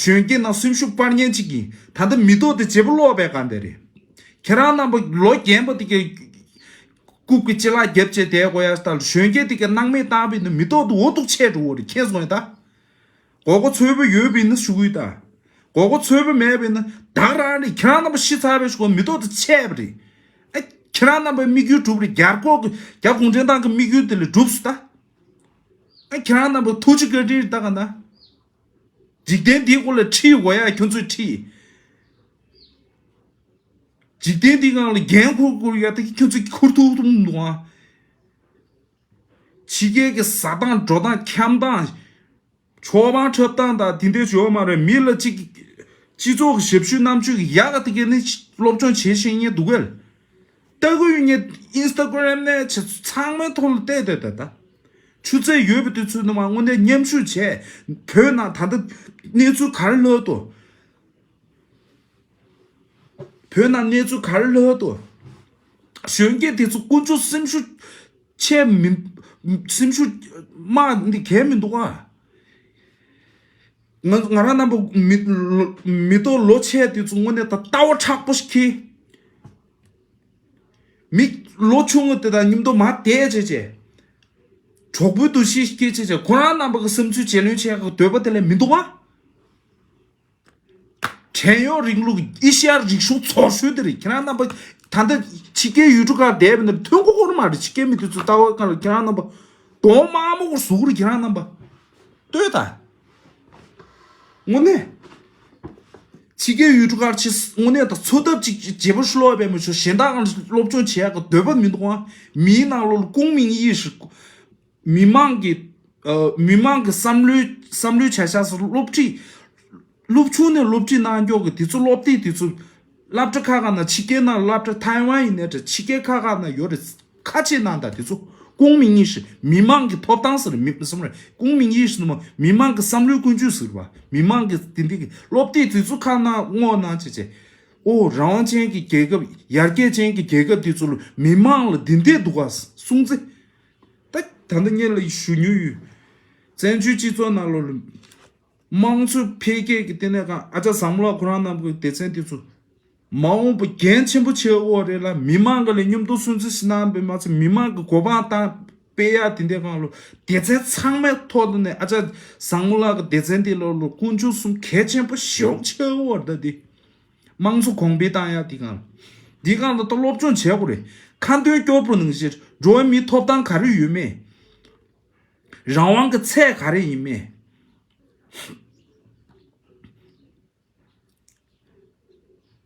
གཞོན་སྐྱེས་ནང་སེམས་ཤུགས་སྤར་མཁན་ཅིག་ཡིན། ད་ལྟ་མི་ཐོག་དེ་བརྗེ་པོ་ལོག་པའི་སྒང་དེ་རེད། ཁྱེད་རང་རྣམ་པ་ལོ་རྒན་པ་དེ་གའི་རྐུབ་ཀྱི་ལྕེ་ལག་བརྒྱབ་བྱས་བསྡད་དགོས་ཡ་ལྟར། གཞོན་སྐྱེས་དེ་གའི་སྣང་མེད་བཏང་བ་ཡིན་ན་མི་ཐོག་དེ་འུ་ཐུག་ཆད་འགྲོ་གི་རེད། མཁྱེན་སོང་ངས་ད། མགོ་སྐོར་ཚོད་དཔག་ཡོད་པ་ཡིན་ན་ཞུ་གི་ཡོད་ད། མགོ་སྐོར་ཚོད་དཔག་མེད་པ་ཡིན་ན་ད་ག་རང་རེད། ཁྱེད་རང་རྣམ་པ་ཤི་ཚར་བའི་ཞོག་མི་ཐོག་དེ་ཆད་པ་རེད། ཨ། ཁྱེད་རང་རྣམ་པའི་དམིགས་ཡུལ་འགྲུབ་རེད། རྒྱ་རྒོག་གི་རྒྱ་གུང་ཁྲན་ཏང་གི་དམིགས་ཡུལ་དེ་ལས་འགྲུབ་སོང་ད། ཨ། ཁྱེད་རང་རྣམ་པ་ཐུགས་རྗེ་བཀའ་དྲིན་རེད་ད་ག་ན། འཇིག་རྟེན་འདིའི་སྐོར་ལ་ཁྲིད་དགོས་ཡ་ཁྱོད་ཚོས་ཁྲིད། འཇིག་རྟེན་འདིའི་སྒང་ལ་འགན་འཁུར་དགོས་ཡ་དེ་ཁྱོད་ཚོས་འཁུར་ཐུབ་ཐུབ་མི་འདུག་ཨ། ཕྱི་རྒྱལ་གྱི་ཟ་སྟངས་འགྲོ་སྟངས་འཁྱམ་སྟངས། ཆོག་མང་འཁྲབ་སྟངས་དང་དེ་འདྲས་བྱེད་ཡོད་མ་རེད། མི་ལ་གཅིག་སྤྱི་ཚོགས་ཀྱི་ཞབས་ཞུ་རྣམ་དཔྱོད་ཀྱི་ཡག་ག་དེ་གས་ནི་སློབ་སྦྱོང་བྱེད་ཤེས་མཁན་འདུག་གས། ལྟ་གི་ཡོད། ངས་ཨིན་སི་ཊ་གྷི་རམ་ནས་བྱས་ཚང་མའི་ཐོག་ལ་བལྟས་བསྡད་ད་ད། ཆུ་ཚད་ཡོད་པ་དེ་ཚོའི་ནང་མ་དངོས་གནས་མཉམ་ཞུགས་བྱས། བོད་ནང་ད་ལྟ་གནས་ཚུལ་ག་རེ་ལྷག་འདུག་བོད་ནང་གནས་ཚུལ་ག་རེ་ལྷག་འདུག་གཞོན་སྐྱེས་དེ་ཚོ་དཀོན་མཆོག་སེམས་ཤུགས་ཆེ་མི། སེམས་ཤུགས་དམའ་འདི་གས་མི་འདུག་ཨ། ང་ང་རང་རྣམ་པ་མི་མི་ཐོག་ལོ་ཆེ་དེ་ཚོ་དངོས་གནས་ད་ལྟ་བ་མཁྲེགས་པོ་ཞིག་འཁྱེར། མི་ལོ་ཆུང་ངུ་དེ་དང་མཉམ་དུ་མར་བསྡད་བྱས་བྱས། གྲོགས་པོའི་འདུ་ཤེས་ཤིག་སྐྱེས་བྱས་བྱས། ཁོ་རང་རྣམ་པ་གི་བསམ་ཚུལ་བརྗེ་ལེན་བྱེད་ཡག་གི་འདོད་པ་དེ་ལས་མི་འདུག་ཨ། བྲན་གཡོག་རིང་ལུགས་ཨེ་ཤ་ཡ་རིག་གཞུང་རྫོགས་ཤོས་དེ་རེད། ཁྱེད་རང་རྣམ་པ་ད་ལྟ་ཕྱི་རྒྱལ་ཡུལ་གྲུ་ཁག་བསྡད་པ་ནི་ཐོན་གོ་གོ་མ་རེད། ཕྱི་རྒྱལ་མི་དེ་ཚོ་ལྟ་བ་གང་ལ་ཁྱེད་རང་རྣམ་པ་གདོང་དམར་མོ་གོ་ཟུག་རེད། ཁྱེད་རང་རྣམ་པ་ལྟོས་དང་། དངོས་གནས། ཕྱི་རྒྱལ་ཡུལ་གྲུ་ཁག་ཆེ་དངོས་གནས་དང་འཚོ་ཐབས་ཅིག་བྱེད་པ་ཤུ་ལོག་པའི་མི་ཆོག་གཞན་དག་གང་སློབ་སྦྱོང་བྱེད་ཡག་གི་འདོད་པ་མི་འདུག་ཨ། མིའི་ནང་ལོགས་ལ་ཀུང་མིང་ཡིས་ཧྲི། མི་མང་གི་ ཨ། མི་མང་གི་བསམ་བློའི་བསམ་བློའི་བྱ་གཞག་སོགས་སློབ་ཁྲིད། སློབ་ཆུང་ནས་སློབ་ཁྲིད་གནང་མགྱོགས་ཀྱི་དེ་ཚོ་སློབ་དེབ་དེ་ཚོ་སློབ་གྲྭ་ཁག་ཁག་ནང་ཕྱི་རྒྱལ་ནང་སློབ་གྲྭ་ཐའེ་ཝན་ཡིན་ནའི་འདྲ་ཕྱི་རྒྱལ་ཁག་ཁག་ནང་ཡོད་རེད། ཁ་ཆེ་གནང་དང་དེ་ཚོ་公民意识མི་མང་གི་ཐོབ་ཐང་ཟེར་མི་བསམ་རེད། 公民意识ནི་མ་མི་མང་གི་བསམ་བློའི་ཀུན་སྤྱོད་ཟེར་བ་མི་མང་གི་དེ་འདྲ་གི་སློབ་དེབ་དེ་ཚོ་ཁག་ནང་བསྔོགས་གནང་བྱས་བྱས། ཨོ་རང་དབང་ཅན་གྱི་རྒྱལ་ཁབ་ཡར་རྒྱས་ཅན་གྱི་རྒྱལ་ཁབ་དེ་ཚོ་ལ་མི་མང་ལ་འདི་འདྲས་འདུག་ག་གསུང་ཚེ། ད་ད་ལྟ་ངས་ལ་ཞུ་མྱོང་ཡོད། བཙན་བྱོལ་སྤྱི་ཚོགས་ནང་ལོགས་ལ་དམངས་གཙོ་འཕེལ་རྒྱས་ཀྱི་ལྟེ་གནས་ཁང་ཨ་ཅག་བཟང་མོ་ལགས་ཁོ་རང་རྣམ་པའི་སྡེ་ཚན་དེ་ཚོ་མ་འོངས་པ་འགན་ཆེན་པོ་ཆེ་བོ་རེད་ལ། མི་མང་གི་ལ་མཉམ་དུ་སུན་གཙེར་ཞིག་གནང་བས་མ་ཚད་མི་མང་གི་གོ་འཕང་བཏང་སྤེལ་ཡག་དེ་འདྲའི་སྒང་ལ་སྡེ་ཚན་ཚང་མའི་ཐོག་ཏུ་ནས་ཨ་ཅག་བཟང་མོ་ལགས་ཀྱི་སྡེ་ཚན་དེ་ལོགས་ལ་དཀོན་མཆོག་གསུམ་གལ་ཆེན་པོ་ཞེ་པོ་ཆེ་བོ་རེད། ད་དེ་དམངས་གཙོ་གོང་འཕེལ་བཏང་ཡག་དེ་སྒང་ལ་དེ་སྒང་ལ་ད་སློབ་སྦྱོང་བྱེད་དགོས་རེད། ཁ་འདོན་སྐྱོར་པོ་ནང་བཞིན་འགྲོ་བ་མིའི་ཐོབ་ཐང་ག་རེ་ཡོད་མེད། རང་དབང་གི་ཚད་ག་རེ་ཡིན་མེད།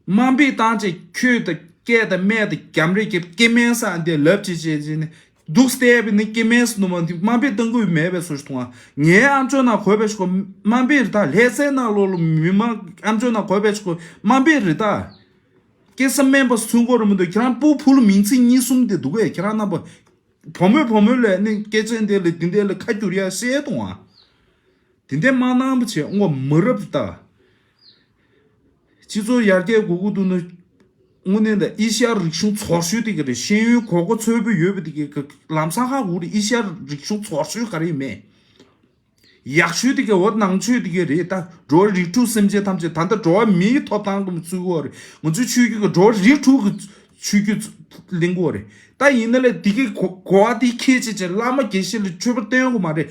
དམའ་འབེབས་བཏང་བྱས་ཁྱོད་དང་སྐད་དང་སྨད་དང་རྒྱབ་རི་རྒྱབ་སྐྱེ་དམན་ས་འདི་ལབ་བྱས་བྱས་བྱས་ནས་སྡུག་སྟེ་བས་ནི་སྐྱེ་དམན་ས་ནུ་མ་འདི་དམའ་འབེབས་གཏོང་གི་མེད་པའི་བཟོ་ཞིག་མཐོང་བ། ངའི་ཨམ་ཅོག་ནང་གོ་བའི་ཞིག་གོ་དམའ་འབེབས་རེད་ད། ལྷ་སའི་ནང་ལོགས་ལ་མི་མང་ཨམ་ཅོག་ནང་གོ་བའི་ཞིག་གོ་དམའ་འབེབས་རེད་ད། སྐྱེ་ས་དམན་པ་ཚུན་སྐོར་མི་འདུག་ཁྱེད་རང་སྤུ་ཕུ་ལ་མིང་ཚིག་གཉིས་གསུམ་དེ་འདུག་གས། ཁྱེད་རང་རྣམ་པ་བུ་མོས་བུ་མོ་ལས་ནི་སྐད་ཆ་འདི་ལ་འདི་འདི་ལ་ཁ་བསྒྱུར་ཡ་བཤད་གཏོང་བ། དེ་འདྲའི་མ་གནང་བ་བྱས་ངོ་མ་རབས་ད། སྤྱི་ཚོགས་ཡར་རྒྱས་དགོས་ཀྱི་འདུག་ན། དངོས་གནས་ད་ཨེ་ཤ་ཡ་རིག་གཞུང་ཚོགས་ཤོས་དེ་ག་རེད། ཤེས་ཡོན་གོ་གོ་ཚོད་པོ་ཡོད་པ་དེ་ག་ལམ་སང་ཧ་གོ་རེད། ཨེ་ཤ་ཡ་རིག་གཞུང་ཚོགས་ཤོས་ག་རེ་ཡིན་མེད། ཡག་ཤོས་དེ་ག་འོ་ནང་ཆོས་དེ་ག་རེད་ད། འགྲོ་བ་རིགས་དྲུག་སེམས་ཅན་ཐམས་ཅད་ད་ལྟ་འགྲོ་བ་མིའི་ཐོབ་ཐང་གི་བཙུགས་ཡོད་རེད། ང་ཚོའི་ཆོས་བརྒྱུད་ཀྱི་འགྲོ་བ་རིགས་དྲུག་གི་ཆོས་བརྒྱུད་གླེང་གི་ཡོད་རེད། ད་ཡིན་ན་ལས་དེ་གའི་གོ་གོ་བ་དེ་ཁྱེད་ཅེས་ཅེས་བླ་མ་དགེ་བཤེས་ལ་མཆོད་པ་བཏོན་དགོས་མ་རེད།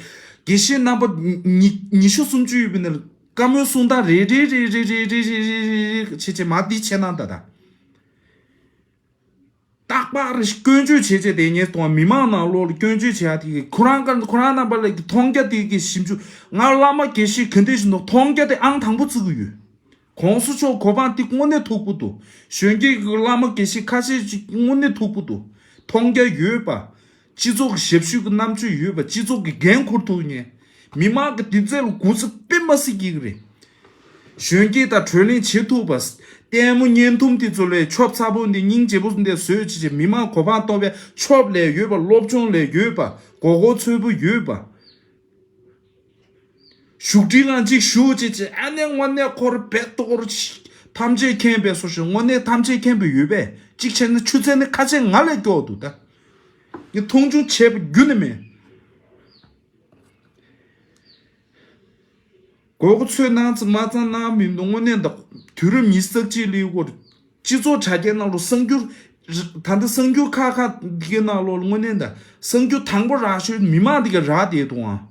དགེ་བཤེས་རྣམ་པ་ཉི་ཉི་ཤུ་སུམ་ཅུ་ཡོད་པའི་ནང་ལ་བཀའ་མོལ་གསུང་སྟངས་རེ་རེ་རེ་རེ་བྱས་བྱས་མ་དེ་བྱས་གནང་ད་ད། རྟག་པར་སྐྱོན་བརྗོད་བྱེད་བྱེད་དེ་ངས་གཏོང་བ་མི་མང་ནང་ལོགས་ལ་སྐྱོན་བརྗོད་བྱེད་ཡ་དེ་གི་ཁོ་རང་ག་ཁོ་རང་རྣམ་པ་ལ་གི་མཐོང་རྒྱ་དེ་གི་ཞིབ་འཇུག་ང་བླ་མ་དགེ་བཤེས་ག་འདྲས་ཞིག་འདུག་མཐོང་རྒྱ་དེ་ཨང་དང་པོ་བརྩི་གི་ཡོད། གོང་ས་མཆོག་གོ་འཕང་དེ་དངོས་གནས་ཐུགས་ཁུར་འདུག་གཞོན་སྐྱེས་ཀྱི་བླ་མ་དགེ་བཤེས་ཁ་ཤས་ཅིག་དངོས་གནས་ཐུགས་ཁུར་འདུག་མཐོང་རྒྱ་ཡོད་པ། སྤྱི་ཚོགས་ཀྱི་ཞབས་ཞུ་གི་རྣམ་དཔྱོད་ཡོད་པ། སྤྱི་ཚོགས་ཀྱི་འགན་འཁུར་ཐུབ་མཁན། མི་མང་གི་དུས་ཚོད་ལ་གུ་ཚུགས་དཔེ་མ་སྲིད་ཀྱི་རེད། གཞོན་སྐྱེས་དང་གྲོས་གླེང་བྱེད་ཐུབ་པ། ལྟད་མོ་བརྙན་ཐུང་དེ་ཚོ་ལས་ཆོབ་ཚ་པོ་འདི་སྙིང་རྗེ་པོ་འདི་བཟོས་བྱས་བྱས་མི་མང་གོ་འཕང་གཏོང་བའི་ཆོབ་ལས་ཡོད་པ། སློབ་སྦྱོང་ལས་ཡོད་པ། མགོ་སྐོར་ཚོད་པོ་ཡོད་པ། བཞུགས་ཁྲི་ལ་གཅིག་བཞུགས་བྱས་བྱས་ཨ་ནེ་དངོས་གནས་ཁོ་ར་བེད་ཏོ་ཁོ་ར་ཐམས་ཅད་མཁྱེན་པའི་སོ་ཞིག་དངོས་གནས་ཐམས་ཅད་མཁྱེན་པའི་ཡོད་པས་གཅིག་བྱས་ན་ཆུ་ཚན་ནི་ཁ་ཆེ་ང་ལས་སྐྱོ་འདུག་ད་ངས་མཐོང་ཆུང་བྱས་པ་རྒྱུ་ནི་མེད། མགོ་སྐོར་ཚོད་གནང་ཙམ་མ་ཙམ་གནང་མི་འདུག་དངོས་གནས་ད་དུས་རབས་ཉི་ཤུ་རྩ་གཅིག་ལོའི་སྐོར་སྤྱི་ཚོགས་དྲ་རྒྱའི་ནང་ལ་གསར་འགྱུར་ད་ལྟ་གསར་འགྱུར་ཁག་ཁག་འདི་གའི་ནང་ལོགས་ལ་དངོས་གནས་ད་གསར་འགྱུར་དང་པོ་རག་ཤོས་མི་མང་འདི་ག་རག་བསྡད་འདུག་ཨང་།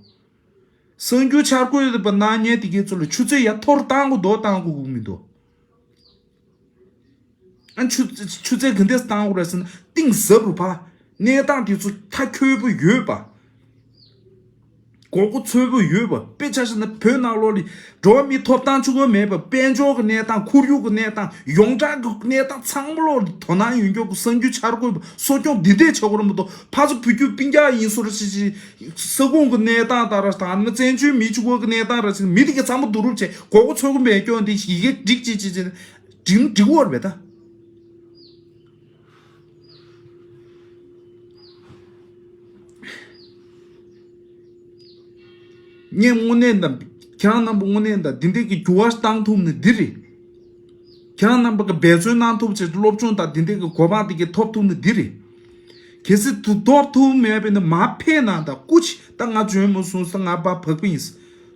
གསར་འགྱུར་འཆར་འགོད་པ་གནང་མཁན་འདི་གའི་ཚོ་ལ་ཆུ་ཚོད་ཡར་མཐོ་རུ་བཏང་དགོས་མདོག་བཏང་དགོས་ཀྱི་མི་འདུག་ཨ་ཆུ་ཆུ་ཚད་ག་འདྲས་བཏང་དགོས་རེད་ཟེར་ན་གཏིང་ཟབ་རུ་ཕར་གནས་སྟངས་དེ་ཚོ་མཐའ་འཁྱོལ་པོ་ཡོད་པ། མགོ་སྐོར་ཚོད་པོ་ཡོད་པ། དཔེ་ཆ་བཞག་ན་བོད་ནང་ལོགས་ལ་འགྲོ་བ་མིའི་ཐོབ་ཐང་གཅིག་པོ་མེད་པ། དཔལ་འབྱོར་གྱི་གནས་སྟངས། ཁོར་ཡུག་གི་གནས་སྟངས། ཡོངས་གྲགས་ཀྱི་གནས་སྟངས་ཚང་མ་ལོགས་ལ་དོ་སྣང་ཡོད་མཁན་གྱི་གསར་འགྱུར་འཆར་འགོད་པ་གསོ་སྐྱོང་འདི་འདྲས་བྱེད་དགོས་རེད་མ་གཏོགས་ཕར་ཚུར་བོད་བརྒྱུད་སྤུན་ཀྱག་ཡིན་སོ་ར་ཞིག་ཞིག་ས་ཁོངས་ཀྱི་གནས་སྟངས་ལྟར་དང་ནི་བཙན་བྱོལ་མི་གཅིག་པོ་གི་གནས་སྟངས་ར་ཞིག་མི་དེ་ག་ཚང་མ་བསྡུ་རུབ་བྱས་མགོ་སྐོར་ཚོད་པོ་མེད་སྐྱོན་འདི་ཡི་གེ་སྒྲིག་ཅིག་ཅིག་ཅིག་འགྲིག་འགྲིག་འོར་བས་ད། ངས་དངོས་གནས་དང་ཁྱེད་རང་རྣམ་པ་དངོས་གནས་དང་འདི་འདྲས་ཀྱི་འགྱུར་བ་བཏང་ཐུབ་ནི་འདི་རེད། ཁྱེད་རང་རྣམ་པ་གི་འབད་བརྩོན་གནང་ཐུབ་ཆེད་སློབ་སྦྱོང་དང་འདི་འདྲས་ཀྱི་གོ་འཕང་འདི་གའི་ཐོབ་ཐུབ་ནི་འདི་རེད། གལ་སྲིད་དུ་ཐོབ་ཐུབ་མེད་པས་ན་མ་ཕེ་ན་ད་སྐུ་མཁྱེན་ད་ང་འཇོན་མོ་སོང་ས་ང་བ་བག་པ་ཡིན།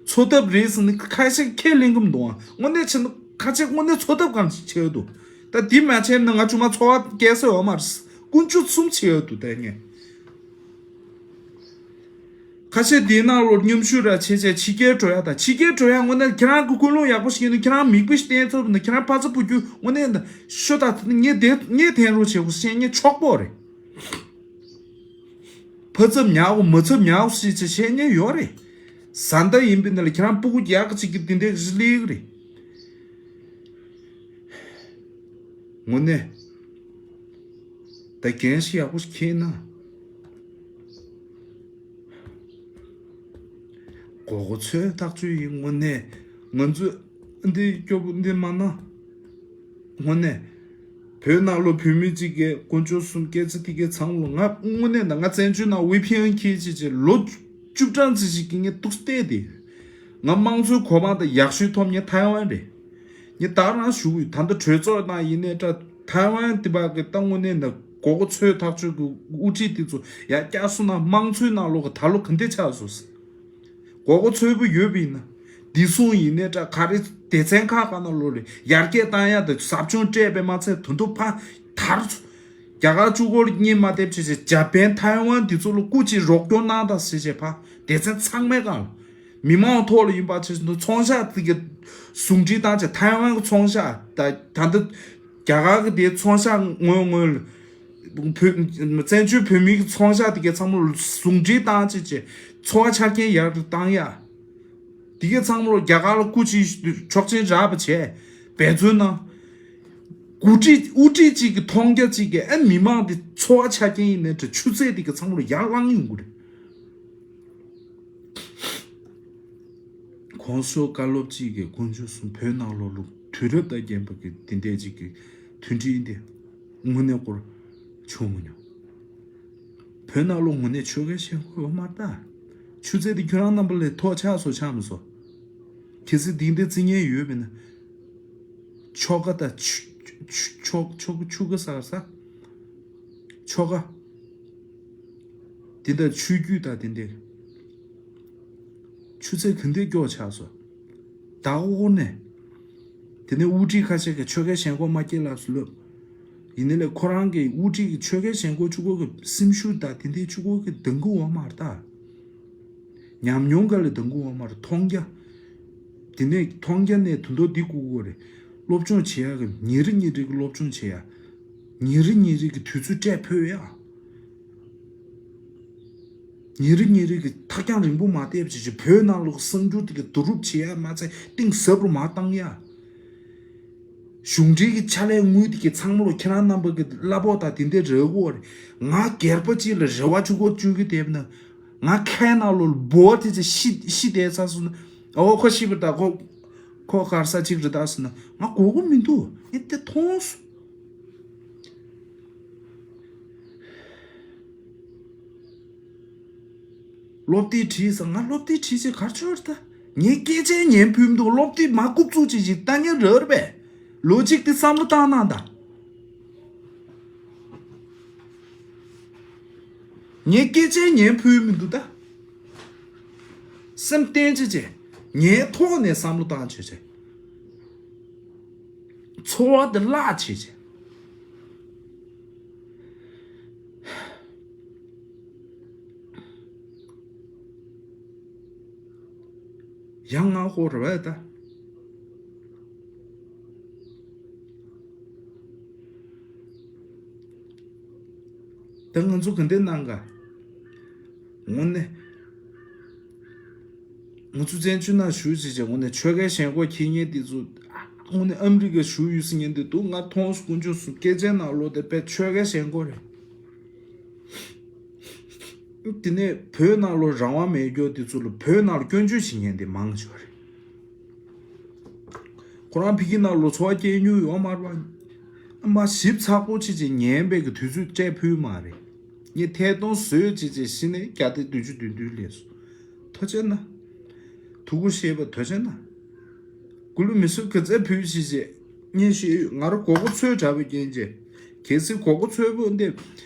འཚོ་ཐབས་རེད་ཟེར་ནས་ཁ་ཤས་ཁས་ལེན་གི་མི་འདུག་ཨ། དངོས་གནས་བྱས་ན་ཁ་ཤས་དངོས་གནས་འཚོ་ཐབས་གང་ཞིག་བྱས་ཡོད་འདུག་ད་འདི་མ་བྱས་ན་ང་ཆུང་མ་འཚོ་བ་སྐྱེལ་ས་ཡོད་མ་རེད། ཀུན་སྤྱོད་གསུམ་བྱས་ཡོད་འདུག་ད་ངས། ཁ་ཤས་འདིའི་ནང་ལོགས་མཉམ་ཞུགས་ར་བྱས་བྱས་ཕྱི་རྒྱལ་འགྲོ་ཡ་དང་ཕྱི་རྒྱལ་འགྲོ་ཡ་དངོས་གནས་ཁྱེད་རང་གི་ཀུན་སློང་ཡག་པོ་ཞིག་ཡིན་ན་ཁྱེད་རང་མིག་དཔེ་ཞིག་བསྟན་ཐུབ་ན་ཁྱེད་རང་ཕ་ཚ་བུ་རྒྱུད་དངོས་གནས་ད་ཤོ་ད་ངས་དེ་ངས་འཐེན་རོགས་བྱེད་དགོས་བཤད་ངས་ཆོག་པོ་རེད། ཕ་ཚབ་ཉག་གོ་མ་ཚབ་ཉག་གོ་ཞེས་བྱས་བཤད་མཁན་ཡོད་རེད། བཟའ་ཟླ་ཡིན་པའི་ནང་ལ་ཁྱེད་རང་སྤུ་གུ་རྒྱག་གི་ཅིག་གི་དེ་འདྲས་ཞིག་སླེབས་ཀྱི་རེད། དངོས་གནས། ད་འགན་ཞིག་ཡག་པོ་ཞིག་འཁྱེར་ན། མགོ་སྐོར་ཚོས་ཐག་ཆོད་ཡིན། དངོས་གནས་ང་ཚོས་འདི་སྐྱོ་པོ་འདི་མ་གནང་། དངོས་གནས་བོད་ནང་ལོགས་བོད་མི་གཅིག་གིས་དཀོན་མཆོག་གསུམ་སྐད་ཆ་དེ་གའི་ཚང་ལོ། ང་དངོས་གནས་ད་ང་བཙན་བྱོལ་ནང་ཝི་ཕི་ཨེན་འཁྱེར་བྱས་བྱས་ལོ་བཅུ་གྲངས་ཙམ་ཞིག་གི་ངས་ཏོག་ཙམ་བལྟས་ཏེ། ང་དམངས་གཙོའི་གོ་འཕང་དང་ཡག་ཤོས་ཐོབ་མཁན་ཐའེ་ཝན་རེད། ངས་ད་རང་ཞུ་གི་ཡོད། ད་ལྟ་གྲོས་ཚོགས་ནང་ཡིན་ནའི་འདྲ། ཐའེ་ཝན་དེ་བར་གི་ད་དངོས་གནས་ནས་མགོ་སྐོར་ཚོས་ཐག་ཆོད་གི་དབུ་ཁྲིད་དེ་ཚོ་ཡར་བཀྱགས་སོང་ན་དམངས་གཙོའི་ནང་ལོགས་གི་ད་ལོ་ག་འདྲ་ཆགས་སོང་ཟེར། མགོ་སྐོར་ཚོས་པོ་ཡོད་པ་ཡིན་ན། བདེ་སྲུང་ཡིན་ནའི་འདྲ། ག་རེ་སྡེ་ཚན་ཁག་ག་ན་ལོ་རེ་ཡར་རྒྱས་བཏང་ཡ་དང་ཟབ་སྦྱོང་སྤྲད་པའི་མ་ཚད་དོན་དུ་ཕ་དར་ཚོ། རྒྱ་གར་གཅིག་པོ་ལ་གཉེན་མ་ཐེབས་བྱས་བྱས་འཇར་པན་ཐའེ་ཝན་འདི་ཚོ་ལ་སྐུ་མཁྱེན་རོགས་སྐྱོར་གནང་དང་ཟེར་བྱས་ཕ་སྡེ་ཚན་ཚང་མའི་སྒང་ལ། མི་མང་ཐོག་ལ་ཡིན་པ་བྱས་ཚོང་ཤག་དེ་གའི་ཟུང་འབྲེལ་བཏང་བྱས་ཐའེ་ཝན་གྱི་ཚོང་ཤག་ད་ད་ལྟ་རྒྱ་གར་གྱི་དེའི་ཚོང་ཤག་ངོས་ངོས་ལ་བོད་བཙན་བྱོལ་བོད་མིའི་གི་ཚོང་ཤག་དེ་གའི་ཚང་མ་ལ་ཟུང་འབྲེལ་བཏང་བྱས་བྱས་འཚོ་བ་ཆ་རྐྱེན་ཡག་རུ་བཏང་ཡ། དེ་གའི་ཚང་མ་ལ་རྒྱ་གར་ལ་སྐུ་མཁྱེན་ཆོག་མཆན་རག་པ་བྱས་འབད་བརྩོན་གནང་། འགོ་ཁྲིད་དབུ་ཁྲིད་ཅིག་གི་མཐོང་རྒྱ་ཅིག་གི་ཨ་མི་མང་དེ་འཚོ་བ་ཆ་རྐྱེན་ཡིན་ནའི་འདྲ་ཆུ་ཚད་དེ་གའི་ཚང་མ་ལ་ཡར་ལངས་ཡོང་གི་རེད། གོང་ས་མཆོག་བཀའ་སློབ་གཅིག་གིས་དཀོན་མཆོག་གསུམ་བོད་ནང་ལོགས་ལུགས་དུས་རབས་དང་རྒྱན་པ་གི་དེ་འདྲས་ཅིག་གི་མཐུན་སྒྲིལ་འདི་དངོས་གནས་སྐོར་བྱུང་མི་མྱོང་། བོད་ནང་ལོགས་དངོས་གནས་ཆོལ་ཁའི་ཞེན་ཁོག་ཡོད་མ་རེད་ད། ཆུ་ཚད་འདི་ཁྱོད་རང་རྣམ་པ་ལས་ཐོག་ཆགས་སོ་ཆགས་མི་སོ། གལ་སྲིད་འདི་འདྲའི་རྩིས་ངན་ཡོད་པས་ན། ཆོལ་ཁ་དང་ཆུ་ཆུ་ཆོལ་ཆོལ་ཆུ་ཁ་ས་ས། ཆོལ་ཁ། དེ་འདྲ་ཆོས་བརྒྱུད་དང་དེ་འདྲའི་ཆུ་ཚད་ག་འདྲའི་སྐྱོ་ཆགས་སོང་། ད་འོ་ནས། དེ་ནས་དབུ་ཁྲིད་ཁ་ཤས་ཀྱིས་ཆོལ་ཁའི་ཞེན་ཁོག་མ་སྐྱེ་ལབ་སུ་ལབ། ཡིན་ནའི་ལས་ཁོ་རང་གི་དབུ་ཁྲིད་ཀྱི་ཆོལ་ཁའི་ཞེན་ཁོག་གཅིག་པོ་གི་སེམས་ཤུགས་དང་དེ་འདྲའི་གཅིག་པོ་གི་འདང་གི་ཡོད་མ་རེད་ད། ཉམས་མྱོང་ག་ལས་འདང་གི་ཡོད་མ་རེད་མཐོང་རྒྱ། དེ་ནས་མཐོང་རྒྱ་ནས་དོན་དག་འདི་སྒུག་དགོས་རེད། སློབ་སྦྱོང་བྱེད་ཡག་གི་ཉིན་རེ་ཉིན་རེ་གི་སློབ་སྦྱོང་བྱེད་ཡག་ཉིན་རེ་ཉིན་རེ་གི་དུས་ཚོད་སྤྲད་ཕོད་ཡག་ཉིན་རེ་ཉིན་རེ་གི་ཐག་རྐྱང་རིང་པོ་མ་བལྟས་བྱས་བྱས་བོད་ནང་ལོགས་གསར་འགྱུར་དེ་གི་བསྡུ་རུབ་བྱེད་ཡག་མ་ཚད་གཏིང་ཟབ་རུ་མ་བཏང་ཡག་གཞུང་འབྲེལ་གྱི་ཕྱག་ལས་དངུལ་དེ་གའི་ཚང་མ་ལོ་ཁྱེད་རང་རྣམ་པ་གི་གླ་ཕོགས་དང་དེ་འདྲའི་རག་གི་ཡོད་རེད། ང་སྒེར་པ་གཅིག་ལ་རེ་བ་བཅུ་གོ་བཅུ་གི་དེབ་ན་ང་ཁའི་ནང་ལོ་འབོ་བ་དེ་ཚོ་ཤི་ཤི་བསྡད་ཚར་སོང་ན། ཨོ་ཁོ་ཤི་བ་ད་ཁོ་ཁོ་གར་ས་གཅིག་རེད་ད་སོང་ན་ང་དགོས་ཀྱི་མི་འདུག་ངས་དེ་མཐོང་སོང་། སློབ་དེབ་བྲིས་ས་ང་སློབ་དེབ་བྲིས་ཆེད་གར་ཆོར་ད། ངས་སྐད་ཆའི་ཉན་ཕུལ་མི་འདུག་སློབ་དེབ་མ་རྐུབ་བཙུགས་བྱས་ཅིག་ལྟ་ཉན་རེད་པས། ལོ་གཅིག་དེ་བསམ་བློ་བཏང་གནང་ད། ངས་སྐད་ཆའི་ཉན་ཕུལ་མི་འདུག་ད། སེམས་བརྟན་བྱས་ཅིག་ངའི་ཐོག་ནས་བསམ་བློ་བཏང་བྱས་ཅིག་འཚོ་བ་འདི་བརླག་བྱས་བྱས། ཡང་ང་ཧོ་རེ་བ་ད། ད་ང་ཚོ་ག་འདྲ་གནང་ག་དངོས་གནས། ང་ཚོ་བཙན་བྱོལ་ནང་བཞུགས་བྱས་བྱས་དངོས་གནས་ཆོལ་ཁའི་ཞེན་ཁོག་འཁྱེར་མཁན་དེ་ཚོ་དངོས་གནས་ཨ་མི་རི་ཀ་བཞུགས་ཡོད་ཟེར་མཁན་དེ་འདུག་ང་མཐོང་སོང་དཀོན་མཆོག་གསུམ་སྐད་ཆའི་ནང་ལོགས་དེ་དཔེ་ཆོལ་ཁའི་ཞེན་ཁོག་རེད། དེ་ནས་བོད་ནང་ལོགས་རང་དབང་མེད་རྒྱུ་དེ་ཚོ་ལ་བོད་ནང་ལ་སྐྱོན་བརྗོད་བྱེད་མཁན་དེ་མང་ཆེ་བ་རེད། ཁོ་རང་ཕ་གི་ནང་ལོགས་འཚོ་བ་སྐྱེལ་མྱོང་ཡོད་མ་རེད་པ། མ་ཞིབ་ཚགས་པོ་བྱས་བྱས་ཉན་པའི་གི་དུས་ཚོད་སྤྲད་ཕོད་མ་རེད། ངས་ཐད་གཏོང་བཟོས་བྱས་བྱས་གཞི་ནས་བརྒྱ་དང་བདུན་ཅུ་དོན་བདུན་སླེབས་སོང་། ཐུགས་རྗེ་གནང་། ཐུགས་ཁུར་བཞེས་པ་ཐུགས་རྗེ་གནང་། སྐུ་ལུས་མེ་གསོད་ག་ཚད་ཕུལ་ཞེས་བྱས། ངས་ཤེས་ཡོད། ང་རང་མགོ་སྐོར་ཚོས་དྲགས་པའི་རྐྱེན་བྱས། གལ་སྲིད་མགོ་སྐོར་ཚོས་པོ་འདི།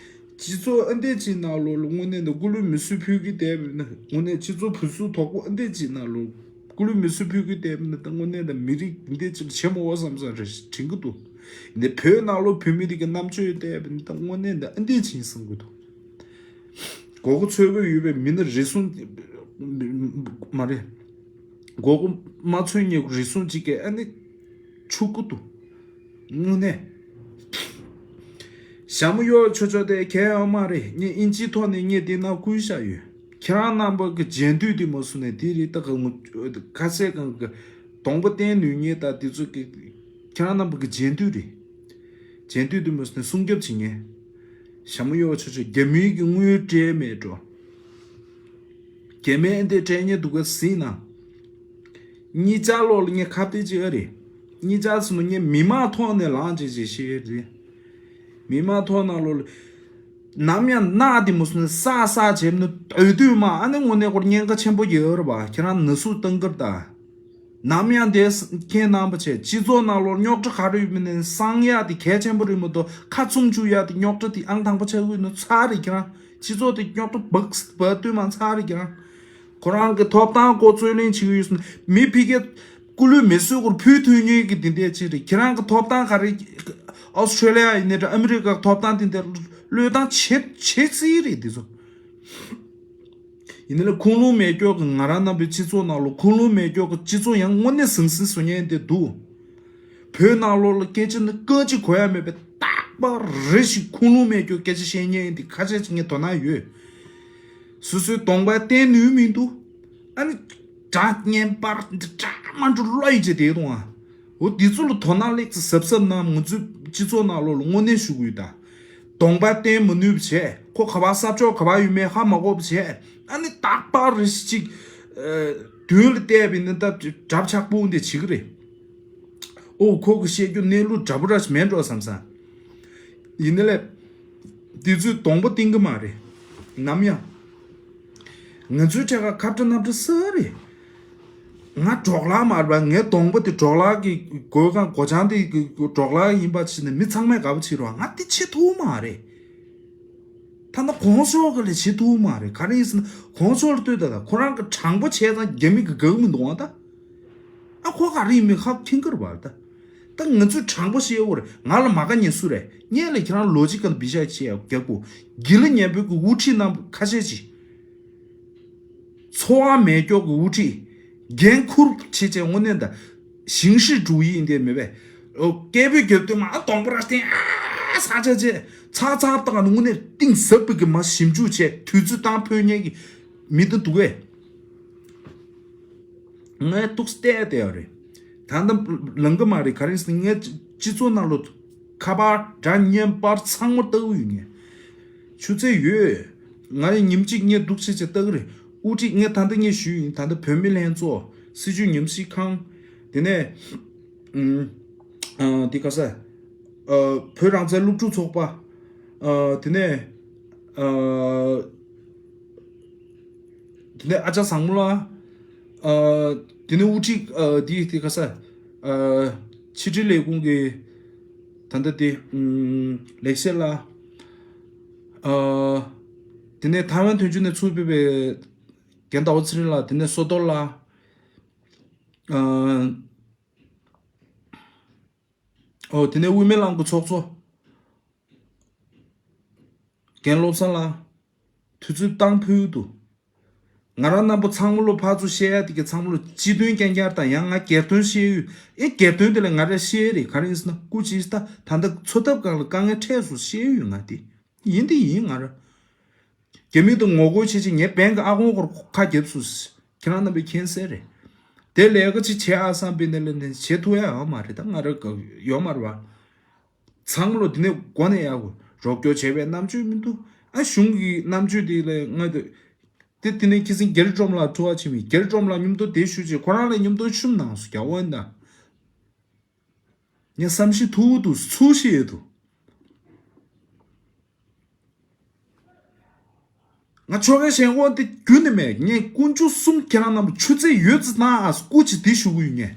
སྤྱི་ཚོགས་ཨ་འདས་ཅིག་ནང་ལོགས་ལ་དངོས་གནས་ནས་སྐུ་ལུས་མེ་གསོད་ཕུལ་གི་བསྡད་པ་ན་དངོས་གནས་སྤྱི་ཚོགས་བུ་གསོད་དོག་པོ་ཨ་འདས་ཅིག་ནང་ལོགས་སྐུ་ལུས་མེ་གསོད་ཕུལ་གི་བསྡད་པ་ན་ད་དངོས་གནས་ནས་མི་རིགས་འདི་འདྲས་ཅིག་ལ་བྱེད་མ་འོས་བསམ་བསམ་རེ་དྲན་གི་འདུག་ནས་བོད་ནང་ལོགས་བོད་མི་རིགས་ཀྱི་རྣམ་དཔྱོད་བསྡད་པ་ན་ད་དངོས་གནས་ནས་ཨ་འདས་ཅིག་བསམ་གི་འདུག་མགོ་སྐོར་ཚོས་པོ་ཡོད་པའི་མི་ནི་རེ་ཟུང་མ་རེད། མགོ་སྐོར་མ་ཚོས་ཉེ་རེ་ཟུང་གཅིག་གིས་ཨ་ནི་ཆུ་ཀུ་ཏུ། དངོས་གནས། ཞྭ་མོ་གཡོག་ཆོག་ཆོག་དེ་གལ་ཡོད་མ་རེད། ངས་ཨིན་ཇིའི་ཐོག་ནས་ངས་དེ་ན་བསྐུར་བཞག་ཡོད། ཁྱེད་རང་རྣམ་པ་གི་རྗེས་མཐུད་དེ་མ་སོང་ནས་དེ་རེད་ད་ག་ངོ་ཁ་ཟས་གང་གི་གདོང་པ་བསྟན་ནུས་ངེས་ད་དེ་ཚོ་གི་ཁྱེད་རང་རྣམ་པ་གི་རྗེས་མཐུད་རེད། རྗེས་མཐུད་དེ་མ་སོང་ནས་སྲུང་སྐྱོབ་བྱེད་ངེས། ཞྭ་མོ་གཡོག་ཆོག་ཆོག་རྒྱ་མིའི་གི་དངུལ་སྤྲད་མེད་འགྲོ། སྐྱེ་དམན་དེ་དྲན་ཉེ་འདུག་ག་ཟིན་ན། གཉིས་ཆ་ལོག་ལ་ངས་ཁ་གཏད་ཅིག་ཨ་རེད། གཉིས་ཆ་སུ་ནུ་ངས་མི་མང་ཐོག་ནས་ལངས་ཅིག་ཅིག་བཤད་རེད། མི་མང་ཐོག་ནང་ལོག་ལ། ནམ་ཡང་གནའ་དེ་མོ་སུ་ནས་ས་ས་བྱེད་ནུ་འོས་དུས་མ་ཨ་ནི་དངོས་གནས་སྐོར་ཉེན་ཁ་ཆེན་པོ་ཡོད་རེད་པ། ཁྱེད་རང་ན་ཟུག་བཏང་གི་རེད་ད། ནམ་ཡང་དེ་ཁྱེད་རྣམ་པ་ཆེ་སྤྱི་ཚོགས་ནང་ལོག་རྙོག་དྲ་ག་རེ་ཡོད་མིན་ནས་གསང་ཡག་དེ་གལ་ཆེན་པོ་རེད་མ་གཏོགས་ཁ་བཙུམ་བཅུག་ཡག་དེ་རྙོག་དྲ་དེ་ཨང་དང་པོ་ཆགས་ཀྱི་ཡོད་ནོ་ཚར་རེད་ཁྱེད་རང་། སྤྱི་ཚོགས་དེ་རྙོག་དྲ་བག་བག་བཏུས་མ་ཚར་རེད་ཁྱེད་རང་། ཁོ་རང་གི་ཐོབ་ཐང་སྐོར་རྩོད་ལེན་བྱེད་ཀྱི་ཡོད་སོང་མི་ཕ་གིའི་སྐུ་ལུས་མེ་གསོད་སྐོར་ཕུལ་ཐུབ་མཁན་གྱི་དེ་འདྲས་ཅིག་རེད་ཁྱེད་རང་གི་ཐོབ་ཐང་ག་རེ། ཨོ་སི་ཁྲེ་ལི་ཡ་ཡིན་ནའི་འདྲ་ཨ་མི་རི་ཀ་ཐོབ་ཐང་དེ་འདྲ་བློས་བཏང་བྱེད་བྱེད་རྩིས་རེད་དེ་ཚོ། ཡིན་ནའི་ཁུངས་ལུང་མེད་སྐྱོག་གི་ང་རང་རྣམ་པའི་སྤྱི་ཚོགས་ནང་ལོག་ཁུངས་ལུང་མེད་སྐྱོག་གི་སྤྱི་ཚོགས་ཡང་དངོས་གནས་ཟང་ཟིང་བཟོ་མཁན་དེ་འདུག་བོད་ནང་ལོག་ལ་སྐད་ཆ་ནི་སྐད་ཅིག་གོ་ཡ་མེད་པའི་རྟག་པ་རེ་ཞིག་ཁུངས་ལུང་མེད་སྐྱོག་སྐད་ཆ་བཤད་མཁན་དེ་ཁ་ཤས་ཅིག་ངས་དོ་སྣང་ཡོད། སོ་སོའི་གདོང་པ་བསྟན་ནུས་མི་འདུག་ཨ་ནི་དགྲ་བརྙན་པར་འདི་འདྲ་མ་འགྲོ་བློ་ཡི་བྱེད་དེ་གཏོང་ཨ། འོ་འདི་ཚོ་ལ་དོ་སྣང་ལེགས་ཚེ་གཟབ་གཟབ་གནང་ང་ཚོའི་སྤྱི་ཚོགས་ནང་ལོག་ལ་དངོས་གནས་ཞུ་གི་ཡོད་ད། གདོང་པ་བསྟན་མ་ནུས་པ་བྱས་ཁོ་ག་བ་ས་ཕྱོགས་ག་བ་ཡོད་མེད་ཧ་མ་གོ་བ་བྱས་ཨ་ནི་རྟག་པར་རེ་ཞིག་ཨ། མདུན་ལ་བལྟས་པ་ཡིན་ན་ད་གྲབས་ཆག་པོ་འདི་བྱེད་ཀྱི་རེད། ཨོ་ཁོ་གི་བཤད་རྒྱུ་གནས་ལུགས་འདྲ་པོ་ར་ཞིག་མེད་འགྲོ་བསམ་ས། ཡིན་ནའི་ལས། འདི་ཚོས་གདོང་པ་བསྟན་གི་མ་རེད། ནམ་ཡང་། ང་ཚོའི་གྲས་ཁ་ཁ་བྲལ་གནམ་བྲལ་ས་རེད། ང་གྲོགས་ལ་མ་རེད་པ་ངའི་གདོང་པ་དེ་གྲོགས་ལ་གི་གོས་གང་གོ་ཆང་དེ་གི་གྲོགས་ལ་ཡིན་པ་ཕྱིན་ནས་མི་ཚང་མས་དགའ་པོ་བྱེད་རོགས་ང་དེ་བྱེད་ཐུབ་མ་རེད། ད་ནི་གོང་ཤོག་གི་ལས་བྱེད་ཐུབ་མ་རེད་ག་རེ་ཡིན་ཟེར་ན་གོང་ཤོག་ལ་ལྟོས་ད་ད་ཁོ་རང་གི་དྲང་པོ་བྱས་ཙང་རྒྱ་མི་གི་དགའ་གི་མི་འདུག་ཨ་ད། ཨ་ཁོ་ག་རེ་ཡིན་མིན་ཧ་མཁྱེན་གི་རེད་པ་ད། ད་ང་ཚོས་དྲང་པོ་བཤད་དགོས་རེད་ང་ལ་མ་དགའ་མཁན་སུ་རེད་ངས་ལས་ཁྱེད་རང་ལོ་གཅིག་ག་ལ་བི་ཤ་བྱས་རྒྱག་གོ། དགེ་ལ་ཉན་པོའི་གི་དབུ་ཁྲིད་རྣམས་ཁ་ཤས་ཅིག་འཚོ་བ་མེད་སྐྱོག་གི་དབུ་ཁྲིད། འགན་འཁུར་བྱེད་བྱེད་དངོས་གནས་ད། ཞིང་ཧྲི་ཀྲུའུ་ཡི་འདི་མེད་པས། སྐད་འབོད་རྒྱབ་དུས་མ་གདོང་པ་ར་བསྟན་ཨ་ས་ཆ་ཆེ། ཚ་ཚ་བཏང་ནི་དངོས་གནས་གཏིང་ཟབ་པའི་གི་མ་ཞིབ་འཇུག་བྱས་དུས་ཚོད་བཏང་ཕོད་མཁན་གི་མི་འདི་འདུག་གས། ངས་ཏོག་ཙམ་བལྟས་བསྡད་ཡོད་རེད། ད་ལྟ་ལང་གི་མ་རེད་ག་རེ་ཟེར་ངས་སྤྱི་ཚོགས་ནང་ལོ་ཁ་པར་འདྲ་བརྙན་པར་ཚང་མ་ལྟ་གི་ཡོད་ངས། ཆུ་ཚད་ཡོད། ང་ཡི་ཉིན་གཅིག་ངས་སྡུག་ཆེ་ཆེ་ལྟ་གི་རེད། དབུ་ཁྲིད་ངས་ད་ལྟ་ངས་ཞུས་ཡིན་ད་ལྟ་བོད་མི་ལྷན་ཚོགས་སྲིད་བྱུས་ཉམས་ཞིབ་ཁང་། དེ་ནས་ཨུམ་ཨ་དེ་ག་ས་ཨ་བོད་རང་བཙན་སློབ་ཕྲུག་ཚོགས་པ། ཨ་དེ་ནས་ཨ། དེ་ནས་ཨ་ཅག་བཟང་མོ་ལགས། ཨ་དེ་ནས་དབུ་ཁྲིད་ཨ་དེ་དེ་ག་ས་ཨ་ཕྱི་དྲིལ་ལས་ཁུངས་ཀྱི་ད་ལྟ་དེ་ཨུམ་ལེགས་བཤད་ལགས། ཨ་དེ་ནས་ཐའེ་ཝན་དོན་གཅོད་ནས་ཚུར་ཕེབས་པའི་རྒན་ཟླ་བ་ཚེ་རིང་ལགས། དེ་ནས་བསོད་རྡོར་ལགས། ཨ་ཨོ་དེ་ནས་དབུ་མའི་ལམ་གྱི་ཚོགས་གཙོ། རྒན་བློ་བཟང་ལགས། དུས་ཚོད་བཏང་ཕུལ་འདུག་ང་རང་རྣམ་པ་ཚང་མ་ལོ་ཕར་ཚུར་བཤད་ཡ་དེ་གི་ཚང་མ་ལོ་སྤྱི་དོན་རྐྱང་རྐྱང་དང་ཡང་ང་སྒེར་དོན་བཤད་ཡུལ་ཨེ་སྒེར་དོན་དེ་ལ་ང་ར་བཤད་རེད་ག་རེ་ཡིན་ཟེར་ན་སྐུ་མཁྱེན་ད་ད་ལྟ་འཚོ་ཐབས་སྒང་ལ་དཀའ་ངལ་འཕྲད་སོང་བཤད་ཡུལ་ང་དེ་ཡིན་དེ་ཡིན་ང་ར། རྒྱ་མི་དང་ངོ་རྒོལ་བྱེད་ཆེད་ངས་བན་གི་ཨ་ཁོང་སྐོར་ཁ་བརྒྱབ་སོང་ཁྱེད་རང་རྣམ་པས་མཁྱེན་གསལ་རེད། དེ་ལས་ཀ་ཅིག་བྱེད་ཨ་བསམ་པའི་ནས་ལས་ནས་བྱེད་ཐུབ་ཡ་ཡོད་མ་རེད་ད་ང་ར་ཡོད་མ་རེད་བ། ཚང་མ་ལོ་དེ་ནས་འགོ་ནས་ཡག་གོ་རོགས་སྐྱོར་བྱས་པའི་རྣམ་དཔྱོད་མི་འདུག་ཨ་གཞུང་གི་རྣམ་དཔྱོད་དེ་ལས་ང་དེ་དེ་དེ་ནས་ཁྱི་སེང་རྒྱལ་སྒྲོམ་ལ་ཐུ་བ་ཆེ་མི་རྒྱལ་སྒྲོམ་ལ་མཉམ་དུ་དེ་ཞུ་ཆེ་ཁོ་རང་ལ་མཉམ་དུ་ཤུམ་ནང་སུ་རྒྱ་འོན་ད་ངས་བསམ་ཤེས་ཐུག་འདུག་ཚུལ་ཤེས་ཡོད་འདུག་ང་ཆོ་གའི་ཞེན་ཁོག་འདི་རྒྱུན་ནས་མེད། ངས་དཀོན་མཆོག་གསུམ་ཁྱེད་རང་རྣམས་ཆུ་ཚད་ཡོད་ཙི་གནང་ཨ་སྐུ་མཁྱེན་འདི་ཞུ་གི་ཡོད་ངས།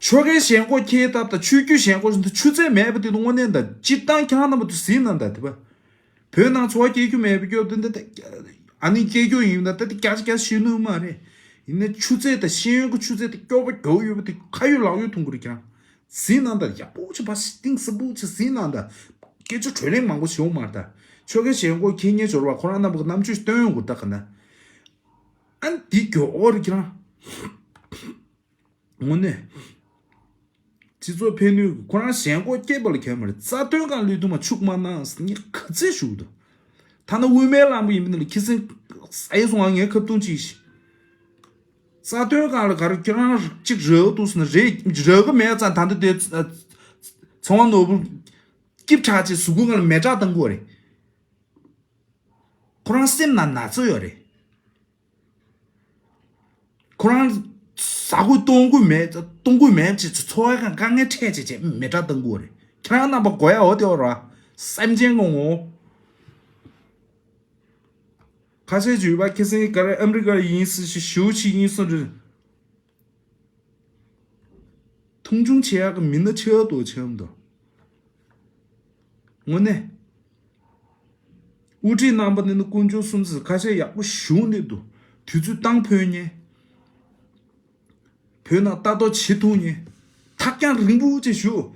ཆོ་གའི་ཞེན་ཁོག་ཁྱེད་ལྟར་དང་ཆོས་བརྒྱུད་ཞེན་ཁོག་འདི་ཆུ་ཚད་མེད་པ་དེ་དུ་དངོས་གནས་དང་སྤྱིར་བཏང་ཁྱེད་རང་རྣམས་དུ་ཟིན་གནང་དང་དེ་པ། བོད་ནང་འཚོ་བ་སྐྱེལ་རྒྱུ་མེད་པ་སྐྱོ་དེ་འདི་ཨ་ནི་སྐྱེལ་རྒྱུ་ཡིན་ན་ད་དེ་སྐྱ་སྐྱ་ཤེས་ནུས་མ་རེད། ཡིན་ན་ཆུ་ཚད་དང་ཤེས་ཡོན་གྱི་ཆུ་ཚད་དེ་སྐྱོ་པོ་སྐྱོ་ཡོད་པ་དེ་ཁ་ཡོད་ལག་ཡོད་མཐོང་གི་རེད་ཀྱང་། ཟིན་གནང་དང་ཡག་པོ་ཆེ་བ་ཞིག་གཏིང་ཟབ་པོ་ཆེ་ཟིན་གནང་དང་། སྐད་ཆ་གྲོས་གླེང་མང་པོ་བྱེད་འོང་མ་རེད་ད། ཆོ་གའི་ཞེན་ཁོག་ཁྱེད་ཉེ་འབྱོར་བ་ཁོ་རང་རྣམ་པ་གི་རྣམ་དཔྱོད་སྟོན་ཡོང་དགོས་ད་ག་ན། ཨ་ནི་འདི་མགྱོགས་འོ་རེད་ཀྱང་། དངོས་གནས། སྤྱི་ཚོགས་ཕན་ནུས་ཁོ་རང་ཞེན་ཁོག་སྐྱེས་པ་ལ་ཁྱད་མ་རེད་རྩ་དོན་གང་ལུས་དུ་མ་ཕྱུག་མ་གནང་ངས་ག་ཚད་ཞུ་གི་འདུག་ཐ་ན་དབུ་མའི་ལམ་པ་ཡིན་པ་ན་ལ་ཁྱི་སེང་ས་ཡི་སོང་ང་ངས་ཁ་བཏུང་ཅིག་ཤི། རྩ་དོན་གང་ལ་ག་རེ་ཁྱོད་རང་གཅིག་རེའུ་འདུག་ཟེར་ན་རེད་རེ་གི་མེད་ཙང་ད་འདི་དེ་ཚེ་དབང་ནོར་བུ་སྐྱིབས་ཁྲག་ཅིག་གཟུགས་སྐུ་ང་ལ་མེ་སྲེག་བཏང་དགོས་རེད། ཁོ་རང་སེམས་ནང་ན་ཚ་ཡོད་རེད། ཁོ་རང་ཟ་དགོས་གཏོང་དགོས་མེད་གཏོང་དགོས་མེད་ཅེས་འཚོ་བའི་ཁ་དཀའ་ངལ་འཕྲད་བྱས་བྱས་མེ་དྲག་བཏང་དགོས་རེད། ཁྱེད་རང་རྣམ་པ་དགོས་ཡ་འོ་དེ་འོ་ར། སེམས་ཅན་གི་ངོ་། ཁ་ཤས་ཀྱིས་ཡོད་པ་ཁ་སང་ག་རེ་ཨ་མི་རི་ཀ་ཡིན་ཟེར་ཞིག་ཞུ་ཞིག་ཡིན་སོང་རེད། མཐོང་ཆུང་བྱེད་ཡག་གི་མི་སྣ་ཆེ་བ་དོ་ཆེ་བ་འདུག་དངོས་གནས། དབུ་ཁྲིད་རྣམ་པ་ནི་ནི་དཀོན་མཆོག་གསུམ་ཟེར་ཁ་ཤས་ཡག་པོ་ཞུ་འདེབས་འདུག་དུས་ཚོད་བཏང་ཕོད་ཉེ། བོད་ནང་ལྟ་རྟོག་བྱེད་ཐུབ་ཉེ། ཐག་རྐྱང་རིང་པོ་ཅིག་ཞུ།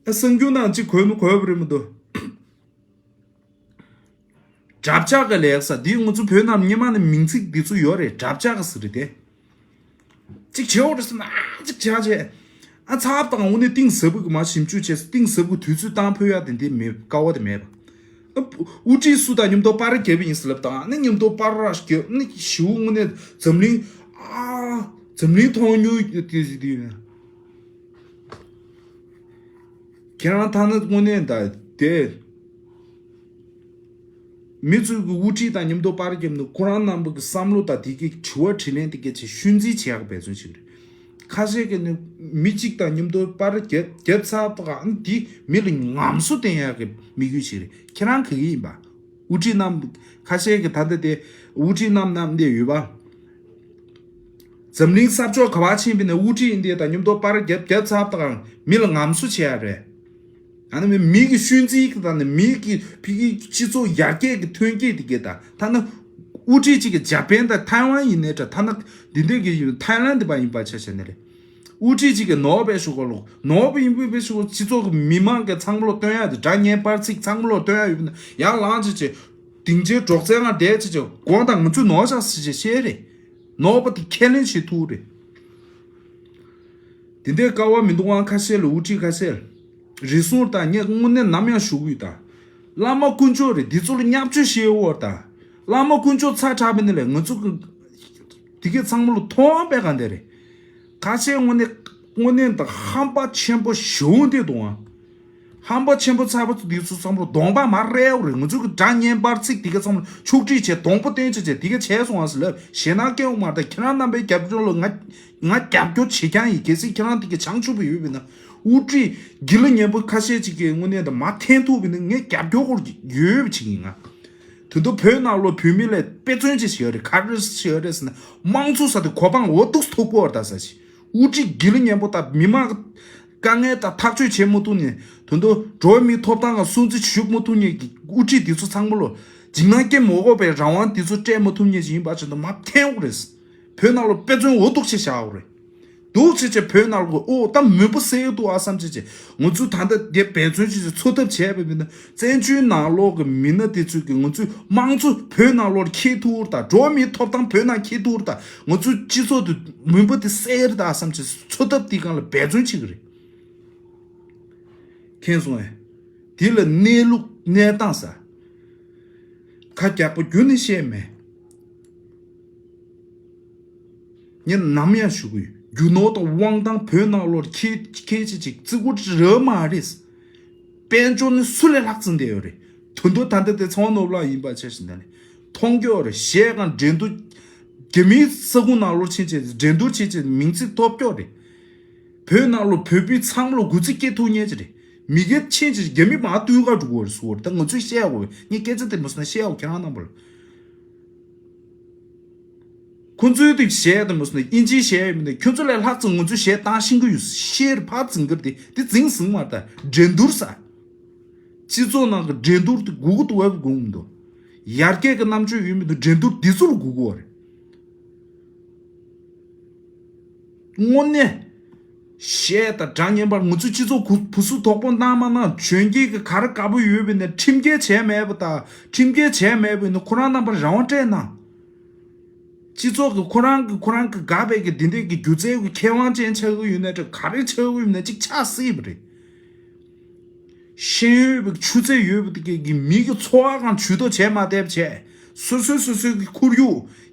ཨ་གསར་འགྱུར་ནང་གཅིག་གོ་མི་གོ་བ་རེད་མི་འདུག་དགྲ་ལྕག་གི་ལས་ས་འདི་ང་ཚོ་བོད་ནང་སྔོན་མ་ནས་མིང་ཚིག་འདི་ཚོ་ཡོད་རེད། དགྲ་ལྕག་གི་ཟེར་རེད་དེ། གཅིག་བྱེད་འོ་རེད་ཟེར་ན་ཨ་གཅིག་བྱ་བྱས། ཨ་ཚབ་དང་དངོས་གནས་གཏིང་ཟབ་པོ་གི་མ་ཞིབ་འཇུག་བྱས་གཏིང་ཟབ་པོ་དུས་ཚོད་བཏང་ཕོད་ཡ་དེ་འདི་མེད་དཀའ་བ་དེ་མེད་པ། ཨ་དབུ་ཁྲིད་སུ་དང་མཉམ་དུ་པར་རྒྱབ་ཡིན་ཟེར་ལབ་དང་ཨ་ནི་མཉམ་དུ་པར་ར་རྒྱབ་ནི་ཞིའུ་དངོས་གནས་འཛམ་གླིང་ཨ་འཛམ་གླིང་མཐོང་མྱོང་ཡོད་དེ་ཟེར་དུས། ཁྱེད་རང་ཐ་ན་དངོས་གནས་ད་དེ། མི་ཚོས་ཀྱི་དབུ་ཁྲིད་དང་མཉམ་དུ་པར་བརྒྱབ་ནས་ཁོ་རང་རྣམ་པ་གི་བསམ་བློ་དང་དེ་གའི་དྲི་བ་དྲིས་ལན་དེ་གའི་ཆེད་ཤུལ་འཛིན་བྱེད་ཡག་འབད་བརྩོན་བྱེད་ཀྱི་རེད། ཁ་ཤས་ཀྱིས་ནི་མི་གཅིག་དང་མཉམ་དུ་པར་བརྒྱབ་བརྒྱབ་ཚར་བ་གང་འདི་མི་ལ་ངམ་སོ་བསྟན་ཡག་གི་དམིགས་ཡུལ་ཞིག་རེད། ཁྱེད་རང་ག་གི་ཡིན་པ། དབུ་ཁྲིད་རྣམ་ཁ་ཤས་ཀྱིས་ད་ལྟ་དེ་དབུ་ཁྲིད་རྣམ་རྣམ་དེ་ཡོད་པ། འཛམ་གླིང་ས་ཕྱོགས་ག་བ་ཕྱིན་པ་ནས་དབུ་ཁྲིད་ཡིན་དེ་དང་མཉམ་དུ་པར་རྒྱབ་རྒྱབ་ཚར་དང་མི་ལ་ངམ་སོ་བྱེད་ཡ་རེད། ཨ་ནི་མི་གི་ཤུལ་རྫིས་ཀྱི་དང་ནི་མི་གི་ཕི་གི་སྤྱི་ཚོགས་ཡར་རྒྱས་ཀྱི་ཐོན་སྐྱེད་དེ་གས་དང་ཐ་ན་དབུ་ཁྲིད་ཅིག་གི་ཇ་པན་དང་ཐའེ་ཝན་ཡིན་ནའི་འདྲ་ཐ་ན་འདི་འདྲས་ཀྱི་ཐའེ་ལན་དེ་པ་ཡིན་པ་ཆ་བཞག་ནས་རེད། དབུ་ཁྲིད་ཅིག་གི་ནོར་བས་ཞུ་གོ་ལོ་ནོར་བ་ཡིན་པས་ཞུ་གོ་སྤྱི་ཚོགས་ཀྱི་མི་མང་གི་ཚང་མ་ལོ་སྟོན་ཡ་དེ་དགྲ་གཉེན་པར་ཚིག་ཚང་མ་ལོ་སྟོན་ཡ་ཡོད་པ་ན་ཡར་ལངས་ཅིག་ཅིག་སྡིངས་ཆའི་སྒྲོག་ཙེ་ང་བསྡད་ཅིག་ཅིག་དགོངས་དག་ང་ཚོས་ནོར་བཞག་ཟེར་ཅིག་བཤད་རེད། ནོར་བ་དེ་ཁས་ལེན་བྱེད་ཐུབ་རེད། དེ་འདྲའི་དཀའ་བ་མི་འདུག་ཨང་ཁ་ཤས་ལ་དབུ་ཁྲིད་ཁ་ཤས་ལ། རེ་ཟུང་དང་ངས་དངོས་གནས་ནམ་ཡང་ཞུ་གི་ཡོད་ད། བླ་མ་དཀོན་མཆོག་རེད་འདི་ཚོ་ལ་བརྙས་བཅོས་བྱེད་འོར་ད། བླ་མ་དཀོན་མཆོག་ཚ་དྲག་པའི་ནི་ལས་ང་ཚོ་གི་དེ་གའི་ཚང་མ་ལ་མཐོང་བ་པས་ག་འདྲ་རེད། ཁ་ཤས་དངོས་གནས་དངོས་གནས་དང་ཧམ་པ་ཆེན་པོ་ཞེ་པོ་འདི་འདུག་ཨང་། ཧམ་པ་ཆེན་པོ་ཚ་པོ་འདི་ཚོ་ཚང་མ་ལ་གདོང་པ་མ་རལ་བ་རེད། ང་ཚོ་གི་དགྲ་གཉེན་པར་ཚིག་དེ་གའི་ཚང་མ་ལ་ཆོག་ཁྲིད་བྱས་གདོང་པ་སྟོན་བྱས་བྱས་དེ་ག་བྱས་སོང་ཨ་ཟེར་ལབ་ཞེད་སྣང་སྐྱེ་འོང་མ་རེད། ད་ཁྱེད་རང་རྣམ་པའི་རྒྱབ་སྐྱོར་ལ་ང་ང་རྒྱབ་སྐྱོར་བྱེད་རྐྱང་ཡིན། གལ་སྲིད་ཁྱེད་རང་དེ་ག་བྱང་ཆུབ་པ་ཡོད་པས་ན་དབུ་ཁྲིད་དགེ་ལ་ཉན་པོ་ཁ་ཤས་ཅིག་གིས་དངོས་གནས་དང་མ་འཐེན་ཐུབ་པས་ན་ངས་རྒྱབ་སྐྱོར་སྐོར་ཡོད་པ་ཅིག་ཡིན་ང་། དེ་ཚོ་བོད་ནང་ལོ་བོད་མི་ལ་དཔེ་མཚོན་ཅིག་ཞིག་ཡོད་རེད། ག་རེ་ཞིག་ཡོད་རེད་ཟེར་ན་དམངས་གཙོ་ཟེར་དེ་གོ་འཕང་འོ་ཐུག་ཐུག་པོ་བར་ད་ཟེར་ཞིག་དབུ་ཁྲིད་དགེ་ལ་ཉན་པོ་དང་མི་མང་གི་དཀའ་ངལ་དང་ཐག་གཅོད་བྱེད་མ་ཐུབ་ནས་དོན་དུ་འགྲོ་བ་མིའི་ཐོབ་ཐང་ལ་སྲུང་བརྩི་ཞུ་མ་ཐུབ་མཁན་གྱི་དབུ་ཁྲིད་འདི་ཚོ་ཚང་མ་ལོ་འཇིགས་སྣང་སྐྱེ་མ་དགོས་པའི་རང་དབང་འདི་ཚོ་སྤྲད་མ་ཐུབ་མཁན་ཞིག་ཡིན་པ་ཆེད་དུ་མ་འཐེན་དགོས་རེད། བོད་ནང་ལ་དཔེ་མཚོན་འོ་ཐུག་ཆེ་བཞག་དགོས་རེད། འདུག་ཆེ་ཆེ་བོད་ནང་ལ་ཨོ་ད་མུན་པ་སེལ་འདུག་ཨ་བསམ་ཆེ་ཆེ་ང་ཚོ་ད་ལྟ་དེ་འབད་བརྩོན་ཆེ་ཆེ་འཚོ་ཐབས་བྱས་པ་མིན་ན་བཙན་བྱོལ་ནང་ལོག་གི་མི་སྣ་དེ་ཚོས་ཀྱི་ང་ཚོའི་དམངས་གཙོ་བོད་ནང་ལོག་འཁྱེར་ཐུབ་ར་ད་འགྲོ་བ་མིའི་ཐོབ་ཐང་བོད་ནང་འཁྱེར་ཐུབ་ར་ད་ང་ཚོའི་སྤྱི་ཚོགས་དེ་མུན་པ་དེ་སེལ་ར་ད་ཨ་བསམ་ཆེ་འཚོ་ཐབས་དེ་སྒང་ལ་འབད་བརྩོན་བྱེད་ཀྱི་རེད། མཁྱེན་སོང་ངས། དེ་ལ་གནས་ལུགས་གནས་སྟངས་ཟེར། ཁ་རྒྱག་པོ་རྒྱུ་ནི་བཤད་མེད། ངས་ནམ་ཡང་ཞུ་གི་ཡོད། རྒྱུ་ནོར་དང་དབང་ཐང་བོད་ནང་ལོགས་ཁྱེད་ཁྱེད་ཅི་ཅིག་བརྩི་བཀུར་རག་མ་རེད། དཔལ་འབྱོར་ནི་སུ་ལས་ལྷག་ཙམ་བསྡད་ཡོད་རེད། དོན་དུ་ད་ལྟ་དེ་ཚོང་ནོར་ལ་ཡིན་པ་ཆ་ཞིག་ན་ནི་མཐོང་རྒྱུ་རེད། གཞས་གང་འགྲན་བསྡུར་རྒྱ་མིའི་ས་ཁུངས་ནང་ལོགས་ཕྱིན་ཆད་འགྲན་བསྡུར་བྱེད་ཆེད་མིང་ཚིག་ཐོབ་རྒྱུ་རེད། བོད་ནང་ལོ་བོད་པའི་ཚང་མ་ལོ་འགོ་ཚིགས་སྐྱེ་ཐུབ་ཉེ་ཅི་རེད། མི་སྒེར་ཆེན་ཅི་རྒྱ་མི་མ་ཏུས་ཀ་འགྲོ་གོ་རེད་སུ་རེད། ད་ང་ཚོས་བཤད་ཡ་གོ་བས་ངས་སྐད་ཆ་དེ་མ་སོང་ན་བཤད་ཡ་གོ་ཁྱེད་རང་རྣམ་པ་ལ། ཁོ་ཚོའི་དུས་གཞས་དེ་མ་སོང་ན་ཨིན་ཇིའི་གཞས་ཡོད་མི་འདུག་ཁྱོད་ཚོ་ལས་ལྷག་ཙམ་ང་ཚོས་གཞས་བཏང་ཤེས་ཀྱི་ཡོད་ཤེར་ཕར་འཛིང་གི་རེད་དེ་འཛིང་ཟིང་མ་ད་འགྲན་བསྡུར་ས། སྤྱི་ཚོགས་ནང་གི་འགྲན་བསྡུར་དེ་དགོས་ཀྱི་འདུག་བས་དགོས་མི་འདུག་ཡར་རྒྱས་ཀྱི་རྣམ་དཔྱོད་ཡོད་མི་འདུག་འགྲན་བསྡུར་འདི་ཚོ་ལ་དགོས་ཀྱི་ཡོད་རེད། དངོས་གནས། གཞས་དང་སྒྲ་སྙན་པར་ང་ཚོའི་སྤྱི་ཚོགས་གུ་བུ་སུ་དོག་པོ་གནང་མ་གནང་གྱོན་སྐྱེས་ཀྱི་ག་རེ་དགའ་པོ་ཡོད་པའི་ནས་ཁྲིམས་འགལ་བྱས་མེད་པ་དང་ཁྲིམས་འགལ་བྱས་མེད་པའི་ནས་ཁོ་རང་རྣམ་པར་རང་དབང་སྤྲད་གནང་། སྤྱི་ཚོགས་ཀྱི་ཁོ་རང་གི་ཁོ་རང་གི་དགའ་པའི་གི་འདི་འདྲས་ཀྱི་སྒྱུ་རྩལ་གྱི་མཁས་དབང་ཅན་ཆགས་ཀྱི་ཡོད་ནས་ག་རེ་ཆགས་ཀྱི་ཡོད་ནས་གཅིག་ཆགས་སྲིད་པ་རེད། ཤེས་ཡོན་པའི་ཆུ་ཚད་ཡོད་པའི་གི་མི་གི་འཚོ་བ་གང་ཇུས་གཏོགས་བྱས་མ་བསྡད་བྱས། སོ་སོའི་སོ་སོའི་གི་ཁོར་ཡུག་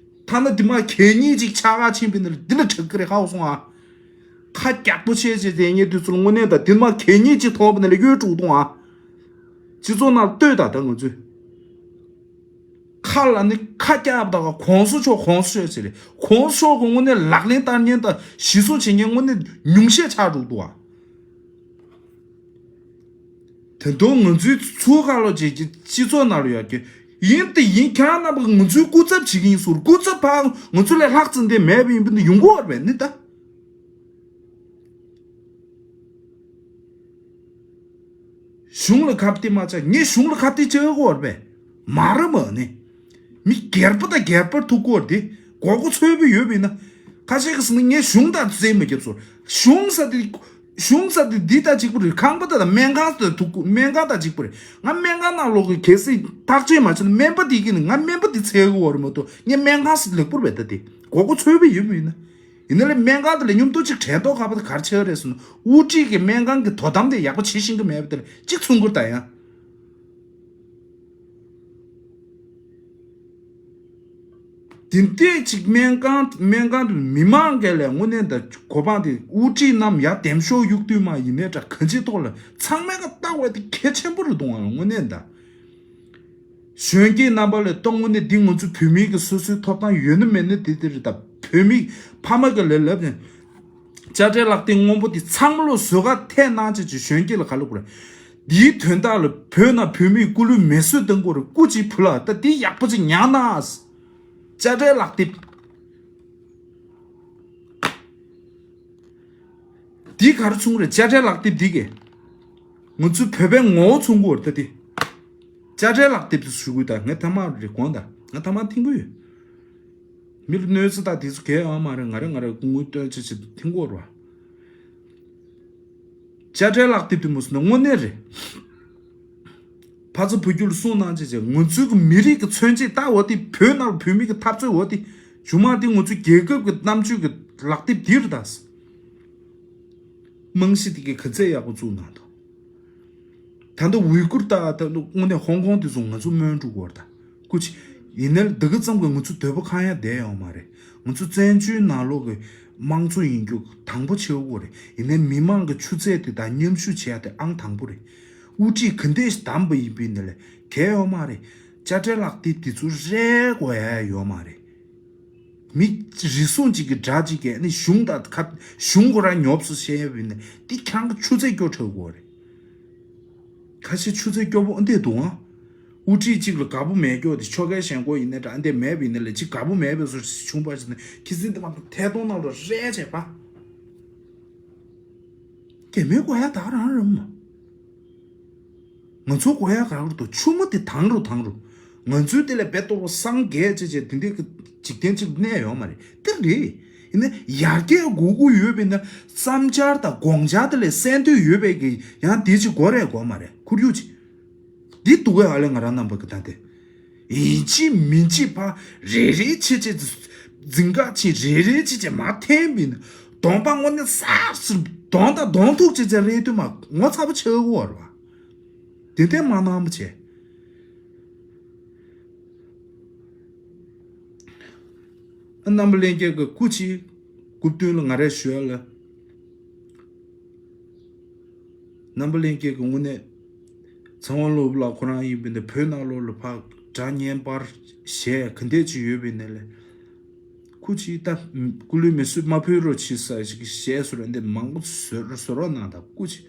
ཐ་ན་འདི་མ་གད་སྙིགས་ཅིག་ཆགས་ཁ་ཕྱིན་པའི་ནི་འདི་ལ་དྲག་གི་རེད་ཧ་གོ་སོང་ཨ། ཁ་རྒྱག་པོ་བྱས་བྱས་དེ་ངས་དུས་ཚོད་དངོས་གནས་ད་འདི་མ་གད་སྙིགས་ཅིག་མཐོང་བ་ནི་ལ་གཡོལ་འགྲོ་གཏོང་ཨ། སྤྱི་ཚོགས་ནང་ལྟོས་ད་ད་ང་ཚོས། ཁ་ ཁ་ལ་ནི་ཁ་རྒྱབ་དང་གོང་ས་མཆོག་གོང་ས་མཆོག་ཟེར་རེད། གོང་ས་མཆོག་གི་དངོས་གནས་ལག་ལེན་བསྟར་མཁན་དང་གཞི་བཟུང་བྱེད་མཁན་དངོས་གནས་ཉུང་ཤས་ཆགས་འགྲོ་འདུག་ཨ། དེ་དུང་ང་ཚོའི་ཚུར་ཁ་ལོ་བྱེད་ཀྱི་སྤྱི་ཚོགས་ནང་ལ་ཡོད་ཀྱི་ཡིན་ཏེ་ཡིན། ཁྱེད་རང་རྣམ་པ་ང་ཚོའི་སྐུ་ཚབ་བྱེད་ཀྱི་ཡིན་ཟུར་སྐུ་ཚབ་ཕ་ང་ཚོ་ལས་ལྷག་ཙམ་དེ་མེད་པ་ཡིན་པ་འདི་ཡོང་གི་ཡོད་རེད་པས་ནི་ད། གཞུང་ལ་ཁ་གཏད་མ་བྱ། ངས་གཞུང་ལ་ཁ་གཏད་བྱེད་དགོས་པས། མ་རེད་མ་ནི། མི་སྒེར་པ་དང་སྒེར་པར་ཐུག་དགོས་དེ། མགོ་སྐོར་ཚོད་དཔག་ཡོད་པས་ན། ཁ་ཤས་ཀྱིས་ཟེར་ན་ངས་གཞུང་དང་རྩེད་མ་རྒྱབ་སོང་། གཞུང་ས་དེ། གཞུང་ས་དེ་འདི་དང་གཅིག་པ་རེད། ཁང་པ་དང་སྨན་ཁང་དང་ཐུག་སྨན་ཁང་དང་གཅིག་པ་རེད། ང་སྨན་ཁང་ནང་ལོག་གི་གལ་སྲིད་བརྟག་དཔྱད་མ་བྱས་ན་སྨན་པ་དེ་གིས་ནི་ང་སྨན་པ་དེ་འཚོལ་གི་ཡོད་རེད་མ་གཏོགས་ངས་སྨན་ཁང་ཞིག་ལེགས་པོར་བས་ད་དེ། མགོ་སྐོར་ཚོད་དཔག་ཡོད་པས་ན། ཡིན་ན་ལས་སྨན་ཁང་དེ་ལ་མཉམ་དུ་གཅིག་དྲན་ཐོག་ཁ་པ་དེ་གར་ཆགས་རེད་ཟེར་ན། དབུ་ཁྲིད་ཀྱི་སྨན་ཁང་གི་དོ་དམ་དེ་ཡག་པོ་བྱེད་ཤེས་ཀྱི་མེད་པ་དེ་ལ་གཅིག་མཚུངས་ཀྱི་རེད་ད་ཡང་། དེ་འདྲས་ཅིག་སྨན་ཁང་སྨན་ཁང་དུ་མི་མང་ག་ལས་དངོས་གནས་ད་གོ་འཕང་དེ་དབུ་ཁྲིད་རྣམས་ཡར་འདེམས་ཤོག་གཡུག་དུས་མ་ཡིན་ནའི་འདྲ་གང་ཅིའི་ཐོག་ལ་ཚང་མས་ཀ་ལྟ་བ་དེ་གལ་ཆེན་པོ་རེད་འདུག་ཨང་དངོས་གནས་ད། གཞོན་སྐྱེས་རྣམ་པ་ལ་གཏོང་དངོས་གནས་འདི་ང་ཚོ་བོད་མི་གི་སོ་སོའི་ཐོབ་ཐང་ཡོད་ན་མེད་ན་དེ་དེ་རེད་ད། བོད་མི་ཕ་མ་གི་ལས་ལབ་ནས་དཔྱ་ཁྲལ་ལག་དེབ་སྔོན་པོ་དེ་ཚང་མ་ལོ་བཟོ་ག་ཐད་གནང་བྱས་ཀྱི་གཞོན་སྐྱེས་ལ་ག་ལབ་དགོས་རེད། འདིའི་དོན་དག་ལ་བོད་ནང་བོད་མིའི་སྐུ་ལུས་མེ་གསོད་གཏང་དགོས་རེད། སྐུ་མཁྱེན་བུ་ལགས་ད་འདི་ཡག་པོ་ཅིག་ཉར་གནང་། དཔྱ་ཁྲལ་ལག་དེབ། འདི་ག་རེ་མཚུངས་རེད། དཔྱ་ཁྲལ་ལག་དེབ་འདི་གས། ང་ཚོའི་བོད་པའི་ངོ་བོ་མཚུངས་ཀྱི་ཡོད་རེད་ད་དེ། དཔྱ་ཁྲལ་ལག་དེབ་དེ་ཞུ་དགོས་ད་ངས་ཐ་མག་རེད་དགོངས་ད་ངས་ཐ་མག་འཐེན་གྱི་ཡོད། མི་ལ་གནོད་འཚེ་དང་དེ་ཚོ་གས་ཡོད་མ་རེད། ང་རེ་ང་རེ་སྐུ་ངོའི་སྟོན་ཆ་ཆེད་དུ་འཐེན་གྱི་ཡོད་རེད་བ། དཔྱ་ཁྲལ་ལག་དེབ་དེ་མོ་སོང་ན་དངོས་གནས་རེད། ཕ་ཚ་བུ་རྒྱུད་ལ་གསུང་གནང་བྱས་བྱས་ང་ཚོའི་གི་མི་རིགས་ཀྱི་མཚོན་བྱེད་ལྟ་འོ་དེ་བོད་ནང་ལ་བོད་མི་གི་འཐབ་རྩོད་འོ་དེ་ཇུ་མ་དེ་ང་ཚོའི་རྒྱལ་ཁབ་ཀྱི་རྣམ་དཔྱོད་ཀྱི་ལག་དེབ་འདི་རེད་ད། རྨང་གཞི་དེ་གའི་ག་ཚད་ཡག་པོ་བཙུགས་གནང་དང་། ད་ལྟ་ཝི་གུར་དང་ད་ལྟ་དངོས་གནས་ཧོང་ཀོང་དེ་ཚོ་ང་ཚོ་སྨོན་འགྲོ་གི་ཡོད་རེད་ད། སྐུ་མཁྱེན། ཡིན་ནའི་འདི་ག་ཙམ་གྱི་ང་ཚོ་འདོད་པ་ཁེངས་ཡ་བསྡད་ཡོད་མ་རེད། ང་ཚོ་བཙན་བྱོལ་ནང་ལོགས་ཀྱི་དམངས་གཙོ་ཡིན་རྒྱུ་དང་པོ་ཆེ་བོ་རེད། ཡིན་ནའི་མི་མང་གི་ཆུ་ཚད་དེ་དང་མཉམ་ཞུགས་བྱེད་ཡ་དེ་ཨང་དང་པོ་རེད། དབུ་ཁྲིད་ག་འདྲས་ཞིག་བདམས་པ་ཡིན་པའི་ནི་ལས་གལ་ཡོད་མ་རེད། དཔྱ་ཁྲལ་ལག་དེབ་དེ་ཚོ་རེད་དགོས་ཡ་ཡོད་མ་རེད། མི་རེ་ཟུང་གཅིག་གི་དགྲ་གཅིག་གིས་ནི་གཞུང་དང་ཁ་གཞུང་ཁོ་རང་ཉོབ་སོ་བཤད་ཡ་བས་ནི་འདི་ཁྱང་གི་ཆུ་ཚད་སྐྱོ་དྲགས་དགོས་རེད། ཁ་ཤས་ཆུ་ཚད་སྐྱོ་པོ་ཨ་འདས་འདུག་ཨང་། དབུ་ཁྲིད་གཅིག་ལ་དགའ་པོ་མེད་སྐྱོ་དེ་ཆོལ་ཁའི་ཞེན་ཁོག་ཡིན་ནའི་འདྲ་ཨ་འདས་མེད་པ་ཡིན་ན་ལས་གཅིག་དགའ་པོ་མེད་པའི་བཟོ་ཞིག་བྱུང་པ་ཞིག་ནི་ཁྱི་སེང་དེ་མ་ཐད་གཏོང་ནང་ལ་རེད་བྱས་པ། སྐྱེ་མེད་དགོས་ཡ་ད་རང་རེད་མོ། ང་ཚོ་དགོས་ཡ་ག་རེ་འདུག་ཆུ་མོ་དེ་དྭངས་རུ་དྭངས་རུ། ང་ཚོའི་དེ་ལས་དཔེ་ལྟོ་བ་སངས་རྒྱས་ཅེས་བྱས་དེ་འདྲའི་གི་འཇིག་རྟེན་གཅིག་གནས་ཡོད་མ་རེད་དེ་རེད། ཡིན་ན་ཡར་རྒྱས་དགོས་ཀྱི་ཡོད་པས་ན་བསམ་འཆར་དང་དགོངས་འཆར་དེ་ལས་གསན་འདོད་ཡོད་པའི་གི་ཡང་དེ་ཅིག་དགོས་རེད་དགོས་མ་རེད་ཁོར་ཡུག་ཅིག་འདི་འདུག་གས་ཨ་ལས་ང་རང་རྣམ་པ་གི་ད་དེ། ཡིན་གཅིག་མིན་གཅིག་ཕ་རེ་རེ་བྱེད་བྱེད་འཛིང་ག་ཅིག་རེ་རེ་བྱེད་བྱེད་མ་འཐེན་པས་ན་གདོང་པ་དངོས་གནས་སག་སིར་གདོང་དང་གདོང་ཐུག་བྱེད་བྱེད་རེད་དུས་མ་ངོ་ཚ་པོ་ཆེ་བོ་རེད་བ། དེ་འདྲས་མ་གནང་བ་བྱས། རྣམ་པ་ལྷན་རྒྱས་ཀྱི་སྐུ་མཁྱེན། སྐུ་མདུན་ལ་ང་རས་ཞུ་ཡ་ལ། རྣམ་པ་ལྷན་རྒྱས་ཀྱི་དངོས་གནས་ཚེ་དབང་སློབ་ལགས་ཁོ་རང་ཡིན་པས་ན་བོད་ནང་ལོགས་ལ་ཕར་དགྲ་གཉན་པར་ཞེས་ག་འདྲས་ཅིག་ཡོད་པས་ན་ལས། སྐུ་མཁྱེན་ད་སྐུ་ལུས་མེ་གསོད་མ་ཕུལ་རོགས་བྱེད་ས་ཞིག་གི་ཞལ་བཟོ་ར་འདི་མང་པོ་བཟོ་བཟོ་རོགས་གནང་དང་སྐུ་མཁྱེན།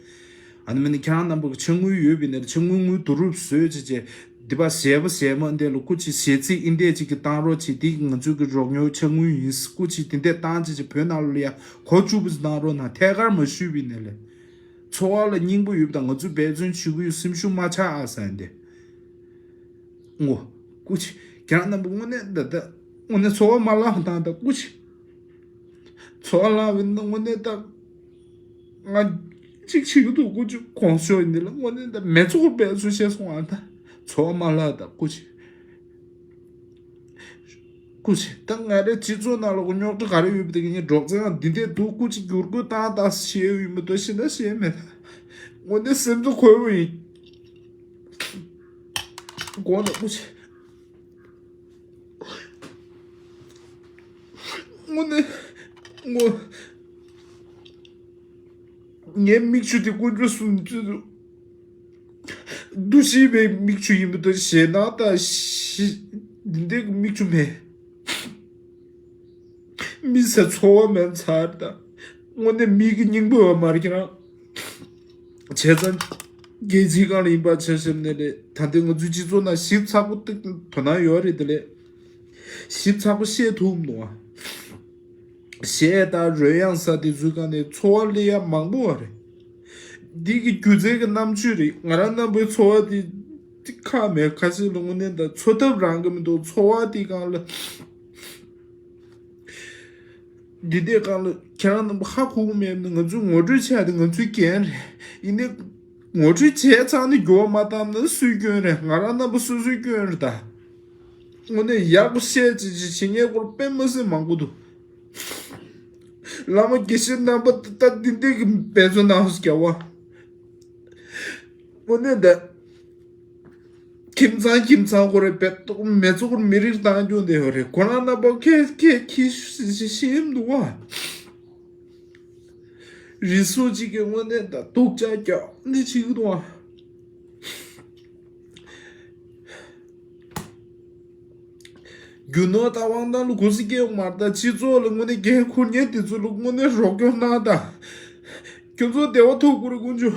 ཨ་ནི་མིན་ན་ཁྱེད་རང་རྣམ་པ་གི་ཕྱག་དངུལ་ཡོད་པས་ན་ཕྱག་དངུལ་དངུལ་བསྡུ་རུབ་བཟོས་བྱས་བྱས་འདི་པ་ཞལ་པ་ཞལ་མ་འདི་ལ་སྐུ་མཁྱེན་ཞལ་ཚིག་ཨིན་འདྲས་ཅིག་གི་བཏང་རོགས་བྱེད་འདི་གི་ང་ཚོའི་གི་རོགས་ཉོ་ཕྱག་དངུལ་ཡིན་སྐུ་མཁྱེན་དེ་འདྲས་བཏང་བྱས་བྱས་བོད་ནང་ལ་ཡ་གོ་བཅུག་པ་ཞིག་གནང་རོགས་གནང་ཐད་ཀར་མ་ཞུས་པས་ན་ལས། འཚོ་བ་ལ་སྙིང་པོ་ཡོད་པ་དང་ང་ཚོས་འབད་བརྩོན་བྱེད་ཀྱི་ཡོད་སེམས་ཤུགས་མ་ཆག་ཨ་ཟེར་འདི། ངོ། སྐུ་མཁྱེན། ཁྱེད་རང་རྣམ་པ་དངོས་གནས་འདི་ལྟ་དངོས་གནས་འཚོ་བ་མ་བརླག་བཏང་དང་སྐུ་མཁྱེན། འཚོ་བ་བརླག་པའི་ནང་དངོས་གནས་ད། ང་གཅིག་བྱེད་ཀྱི་འདུག་སྐུ་མཁྱེན་གོང་ཞོག་ཡིན་འདི་ལ་དངོས་གནས་ད་མེ་ཚོགས་འབད་བརྩོན་བྱས་སོང་ཨ་ད། འཚོ་བ་མ་བརླག་དང་སྐུ་མཁྱེན། སྐུ་མཁྱེན། ད་ང་རའི་སྤྱི་ཚོགས་ནང་ལོགས་རྙོག་དྲ་ག་རེ་ཡོད་པ་དེ་གི་ངས་སྒྲོག་ཙེ་ནང་འདི་འདྲས་འདུག་སྐུ་མཁྱེན་བསྒྱུར་བཀོད་བཏང་དང་ཞེས་ཡོད་མི་འདུག་ཤི་ན་ཤེས་མེད། དངོས་གནས་སེམས་ཚོ་ཁོལ་བོ་ཡིན། དགོངས་དག་སྐུ་མཁྱེན། དངོས་གནས་ངོ་། ངའི་མིག་ཆུ་དེ་དཀོན་མཆོག་གསུམ་འདུ་ཤེས་པའི་མིག་ཆུ་ཡིན་པ་དང་ཞེད་སྣང་དང་ཞི། འདི་འདྲའི་གི་མིག་ཆུ་མེད། མི་ཟེར་འཚོ་བ་མེད་ཚར་ད། དངོས་གནས་མི་གི་སྙིང་པོ་ཡོད་མ་རེད་ཁྱེད་རང་། བྱས་ཙང་། རྒྱལ་སྤྱིའི་སྒང་ལ་ཡིན་པ་ཆ་བཞག་ནས་ལས་ད་ལྟའི་ང་ཚོའི་སྤྱི་ཚོགས་ནང་ཞིབ་ཚགས་པོ་ཏིག་དོ་སྣང་ཡོད་རེད་དེ་ལས། ཞིབ་ཚགས་པོ་བཤད་ཐུབ་མི་འདུག་ཨ། གཞས་དང་རོལ་དབྱངས་ཟེར་དེ་ཚོའི་སྒང་ནས་འཚོ་བ་སླེབས་ཡ་མང་པོ་བ་རེད། འདི་གི་སྒྱུ་རྩལ་གྱི་རྣམ་དཔྱོད་རེད། ང་རང་རྣམ་པའི་འཚོ་བ་དེ་དེ་ཁག་མེད། ཁ་ཤས་ལ་དངོས་གནས་ད་འཚོ་ཐབས་རང་གི་མི་འདུག་འཚོ་བ་དེ་སྒང་ལ། འདི་དེ་སྒང་ལ་ཁྱེད་རང་རྣམ་པ་ཧ་གོ་གི་མེད་ན། ང་ཚོས་ངོ་སྤྲོད་བྱས་ཏེ་ང་ཚོའི་འགན་རེད། ཡིན་ནའི་ངོ་སྤྲོད་བྱས་ཚར་ནས་འགྱུར་བ་མ་བཏང་ན་སུའི་སྐྱོན་རེད། ང་རང་རྣམ་པ་སོ་སོའི་སྐྱོན་རེད་ད། དངོས་གནས་ཡག་པོ་བཤད་ཅིག་ཅིག་བྱེད་མཁན་སྐོར་དཔེ་མི་སྲིད་མང་པོ་འདུག་བླ་མ་དགེ་བཤེས་རྣམ་པ་ད་འདི་འདྲའི་གི་འབད་བརྩོན་གནང་ཟེར་རྒྱལ་བ། དངོས་གནས་ད། ཁྱིམ་ཚང་ཁྱིམ་ཚང་སྐོར་རེ་བེད་ཏོག་མེ་ཚོགས་མི་རིགས་བཏང་རྒྱུ་འདི་ཡོད་རེད། ཁོ་རང་རྣམ་པ་ཁྱེད་ཁྱེད་ཁྱི་ཤི་ཤི་ཤི་འདུག་བ། རི་སུ་གཅིག་གི་དངོས་གནས་ད་སྡུག་ཅག་རྒྱག་ནི་ཅིག་འདུག་བ། རྒྱུ་ནོར་དང་དབང་ཐང་ལ་གུ་སི་སྐྱེ་ཡོང་མ་རེད་ད། སྤྱི་ཚོགས་ལ་དངོས་གནས་འགན་འཁུར་མཁན་དེ་ཚོ་ལ་དངོས་གནས་རོགས་སྐྱོར་གནང་ད། ཁྱོད་ཚོ་བདེ་བ་ཐོབ་དགོས་རེད་དཀོན་མཆོག་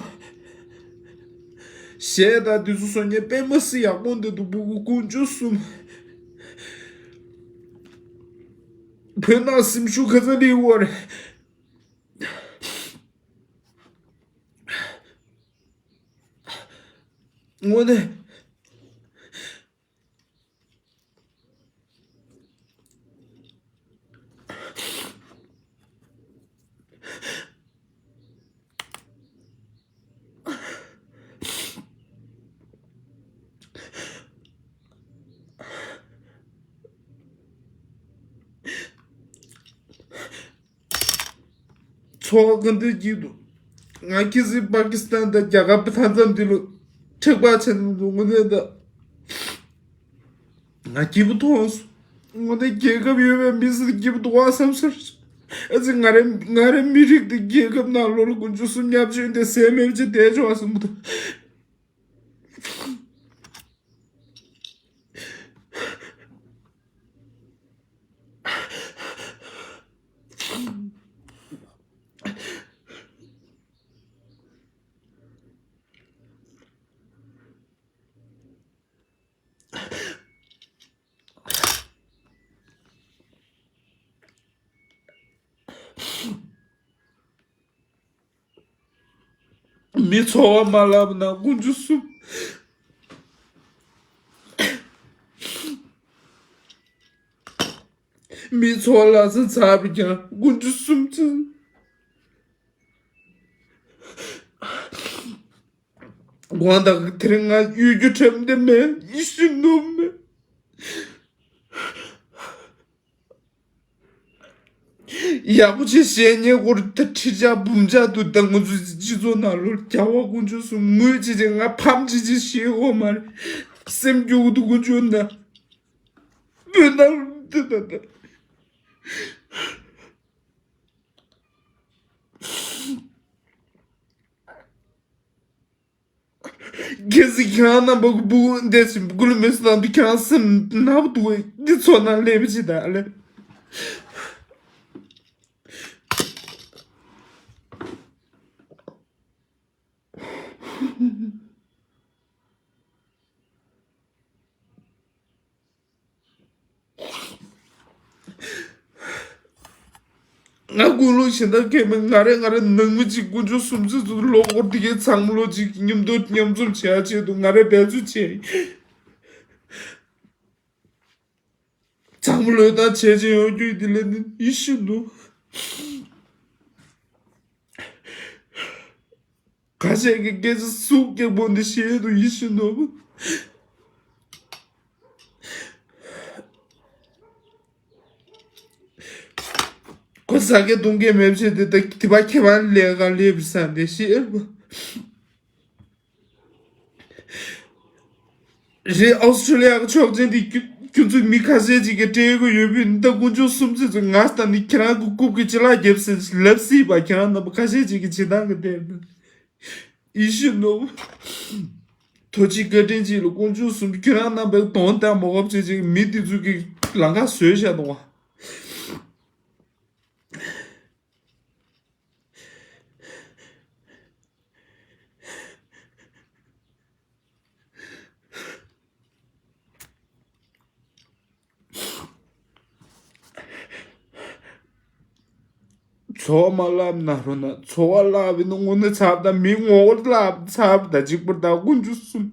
གཞས་དང་དེ་ཚོ་བཟོ་མཁན་དཔེ་མི་སྲིད་ཡག་པོ་འདི་འདུག་བུ་གུ་དཀོན་མཆོག་གསུམ། བོད་ནང་སེམས་ཤུགས་ག་ཚོད་སླེབས་ཡོད་རེད། དངོས་གནས། འཚོ་བ་ག་འདྲ་སྐྱིད་འདུག་ང་ཁྱི་སི་པ་ཀི་སི་ཐན་དང་རྒྱ་གར་པ་མཐའ་མཚམས་འདི་ལ་འཁྲེག་པ་ཆེན་པོ་འདུག་དངོས་གནས་ད། ང་སྐྱིད་པོ་མཐོང་སོང་། དངོས་གནས་རྒྱལ་ཁབ་ཡོད་པའི་མི་སེར་སྐྱིད་པོ་འདུག་བ་བསམ་སོང་། ཨ་ཙི་ང་རེ་ང་རེ་མི་རིགས་འདི་རྒྱལ་ཁབ་ནང་ལོ་ལ་དགུ་བཅུ་སུམ་བརྒྱ་བཅུ་དེ་ཟས་མེད་ཅེས་བསྡད་ཆོག་བསམ་གི་འདུག་མི་འཚོ་བ་མ་ལབ་ན་དགུ་བཅུ་གསུམ། མི་འཚོ་བ་ལ་སེམས་ཚ་བ་ཀྱང་དགུ་བཅུ་གསུམ་ཚུན། དགོངས་དག་དེ་རིང་ང་གཡོ་སྒྱུ་ཁྲམ་དེ་མེད་ཡིད་བཞིན་ནོར་མེད། ཡག་པོ་ཅིག་བཤད་ཉན་སྐོར་ད་ཁྲི་ཆག་འབུམ་ཆག་འདུག་ད་ང་ཚོ་སྤྱི་ཚོགས་ནང་ལོ་རྒྱ་བ་དཀོན་མཆོག་གསུམ་ངུས་ཅིག་ཅིག་ང་ཕམ་ཅིག་ཅིག་ཤེས་འོ་མ་རེད། སེམས་སྐྱོ་གི་འདུག་དཀོན་མཆོག་ན། བོད་ནང་འདི་ད་ད། གལ་སྲིད་ཁྱེད་རང་རྣམ་པ་གི་སྤུ་གུ་འདས་ཟིན་སྤུ་གུ་ལ་མི་སུ་དང་དུ་ཁྱེད་རང་སེམས་ནག་པོ་འདུག་གས་འདི་ཚོ་ནང་སླེབས་ཅི་ད་ལེ། ང་ཀུན་སློང་གཞན་དག་གས་མེད། ང་རེ་ང་རེ་ནང་མི་གཅིག་དཀོན་མཆོག་གསུམ་ཚོད་ཚོད་ལོ་འཁོར་དེ་གའི་ཚང་མ་ལོ་གཅིག་མཉམ་དུ་མཉམ་འཛོམས་བྱེད་ཡ་ཆེད་དུ་ང་རེ་འབད་རྩོལ་བྱས། ཚང་མ་ལོས་དང་བྱས་བྱས་ཡོང་རྒྱུ་དེ་ལས་ནི་ཡིད་བཞིན་དུ། ཁ་ཤས་ཀྱི་སྐད་ཆ་ཟུག་སྐྱག་པོ་འདི་ཤེས་དུ་ཡིད་བཞིན་ནོར་བུ། ཁོ་ཟ་སྐད་བཏུང་སྐད་མེད་བྱས་ཏེ་ད་དེ་པ་ཁྱེད་པ་ལས་ཀ་ལས་བུ་ས་འདི་ཤེས་པ། རེད། ཨོ་སི་ཁྲུ་ལི་ཡ་གི་ཆོག་མཆན་དེ་ཁྱོད་ཁྱོད་ཚོ་མི་ཁ་ཤས་ཅིག་གིས་སྤྲད་གི་ཡོད་པས་ད་དཀོན་མཆོག་གསུམ་ཚོད་ཚོད་ང་ལྟ་ནི་ཁྱེད་རང་གི་རྐུབ་ཀྱི་ཅི་ལག་རྒྱབ་ཟེར་ལབ་སྲིད་པ་ཁྱེད་རང་རྣམ་པ་ཁ་ཤས་ཅིག་གིས་བྱེད་སྟངས་ཀྱི་དེ་ཡིད་བཞིན་ནོར་བུ། ཐུགས་རྗེ་བཀའ་དྲིན་གྱིས་ལ་དཀོན་མཆོག་གསུམ། ཁྱོད་རང་རྣམ་པའི་གདོང་དང་མོ་ཧབ་བྱེད་ཅིག་མི་དེ་ཚོ་གི་ལམ་ཁ་བཟོས་བཞག་འདུག་བ། འཚོ་བ་མ་བརླག་ན་རོ་ན། འཚོ་བ་བརླག་པའི་ནང་དངོས་གནས་ཚབ་དང་མི་ངོ་བོ་བརླག་ཚབ་དང་གཅིག་པུར་དང་དཀོན་མཆོག་གསུམ།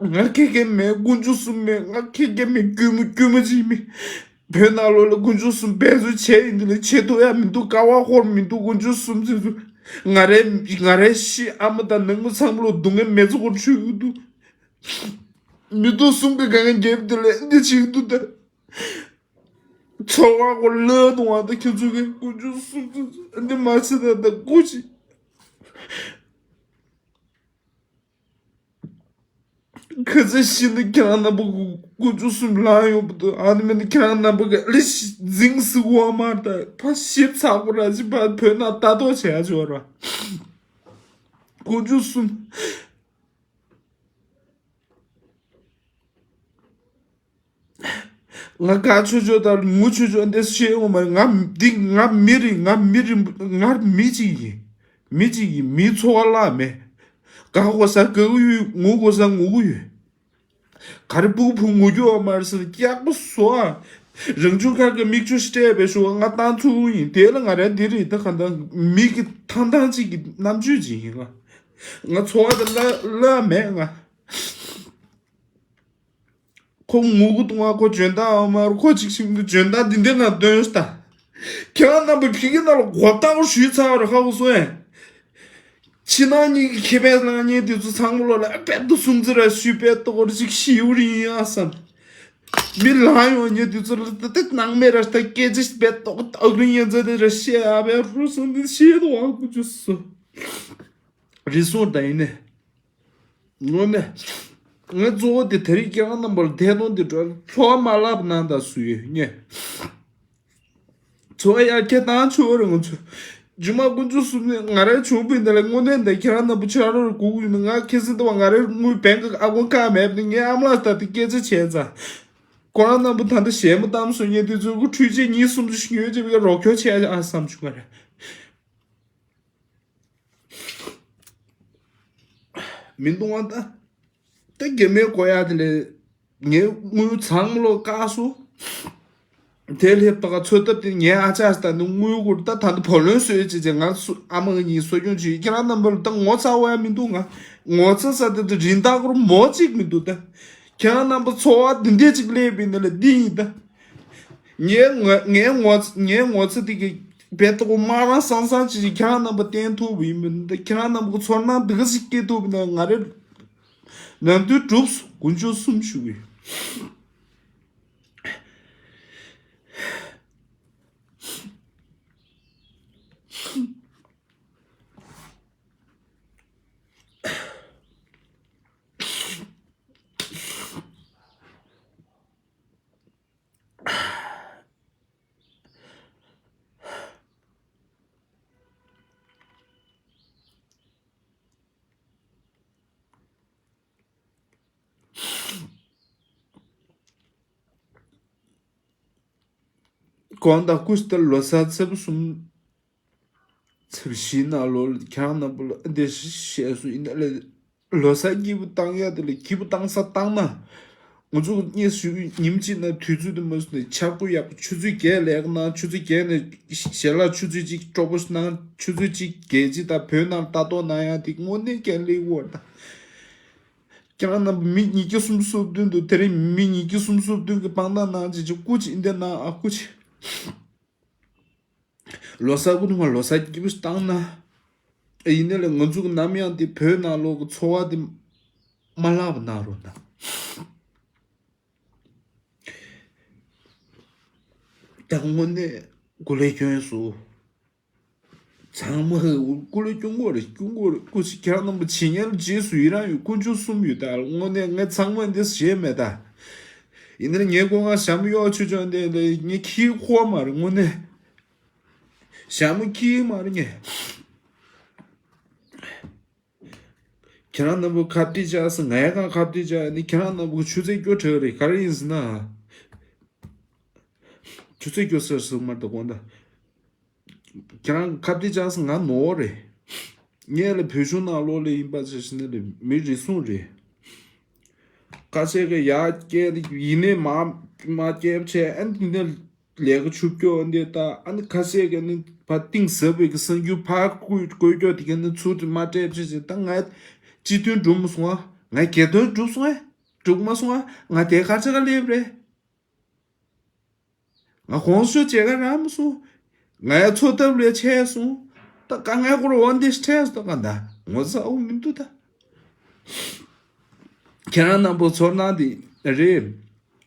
ང་ཁེ་ཁེ་མེད། དཀོན་མཆོག་གསུམ་མེད། ང་ཁེ་ཁེ་མེད། སྐྱུར་མོ་སྐྱུར་མོ་ཅིག་མེད། བོད་ནང་ལོགས་ལ་དཀོན་མཆོག་གསུམ་འབད་རྩོལ་བྱས་ཡིན་དེ་ལ་བྱེད་ཐུབ་ཡ་མི་འདུག་དཀའ་བ་ཧོར་མི་འདུག་དཀོན་མཆོག་གསུམ་ཟེར་ཚུལ། ང་རའི་ང་རའི་ཤི་ཨ་མ་དང་ནང་མི་ཚང་མ་ལོ་སྡུག་བསྔལ་མི་ཚོ་གོ་ཆུད་ཀྱི་འདུག་མི་འདུག་གསུམ་གྱི་གང་རྒྱབ་དེ་ལ་འདི་བྱེད་ཀྱི་འདུག་ད། ཚོར་བ་གོ་ལ་གཏོང་བ་དང་ཁྱོད་ཚོ་གི་དཀོན་མཆོག་གསུམ་ཚོ་འདི་མ་བྱེད་ད་ད་དགོས་ཅི། ཁ་ཚ་ཤི་ནི་ཁྱེད་རང་རྣམ་པ་དཀོན་མཆོག་གསུམ་ལངས་ཡོང་བ་དང་ཨ་ནི་མེད་ནི་ཁྱེད་རང་རྣམ་པ་གི་ཨ་ལི་ཤི་འཛིང་སི་གོ་མ་ད་ཕ་ཤི་ཚག་པོ་ར་ཅི་ཕ་བོད་ནང་ལྟ་རྟོག་བྱེད་ཡ་ཆོག་ར། དཀོན་མཆོག་གསུམ། ང་དགའ་ཆོས་ཆོས་དང་ངུ་ཆོས་ཆོས་འདི་བཤད་ཡོང་མ་རེད། ང་འདི་ང་མི་རེད། ང་མི་རེད། ང་མི་གཅིག་ཡིན། མི་གཅིག་ཡིན། མིའི་འཚོ་བ་བརླག་མེད། དགའ་དགོས་ས་དགའ་གི་ཡོད། ངུ་དགོས་ས་ངུ་གི་ཡོད། ག་རེ་སྤུ་གུ་ཕུ་ངུ་རྒྱུ་བ་མ་རེད་ཟེར་ན་སྐྱག་པ་བཟོ་ཨ། རང་བྱུང་ཁམས་ཀྱི་མིག་ཆུ་སྤྲད་པའི་ཞུ་བ་ང་བཏང་ཚུལ་ཡིན། དེ་ལ་ང་རང་འདི་རེད། ད་ག་འདྲ་མི་གི་ཐང་ཐང་གཅིག་གི་རྣམ་དཔྱོད་ཅིག་ཡིན་ང་། ང་འཚོ་བ་དེ་བརླག་བརླག་མེད་ང་། ཁོ་ངུ་གུ་གཏོང་བ་ཁོ་འཇོན་ཐང་ཨ་མ་རུ་ཁོ་ཅིག་ཤིང་དུ་འཇོན་ཐང་འདི་འདྲ་ང་འདོན་ཤི་ད། ཁྱེད་རང་རྣམ་པའི་ཕི་གི་ནང་ལ་གོ་ལྟ་བུ་ཞུས་ཚར་བ་རེད་ཁ་ཁོ་སོ་ཡན། ཕྱི་ནང་གཉིས་ཀྱི་ཁེ་ཕན་བླངས་མཁན་དེ་ཚོ་ཚང་མ་ལོ་ལ་ཨ་དཔལ་དུ་སུམ་རྩེ་ར་ཞུས་དཔལ་ཏོག་ར་ཅིག་ཤི་ཡུ་རི་ཡིན་ཨ་བསམ། མི་ལང་ཡོང་མཁན་དེ་ཚོ་ལ་ད་ལྟ་སྣང་མེད་ར་ད་སྐད་ཆ་དཔལ་ཏོག་ཨག་རིང་ཡན་ཚ་དེ་ར་ཤེས་ཨ་བས་རུ་སོང་དེ་ཤེས་དོ་ཨ་ཁུ་ཆུ་སོ། རི་སོང་ད་ཡིན་ནས། དངོས་གནས། ང་གཙོ་བོ་དེ་དེ་རིང་ཁྱེད་རང་རྣམ་པར་ཐད་གཏོང་དེ་འགྲོ་འཚོ་བ་མ་བརླག་པ་གནང་དང་སུ་ཡོད་ཉེ། འཚོ་བ་ཡར་རྒྱས་བཏང་ཆོག་རེད་ང་ཚོ། རྒྱུ་མ་དཀོན་མཆོག་གསུམ་ནས་ང་རའི་བྱུང་བའི་འདི་ལ་དངོས་གནས་འདི་ཁྱེད་རང་རྣམ་པ་ཆ་རོགས་རེ་སྒུག་ཡོད་ན་ང་ཁ་སང་ད་བ་ང་རའི་དངུལ་བེང་གི་ཨ་ཁོང་བཀག་མེད་པ་ནི་ངའི་ཨ་མ་ལགས་ད་ལྟ་སྐད་ཆ་བྱས་ཙང་། ཁོ་རང་རྣམ་པ་ད་ལྟ་ཞལ་མོ་གཏམ་སོང་ཉེ་དུས་ཚོད་ཁོ་འཕྲུལ་ཆས་གཉིས་གསུམ་ཅིག་ཉོས་བྱས་པའི་རོགས་སྐྱོར་བྱས་ཨ་བསམ་བྱུང་བ་རེད། མི་འདུག་ཨ་ད། ད་རྒྱ་མའི་གོ་ཡག་དེ་ལས་ངའི་དངུལ་ཚང་མ་ལོག་བཀག་སོང་། དེ་ལས་ད་ག་འཚོ་ཐབས་དེ་ངའི་ཨ་ཅག་ད་ནི་དངུལ་སྒོར་ད་ད་ནི་བུ་ལོན་བཟོས་བྱས་བྱས་ང་སུ་ཨ་མ་གཉིས་གསོ་སྐྱོང་བྱེད་ཁྱེད་རང་རྣམ་པ་ལ་ད་ངོ་ཚ་བ་ཡ་མི་འདུག་ང་ངོ་ཚ་ས་དེ་ད་རིན་ཐང་སྒོར་མོ་གཅིག་མི་འདུག་ད། ཁྱེད་རང་རྣམ་པ་འཚོ་བ་འདི་འདྲས་ཅིག་སླེབས་པའི་ནི་ལ་འདི་ཡིན་ད། ངའི་ངོ་ངའི་ངོ་ངའི་ངོ་ཚ་དེ་གི་བེ་ཏོག་མ་རང་སང་སང་ཅི་ཅི་ཁྱེད་རང་རྣམ་པ་བསྟན་ཐུབ་པ་ཡིན་མིན་ད་ཁྱེད་རང་རྣམ་པ་གི་ཚོར་སྣང་འདི་ག་ཞིག་སྐྱེ་ཐུབ་པ་ན་ང་རེ་ནམ་དུས་གྲུབ་སོང་དཀོན་མཆོག་གསུམ་ཞུ་གི་ཡོད། གོང་དང་སྐུ་ཞིག་ལྟར་ལོ་གསར་ཚེས་པ་གསུམ། ཚེས་པ་བཞི་ནང་ལོ་ཁྱེད་རང་རྣམ་པ་ལ་འདི་ཞེས་སུ་ཡིན་ན་ལས། ལོ་གསར་སྐྱིད་པོ་བཏང་ཡ་དེ་ལས་སྐྱིད་པོ་བཏང་ས་བཏང་ན། ང་ཚོ་གཉིས་སུ་ཉིན་གཅིག་ན་དུས་ཚོད་དུ་མ་སུ་ནས་ཆར་པོ་ཡག་པོ་ཆུ་ཚོད་བརྒྱད་ལས་ཀ་ན་ཆུ་ཚོད་བརྒྱད་ནས་ཞལ་ལག་ཆུ་ཚོད་གཅིག་སྤྲོ་པོ་ནང་ཆུ་ཚོད་གཅིག་བརྒྱད་གཅིག་དང་བོད་ནང་ལྟ་རྟོག་གནང་ཡ་དེ་དངོས་གནས་ཀྱང་ལེགས་པོ་རེད་ད། ཁྱེད་རང་རྣམ་པ་མི་ཉིས་བརྒྱ་སུམ་ཅུ་སོ་བདུན་འདུག་དེ་རིང་མི་ཉིས་བརྒྱ་སུམ་ཅུ་སོ་བདུན་གྱི་དཔང་རྟགས་གནང་ཅིག་ཅིག་སྐུ་མཁྱེན་འདི་གནང་ཨ་སྐུ་མཁྱེན། ལོ་གསར་སྐུ་ཐུག་མ་ལོ་གསར་སྐྱིད་པོ་ཞིག་བཏང་ན། ཨེ་ཡིན་ནའི་ལས་ང་ཚོ་གི་ནམ་ཡང་དེ་བོད་ནང་ལོགས་ཀྱི་འཚོ་བ་དེ་མ་བརླག་པ་གནང་རོགས་གནང་། ད་དངོས་གནས་སྐུ་ལས་སྐྱོན་སོང་། ཚང་མ་སྐུ་ལས་སྐྱོན་དགོས་རེད་སྐྱོན་དགོས་རེད་སྐུ་ཞིག་ཁྱེད་རང་རྣམ་པ་ཇི་སྙེད་ལ་རྗེས་སུ་ཡི་རང་ཡོད་དཀོན་མཆོག་གསུམ་ཡོད་ད་དངོས་གནས་ངས་ཚང་མ་འདི་བཞེས་མེད་ད། ཡིན་ནའི་ངའི་སྐུ་ངག་ཞྭ་མོ་གཡོག་ཆུ་ཆུ་འདི་ལས་ངས་ཁྱིའི་ཁོག་མ་རེད་དངོས་གནས། ཞྭ་མོ་ཁྱིའི་མ་རེད་ངས། ཁྱེད་རང་རྣམ་པ་ཁ་གཏད་བཅག་སོང་། ངའི་གང་ཁ་གཏད་བཅག་ནི། ཁྱེད་རང་རྣམ་པ་ཆུ་ཚོད་སྐྱོ་དྲགས་རེད། ག་རེ་ཡིན་ཟེར་ན། ཆུ་ཚོད་སྐྱོ་ཟེར་སོང་མ་གཏོགས་གོང་ད། ཁྱེད་རང་ཁ་གཏད་བཅག་སོང་། ང་ནོར་རེད། ངས་ལ་བོད་གཞུང་ནང་ལོགས་ལ་ཡིན་པ་ཆ་བཞག་ན་ལ་མི་རེ་ཟུང་རེད། ཁ་ཤས་ཀྱི་ཡར་སྐད་ཡིན་ནའི་མར་མར་སྐད་བྱས། ཨ་ནི་འདི་ནས་ལས་ཀ་ཆུབ་སྐྱོ་འདི་ལྟ། ཨ་ནི་ཁ་ཤས་ཀྱི་ནི་ཕར་གཏིང་ཟབ་པའི་གི་གསར་འགྱུར་ཕར་བཀོད་བཀོད་སྐྱོ་དེ་ག་ནི་ཚུར་དུ་མར་སྤྲད་བྱས་བྱས། ད་ང་སྤྱི་དོན་འགྲུབ་མ་སོང་ཨ། ང་སྒེར་དོན་འགྲུབ་སོང་ཨ། འགྲུབ་མ་སོང་ཨ། ང་དེ་ག་ཆ་ག་སླེབས་རེད། ང་གོང་ཞུ་བྱེད་ག་རག་མ་སོང་། ང་ཡ་འཚོ་ཐབས་ལས་ཆད་སོང་། ད་དཀའ་ངལ་སྐོར་འོ་འདི་སྤྲད་སོང་། ད་ག་ད་ངོ་ཚ་བོ་མི་འདུག་ད། ཁྱེད་རང་རྣམ་པ་ཚོར་སྣང་འདི་རེད།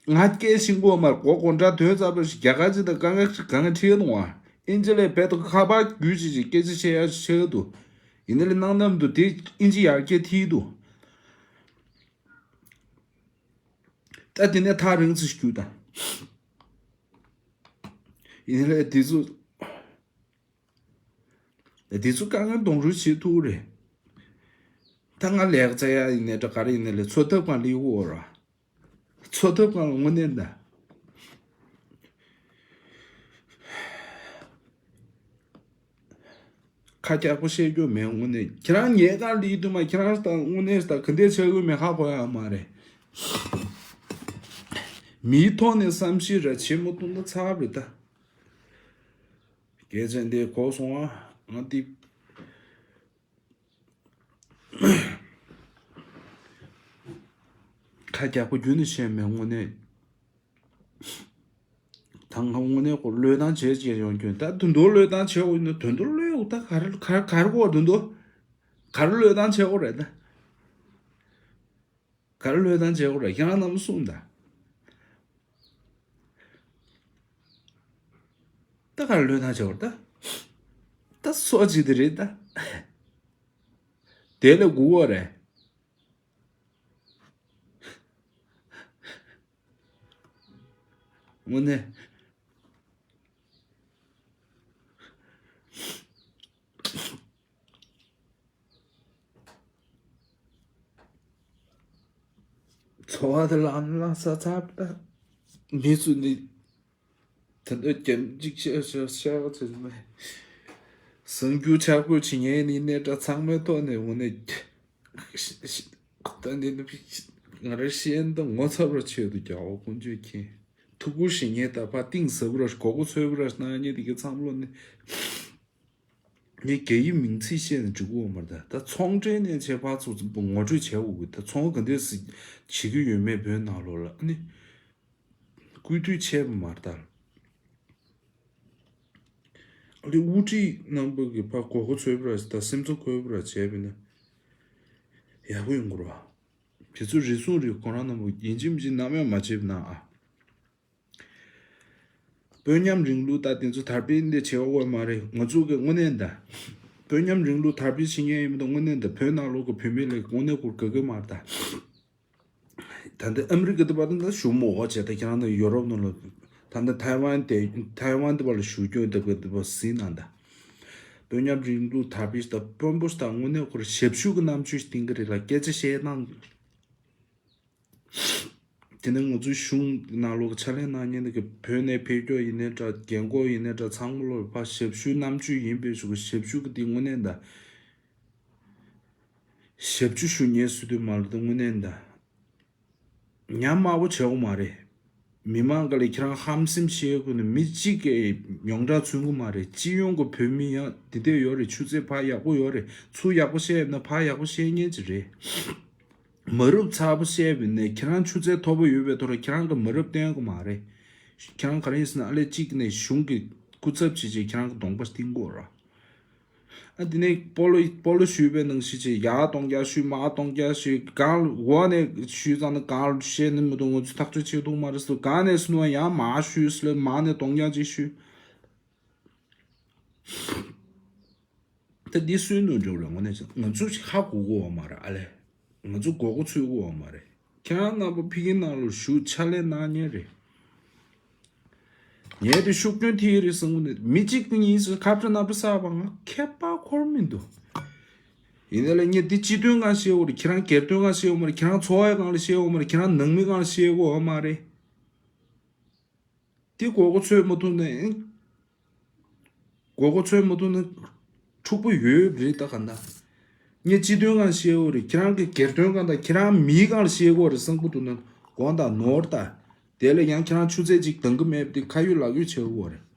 ང་སྐད་ཤེས་གོ་མ་གོ་གོ་འདྲ་དོན་ཚ་པོ་ཞིག་རྒྱ་གར་ཅིག་དང་དཀའ་ངལ་གང་ངལ་འཕྲད་འདུག་བ། ཨིན་ཇི་ལས་བེད་དུ་ཁ་པར་བརྒྱུད་ཅིག་ཅིག་སྐད་ཆ་བཤད་ཡ་ཆེ་ག་འདུག། ཡིན་ནའི་ལས་སྣང་གཏམ་འདུག་དེ་ཨིན་ཇི་ཡར་རྒྱས་ཐིག་འདུག། ད་དེ་ནས་ཐག་རིང་ཙམ་ཞིག་རྒྱུག་དང་། ཡིན་ནའི་དེ་ཚོ། དེ་ཚོ་དཀའ་ངལ་གདོང་རུས་བྱེད་ཐུབ་རེད། ད་ང་ལས་ཀ་བཙལ་ཡ་ཡིན་ནའི་འདྲ་ག་རེ་ཡིན་ནའི་ལས་འཚོ་ཐབས་གང་ལས་འོ་ར། འཚོ་ཐབས་གང་ལ་དངོས་གནས་ད། ཁ་རྒྱག་པོ་བཤད་རྒྱུ་མེད་དངོས་གནས། ཁྱེད་རང་ཉལ་ཁང་ལ་ཡིན་དུས་མ་ཁྱེད་རང་ད་དངོས་གནས་ད་ག་འདྲས་བྱ་དགོས་མེད་ཧ་གོ་ཡ་མ་རེད། མིའི་ཐོག་ནས་བསམ་ཤེས་ར་བྱེད་མ་ཐུབ་ན་ཚར་རེད་ད། སྐད་ཆ་འདི་གོ་སོང་ཨ། ང་འདི་ཁ་རྒྱག་པོ་རྒྱུན་ནས་བཤད་མེད་དངོས་གནས། ད་ང་དངོས་གནས་ཁོ་བློས་བཏང་བྱས་བྱས་ཡོང་རྒྱུ་ད་དུང་དུ་བློས་བཏང་བྱས་འོ་ཡིན་ན་དུང་དུ་བློས་འོ་ད་ག་རེ་ག་རེ་ག་རེ་གོ་དུང་དུ་ག་རེ་བློས་བཏང་བྱས་འོ་རེད་ད། ག་རེ་བློས་བཏང་བྱས་འོ་རེད་ཁྱེད་རང་རྣམ་པ་གསུངས་ད། ད་ག་རེ་བློས་བཏང་བྱས་འོ་རེད་ད། ད་སོ་གཅིག་དེ་རེད་ད། དེ་ལས་སྒུག་འོ་རེད། དངོས་གནས། འཚོ་བ་དེ་ལམ་ལམ་ས་ཚ་པ་མི་ཚོ་ནི་ད་ལྟ་རྒྱམ་གཅིག་བཤད་བཤད་བཤད་པ་ཚོ་མེད། གསར་འགྱུར་ཆ་བགོས་བྱེད་མཁན་ནི་གནས་གྲགས་ཚང་མའི་ཐོག་ནས་འོ་ནས། ད་འདི་ནི་ང་རང་ཤེས་ཡོན་དང་ངོ་ཚ་བར་ཆེད་དུ་རྒྱ་བོ་ཀུན་སྤྱོད་མཁན་ཐུགས་ཁུར་བཞེས་མཁན་དང་ཕར་གཏིང་ཟབ་ར་མགོ་སྐོར་ཚོད་པོ་ར་གནང་མཁན་དེ་གའི་བསམ་བློ་ནི་ངས་རྒྱ་ཡིག་མིང་ཚིག་བཤད་ནས་འགྲིག་གི་ཡོད་མ་རེད་ད། ད་ཚོང་འབྲེལ་ནས་བྱས་ཕར་ཚུར་ངོ་སྤྲོད་བྱས་འོ་གི་ད་ཚོང་ག་འདྲས་སེ་བྱེད་ཀྱི་ཡོད་མེད་བོད་ནང་ལོགས་ལ་ཨ་ནི་སྐུལ་འདེད་བྱས་པ་མ་རེད་ད། ཨ་ལེ་དབུ་ཁྲིད་རྣམ་པ་གི་ཕར་མགོ་སྐོར་ཚོད་པོ་ར་ད་སེམས་ཚོར་འཁོལ་པོ་ར་བྱས་པ་ན་ཡག་པོ་ཡོང་གི་རེད་བ། དེ་ཚོ་རེ་ཟུང་རེད་ཁོ་རང་རྣམ་པ་ཡིན་གཅིག་མིན་གཅིག་ནམ་ཡང་མ་བྱས་པ་ན་ཨ། དཔོན་ཉམས་རིང་ལུགས་ད་དེ་ཚོ་དར་སྤེལ་འདི་བྱེད་འོས་མ་རེད་ང་ཚོ་གི་དངོས་གནས་ད། དཔོན་ཉམས་རིང་ལུགས་དར་སྤེལ་བྱེད་མཁན་ཡིན་མི་འདུག་དངོས་གནས་ད་བོད་ནང་ལོགས་ཀྱི་བུད་མེད་ལ་དངོས་གནས་ཁུར་དགའ་གི་མ་རེད་ད། ད་ལྟ་ཨ་མི་རི་ཀ་དེ་བར་དུ་ད་ཞུ་མོ་འོ་བྱས་ད་ཁྱེད་རང་ད་ཡོ་རོབ་ནང་ལ་ད་ལྟ་ཐའེ་ཝན་དེ་ཐའེ་ཝན་དེ་བར་ལ་ཞུ་སྐྱོན་དེ་ག་དེ་བར་ཟིན་ན་ད། དཔོན་ཉམས་རིང་ལུགས་དར་སྤེལ་ད་དཔོན་པོ་ད་དངོས་གནས་ཁོ་ར་ཞབས་ཞུ་གི་རྣམ་དཔྱོད་བསྟན་གི་རེད་ལ་སྐད་ཆ་བཤད་སྟངས། དེ་ནས་ང་ཚོའི་གཞུང་ནང་ལོགས་ཕྱག་ལས་གནང་མཁན་དེ་གི་བོད་ནས་ཕེབས་སྐྱོ་ཡིན་ནའི་འདྲ་རྒན་གོག་ཡིན་ནའི་འདྲ་ཚང་མ་ལོག་ཕར་ཞབས་ཞུའི་རྣམ་དཔྱོད་ཡིན་པའི་ཞུ་གི་ཞབས་ཞུ་གི་དེ་དངོས་གནས་ད། ཞབས་ཞུ་ཞུ་མཁན་སུ་དུ་མ་ལ་དུ་དངོས་གནས་ད། ཉམས་དམའ་པོ་བྱེད་དགོས་མ་རེད། མི་མང་ག་ལ་ཁྱེད་རང་ཧམ་སེམས་བཤད་དགོས་ནི་མི་གཅིག་གིས་ཡོངས་གྲགས་མཚོན་གི་མ་རེད། སྤྱི་ཡོངས་ཀྱི་བོད་མི་ཡང་དེ་འདྲས་ཡོད་རེད། ཆུ་ཚད་ཕར་ཡག་པོ་ཡོད་རེད། ཚུར་ཡག་པོ་བཤད་ཡོད་ན་ཕར་ཡག་པོ་བཤད་མཁན་ཅིག་རེད། མ་རབས་ཚ་པོ་བཤད་པ་ནས་ཁྱེད་རང་ཆུ་ཚད་མཐོ་པོ་ཡོད་པའི་ཐོག་ལ་ཁྱེད་རང་གི་མ་རབས་བསྟན་གི་མ་རེད། ཁྱེད་རང་ག་རེ་ཡིན་ཟེར་ན་ཨ་ལས་གཅིག་ནས་གཞུང་གི་སྐུ་ཚབ་བྱེད་བྱེད་ཁྱེད་རང་གི་གདོང་པ་བསྟན་དགོས་ར། ཨ་དེ་ནས་སྤོ་ལོ་སྤོ་ལོ་ཞུས་པའི་ནང་བཞིན་བྱས་ཡར་གཏོང་རྒྱག་ཞུས་མར་གཏོང་རྒྱག་ཞུས་གང་འོག་ནས་ཞུས་ཙང་ན་གང་བཤད་ནི་མི་འདུག་ང་ཚོས་ཐག་གཅོད་བྱེད་ཐུབ་མ་རེད་ཟེར་གང་ནས་སུ་ནུ་ཡང་མར་ཞུས་ཟེར་ལ་མར་ནས་གཏོང་རྒྱག་ཅིག་ཞུས། ད་འདི་སུའི་ནོར་འགྲོ་རེད་དངོས་གནས་ང་ཚོ་ཧ་གོ་གོ་བ་མ་རེད་ཨ་ལས། ང་ཚོ་མགོ་སྐོར་ཚུད་གོ་བ་མ་རེད། ཁྱེད་རང་རྣམ་པ་ཕ་གི་ནང་ལ་བཞུགས་ཕྱག་ལས་གནང་མཁན་རེད། ངས་དེ་ཤུགས་སྐྱོན་ཐེབས་རེད་བསམ་གི་འདུག་མི་གཅིག་གཉིས་སུ་ཁ་བྲལ་ནང་པ་བསགས་པ་ང་ཁྱད་པར་འཁོར་མི་འདུག་ཡིན་ནའི་ལས་ངས་འདི་སྤྱི་དོན་སྒང་བཤད་ཡོད་རེད། ཁྱེད་རང་སྒེར་དོན་སྒང་བཤད་ཡོད་མ་རེད། ཁྱེད་རང་འཚོ་བའི་སྒང་ལ་བཤད་ཡོད་མ་རེད། ཁྱེད་རང་ནང་མི་སྒང་ལ་བཤད་ཡོད་མ་རེད། འདི་མགོ་སྐོར་ཚོད་མ་ཐུབ་ནས། མགོ་སྐོར་ཚོད་མ་ཐུབ་ན་འཁྲུག་པོ་ཡོད་རེད་ད་ག་འདྲ། ངས་སྤྱི་དོན་སྒང་བཤད་ཡོད་རེད། ཁྱེད་རང་གི་སྒེར་དོན་སྒང་དང་ཁྱེད་རང་མིའི་སྒང་ལ་བཤད་དགོས་རེད་བསམ་གི་འདུག་ན་དགོངས་དག་ནོར་ད། དེ་ལས་ཡང་ཁྱེད་རང་ཆུ་ཚོད་གཅིག་འདང་གི་མེད་པ་དེ་ཁ་ཡོད་ལག་ཡོད་བྱེད་དགོས་རེད།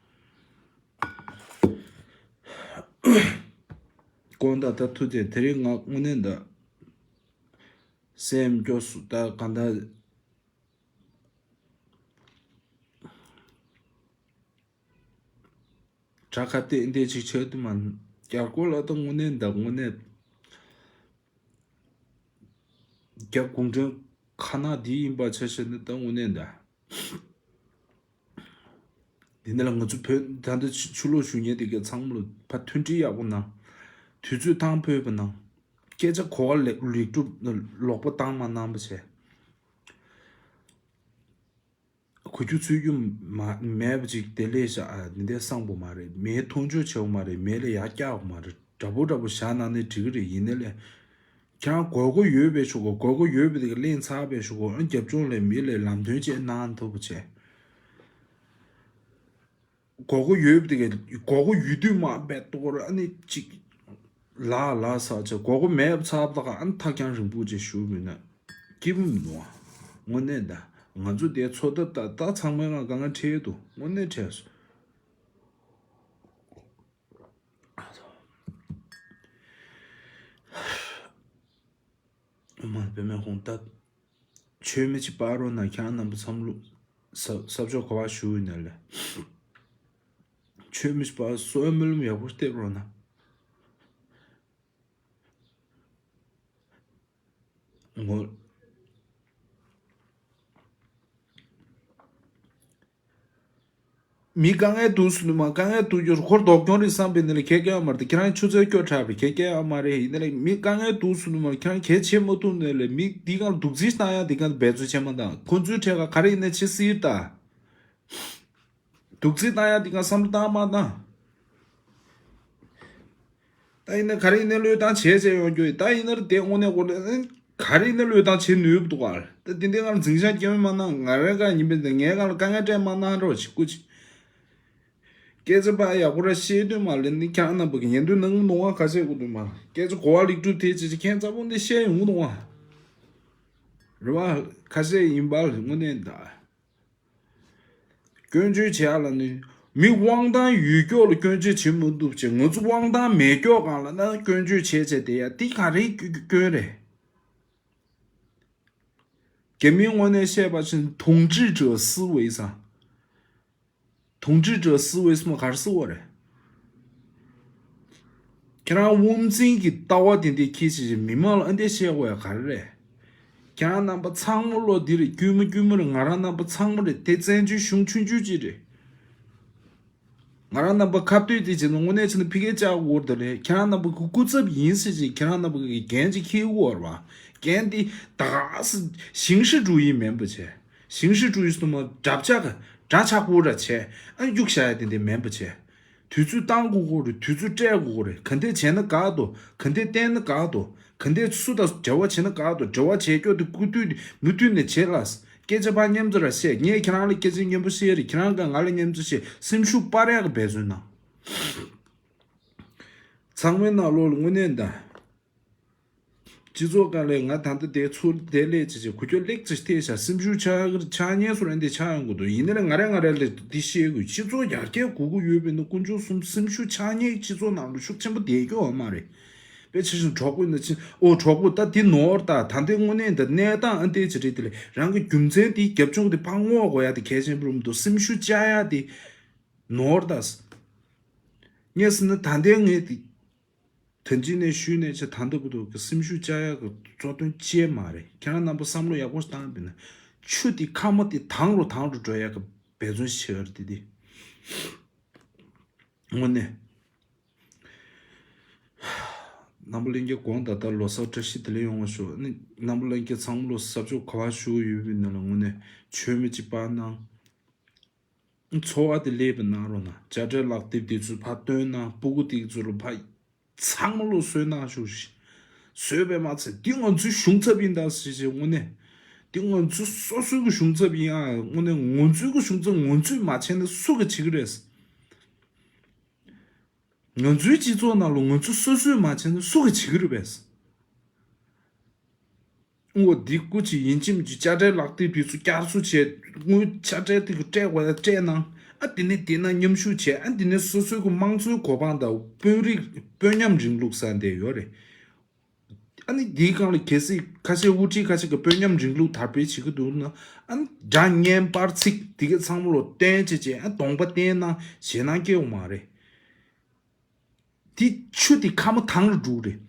དགོངས་དག་ད་ཐུགས་རྗེ་ཆེ། དེ་རིང་ང་དངོས་གནས་ད་སེམས་སྐྱོ་སུ་ད་ག་འདྲ། དྲ་ཁ་གཏད་འདེད་ཅིག་བྱས་དུས་མ། རྒྱ་སྐོར་ལ་ད་དངོས་གནས་ད་དངོས་གནས། རྒྱ་གུང་ཁྲན་ཁ་ནག་འདི་ཡིན་པ་ཆ་བཞག་ན་ད་དངོས་གནས་ད། འདི་ནས་ལ་ང་ཚོ་བོད་ད་ལྟ་ཕྱི་ཕྱི་ལོགས་བཞུགས་མཁན་དེ་གའི་ཚང་མ་ལ་ཕ་མཐུན་སྒྲིལ་ཡག་པོ་གནང་། དུས་ཚོད་བཏང་ཕོད་པ་གནང་། སྐད་ཆ་གོ་བ་ལེགས་ལེགས་གྲུབ་ལོག་པ་བཏང་མ་གནང་པ་བྱས། གོ་རྒྱུ་ཚོད་རྒྱུ་མ་མེད་པ་ཅིག་དེ་ལས་བཞག་ཨ། འདི་འདྲའི་བསམ་པ་མ་རེད། མེད་མཐོང་ཆུང་བྱེད་པ་མ་རེད། མེད་ལས་ཡར་བཀྱག་པ་མ་རེད། འདྲ་པོ་འདྲ་པོ་བཞག་གནང་ནས་འགྲིག་གི་རེད། ཡིན་ནའི་ལས་ཁྱེད་རང་དགོས་མཁོ་ཡོད་པའི་ཆུ་གོ་དགོས་མཁོ་ཡོད་པའི་དེ་ག་ལེན་ཚར་བའི་ཆུ་གོ་ཨ། རྒྱབ་ལྗོངས་ལས་མི་ལས་ལམ་སྟོན་བཅས་གནང་ཐུབ་པ་བྱས། དགོས་མཁོ་ཡོད་པ་དེ་ག་དགོས་མཁོ་ཡོད་དུས་མ་འབད་ཏོག་ར་ཨ་ནི་གཅིག་ལ་ལ་ས་ཆ་དགོས་མཁོ་མེད་པ་ཚར་བ་དག་ཨ་ནི་ཐག་རྐྱང་རིང་པོ་ཅིག་ཞུ་མི་ན་སྐྱིད་པོ་མི་འདུག་ཨ། དངོས་གནས་ད་ང་ཚོ་དེ་ཚོ་ད་ད་ད་ཚང་མས་ང་དཀའ་ངལ་འཕྲད་འདུག་དངོས་གནས་འཕྲད་སོང་། མ་པདྨ་ཧོང་ད། ཆོས་མི་གཅིག་པར་རོགས་གནང་། ཁྱེད་རང་རྣམ་པ་ཚང་མ་ལ་ས་ས་ཕྱོགས་ག་བ་བཞུགས་ཡོད་ན་ལས། ཆོས་མི་གཅིག་པར་གསོལ་སྨོན་ལམ་ཡག་པོ་བཏབ་རོགས་གནང་། ངོ་། མི་དཀའ་ངལ་འདུག་ཟེར་དུས་མ་དཀའ་ངལ་འདུག་རྒྱུར་ཁོར་ལྡོག་གྱོང་རེད་བསམ་པའི་ནི་ལ་ཁྱེད་སྐྱེ་བ་མ་རེད། ཁྱེད་རང་ཆུ་ཚོད་སྐྱོ་དྲགས་པས་ཁྱེད་སྐྱེ་བ་མ་རེད། ཡིན་ན་ལ་མི་དཀའ་ངལ་འདུག་ཟེར་དུས་མ་ཁྱེད་རང་གལ་ཆེ་མ་ཐུབ་ནས་ལ་མི་འདི་གང་སྡུག་རྩིས་བཏང་ཡ་འདི་གང་འབད་རྩོལ་བྱེད་མ་དང་ཁོ་ཚོའི་གྲས་ཀ་ག་རེ་ཡིན་ན་ཆེ་སྲིད་ད། སྡུག་རྩིས་བཏང་ཡ་འདི་གང་བསམ་བློ་བཏང་མ་བཏང་། ད་ཡིན་ན་ག་རེ་ཡིན་ན་བློས་བཏང་བྱས་བྱས་ཡོང་རྒྱུ་ཡིན། ད་ཡིན་ན་དེ་དངོས་གནས་གོ་ལ་ག་རེ་ཡིན་ན་བློས་བཏང་བྱེད་ནུས་འདུག་ག་ད་དེ་འདྲའི་ངར་འཛིང་ཤག་སྐྱོན་མ་གནང་། ང་རའི་གང་ཡིན་པས་ངའི་གང་ལ་དཀའ་ངལ་སྤྲད་མ་གནང་རོགས་བྱེད་སྐུ་མཁྱེན། སྐད་ཆ་པ་ཡག་པོ་ར་བཤད་དུས་མ་ལེན་ནི་ཁྱང་རྣམ་པ་གི་ཉན་དུ་ནང་མི་ནོར་བ་ཁ་ཤས་གོ་དུས་མ་སྐད་ཆ་གོ་བ་ལེགས་གྲུབ་དེ་ཅི་ཅི་ཁྱེད་ཚ་པོ་འདི་བཤད་ཡོང་གི་འདུག་བ། རེ་བ་ཁ་ཤས་ཡིན་པ་དངོས་གནས་ད། སྐྱོན་བརྗོད་བྱེད་ཡ་ལ་ནི། མི་དབང་ཐང་ཡོད་སྐྱོག་ལ་སྐྱོན་བརྗོད་བྱེད་མི་འདུག་ཅེས། ང་ཚོ་དབང་ཐང་མེད་སྐྱོག་གང་ལ་ན་སྐྱོན་བརྗོད་བྱེད་བྱེད་དེ་ཡ་འདི་ག་རེའི་སྐྱོན་རེད། རྒྱ་མིའི་ངོས་ནས་བཤད་པ་ཕྱིན་统治者思维ས། 统治者思维ས་མ་ག་རེ་ཟེར་བ་རེད། ཁྱེད་རང་དབང་འཛིན་གྱི་ལྟ་བ་དེ་འདྲས་འཁྱེར་བྱས་མི་མང་ལ་ཨ་འདྲས་བཤད་དགོས་ཡ་ག་རེ་རེད། ཁྱེད་རང་རྣམ་པ་ཚང་མ་ལོ་འདི་རེད། དཀྱུས་མ་དཀྱུས་མ་རེད། ང་རང་རྣམ་པ་ཚང་མ་རེད། དེ་བཙན་བྱོལ་གཞུང་ཆུང་ཆུང་ཅིག་རེད། ང་རང་རྣམ་པ་ཁ་གཏད་དེ་བྱས་ན་དངོས་གནས་བྱས་ན་ཕི་གེ་བཅག་དགོས་རེད་དེ་རེད། ཁྱེད་རང་རྣམ་པ་གི་སྐུ་ཚབ་ཡིན་ཟེར་བྱས་ཁྱེད་རང་རྣམ་པ་གི་འགན་ཅིག་འཁྱེར་དགོས་རེད་བ། འགན་དེ་ད་ག་སེ་形式主义མིན་པ་བྱས། 形式主义ས་མ་འདྲ་ཆགས་འདྲ་ཆགས་པོ་འདྲ་བྱས་ཨ་གཡུག་བཞག་ཡ་དེ་འདྲས་མིན་པ་བྱས། དུས་ཚོད་བཏང་དགོས་ཀྱི་རེད། དུས་ཚོད་སྤྲད་དགོས་ཀྱི་རེད། ག་འདྲས་བྱས་ན་དགའ་འདུག་ག་འདྲས་བསྟན་ན་དགའ་འདུག་ག་འདྲས་སུ་དང་འབྲེལ་བ་བྱས་ན་དགའ་འདུག་འབྲེལ་བ་བྱས་སྐྱོ་དེ་སྐུ་དུས་མུ་མཐུད་ནས་བྱེད་ལ། སྐད་ཆ་ཕར་མཉམ་དུ་ར་བཤད། ངས་ཁྱེད་རང་ལ་སྐད་ཆ་མཉམ་པོ་བཤད་རེད། ཁྱེད་རང་གིས་ང་ལ་མཉམ་དུ་བཤད། སེམས་ཤུགས་སྤར་ཡག་གི་འབད་བརྩོན་གནང་། ཚང་མའི་ནང་ལོགས་ལ་དངོས་གནས་ད། སྤྱི་ཚོགས་སྒང་ལས་ང་ད་ལྟ་དེ་ཚུར་དེ་ལས་ཅི་བྱེད་གོ་སྐྱོ་ལེགས་ཅིག་ཐེབས་ཤག་སེམས་ཤུགས་ཆག་ཆག་ཉེན་སོར་འདི་ཆག་ཡོང་གི་འདུག་ཡིན་ནའི་ལས་ང་རེ་ང་རེ་ལས་འདི་ཤེས་དགོས། སྤྱི་ཚོགས་ཡར་རྒྱས་དགོས་ཀྱི་ཡོད་པས་ན་དཀོན་མཆོག་གསུམ་སེམས་ཤུགས་ཆག་ཉེན་སྤྱི་ཚོགས་ནང་ལ་ཤུགས་ཆེན་པོ་བསྡད་རྒྱུ་ཡོད་མ་རེད། དཔེ་ཆ་བཞིན་གྲོགས་པོ་ཡིན་ན་ཕྱིན་ཨོ་གྲོགས་པོ་ད་འདི་ནོར་ད་ད་འདི་དངོས་གནས་འདི་གནས་སྟངས་ཨ་འདི་ཅི་རེད། དེ་ལས་རང་གི་རྒྱུ་མཚན་དེའི་རྒྱབ་ལྗོངས་དེ་ཕར་སྔོག་དགོས་ཡ་དེ་གལ་ཆེན་པོ་རུ་མི་འདུག་སེམས་ཤུགས་བཅག་ཡ་དེ་ནོར་ད། ངས་ཟེར་ན་ད་ལྟའི་ངས་དེ་ད་ཅི་ནས་ཞུས་ནས་ཆ་ད་འདི་བུ་དུ་གི་སེམས་ཤུགས་བཅག་ཡ་གི་གཙོ་དོན་ཅི་མ་རེད། ཁྱེད་རང་རྣམ་པ་བསམ་བློ་ཡག་པོ་བཏང་བས་ན་ཆུ་དེ་ཁ་མ་དེ་དྭངས་རུ་དྭངས་རུ་འགྲོ་ཡ་གི་འབད་བརྩོན་བྱེད་ཡ་རེད་དེ་དེ། དངོས་གནས། རྣམ་པ་ལྷན་རྒྱས་དགོངས་དག་ད་ལོ་གསར་བཀྲ་ཤིས་བདེ་ལེགས་ཡོང་བ་ཞུ། ཨ་ནི་རྣམ་པ་ལྷན་རྒྱས་ཚང་མ་ལོ་གསར་ཕྱོགས་ག་བ་བཞུགས་ཡོད་པའི་ནང་ལ་དངོས་གནས་མཆོད་མེ་གཅིག་སྤར་གནང་། འཚོ་བ་དེ་ལེགས་པ་གནང་རོགས་གནང་། དཔྱ་ཁྲལ་ལག་དེབ་དེ་ཚོ་ཕར་བཏོན་གནང་། སྤུ་གུ་དེ་ཚོ་ལ་ཕར་ཚང་མ་ལོ་གསོན་གནང་ཞུ་ཞིག་བཟོས་པས་མ་ཚད་འདི་ང་ཚོའི་གཞུང་ཚབ་ཡིན་ད་ཟེར་བྱས་དངོས་གནས། འདི་ང་ཚོ་སོ་སོའི་གི་གཞུང་ཚབ་ཡིན་ཨ། དངོས་གནས་ང་ཚོའི་གི་གཞུང་ཚབ་ང་ཚོས་མ་བྱས་ན་སུ་གིས་བྱེད་ཀྱི་རེད། ང་ཚོའི་སྤྱི་ཚོགས་ནང་ལ་ང་ཚོ་སོ་སོས་མ་བྱས་ན་སུ་གིས་བྱེད་ཀྱི་རེད་པས། འོ་འདི་སྐུ་མཁྱེན་ཡིན་གཅིག་མིན་གཅིག་དཔྱ་ཁྲལ་ལག་དེབ་དེ་ཚོ་བསྐྱར་གསོ་བྱས། དངུལ་དཔྱ་ཁྲལ་དེ་གི་སྤྲད་དགོས་ཡ་སྤྲད་གནང་། ཨ་དེ་ནས་དེ་ན་མཉམ་ཞུགས་བྱས། ཨ་དེ་ནས་སོ་སོའི་གི་དམངས་གཙོའི་གོ་འཕང་དང་དཔོན་རིགས་དཔོན་ཉམས་རིང་ལུགས་ཟེར་འདི་ཡོད་རེད། ཨ་ནི་འདིའི་སྒང་ལ་གལ་སྲིད་ཁ་ཤས་དབུ་ཁྲིད་ཁ་ཤས་ཀྱིས་དཔོན་ཉམས་རིང་ལུགས་དར་སྤེལ་བྱེད་ཀྱི་འདུག་ན། ཨ་ནི་སྒྲ་སྙན་པར་ཚིག་དེ་གའི་ཚང་མ་ལོ་བསྟན་བྱས་བྱས། ཨ་གདོང་པ་བསྟན་ན་ཞེད་སྣང་སྐྱེ་བ་མ་རེད། དེ་ཆུ་དེ་ཁ་མ་དྭངས་རུ་འགྲོ་གི་རེད།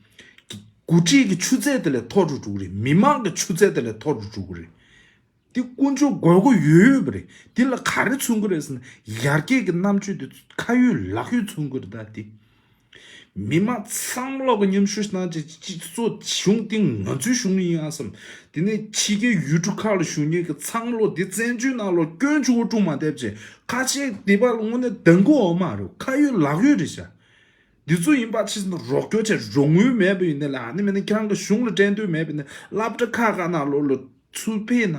འགོ་ཁྲིད་ཀྱི་ཆུ་ཚད་དེ་ལས་མཐོ་རུ་འགྲོ་གི་རེད། མི་མང་གི་ཆུ་ཚད་དེ་ལས་མཐོ་རུ་འགྲོ་གི་རེད། དེ་དཀོན་མཆོག་དགོས་མཁོ་ཡོད་ཡོད་པ་རེད། དེ་ལ་ག་རེ་མཚོན་གྱི་རེད་ཟེར་ན། ཡར་རྒྱས་ཀྱི་རྣམ་དཔྱོད་དེ་ཁ་ཡོད་ལག་ཡོད་མཚོན་གྱི་རེད། ད་དེ་མི་མང་ཚང་མ་ལོག་གི་མཉམ་ཞུགས་གནང་བྱས་སྤྱི་ཚོགས་གཞུང་དེ་ང་ཚོའི་གཞུང་ཡིན་ཨ་བསམ། དེ་ནས་ཕྱི་རྒྱལ་ཡུལ་གྲུ་ཁག་ལ་བཞུགས་མཁན་གྱི་ཚང་མ་ལོག་དེ་བཙན་བྱོལ་ནང་ལོག་སྐྱོན་ཆུང་བོ་བསྐྲུན་མ་བསྡད་བྱས། ཁ་ཤས་དེ་བར་དངོས་གནས་འདང་གི་ཡོད་མ་རེད། ཁ་ཡོད་ལག་ཡོད་རེད་ཤག་འདི་ཚོ་ཡིན་པ་ཕྱིན་ན་རོགས་སྐྱོར་བྱས། རོགས་དངུལ་མེད་པ་ཡིན་ན་ལ། ཨ་ནི་མེད་ན་ཁྱེད་རང་གི་གཞུང་ལ་སྤྲད་འདོད་མེད་པ་ཡིན་ན་སློབ་གྲྭ་ཁག་ཁག་ནང་ལོགས་ལ་ཚུར་ཕེབས་ན།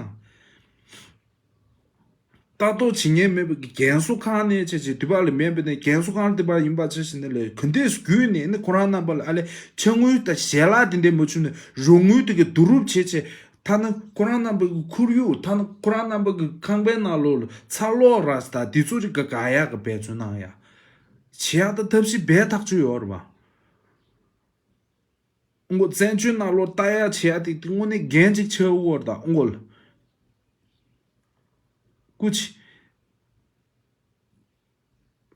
ལྟ་རྟོག་བྱེད་མཁན་མེད་པ་གི་རྒན་གསོ་ཁང་ནས་བྱས་བྱས་དེ་བར་ལ་མེད་པ་ནས། རྒན་གསོ་ཁང་དེ་བར་ཡིན་པ་ཆ་བཞག་ན་ལས་ག་འདྲས་བརྒྱུད་ནས་ནི་ཁོ་རང་རྣམ་པ་ལ་ཨ་ལས་ཕྱག་དངུལ་དང་ཞལ་ལག་དེ་འདྲས་མ་བྱུང་ན་རོགས་དངུལ་དེ་གི་བསྡུ་རུབ་བྱས་བྱས། ཐ་ན་ཁོ་རང་རྣམ་པ་གི་ཁོར་ཡུག་ཐ་ན་ཁོ་རང་རྣམ་པ་གི་ཁང་པའི་ནང་ལོགས་ལ་ཚ་གློག་ར་ད་དེ་ཚོ་རིགས་ག་ག་ཡག་གི་འབད་བརྩོན་གནང་ཡ། བྱེད་ཡག་ད་ཐབས་ཤེས་འབད་ཐག་ཆོད་ཡོད་རེད་པ། ཨོ་མགོ་བཙན་བྱོལ་ནང་ལོགས་ལྟ་ཡག་བྱེད་ཡག་དེ་དངོས་གནས་འགན་ཅིག་ཆེ་བོ་རེད་ད། ཨོ་མགོ་ལ། སྐུ་མཁྱེན།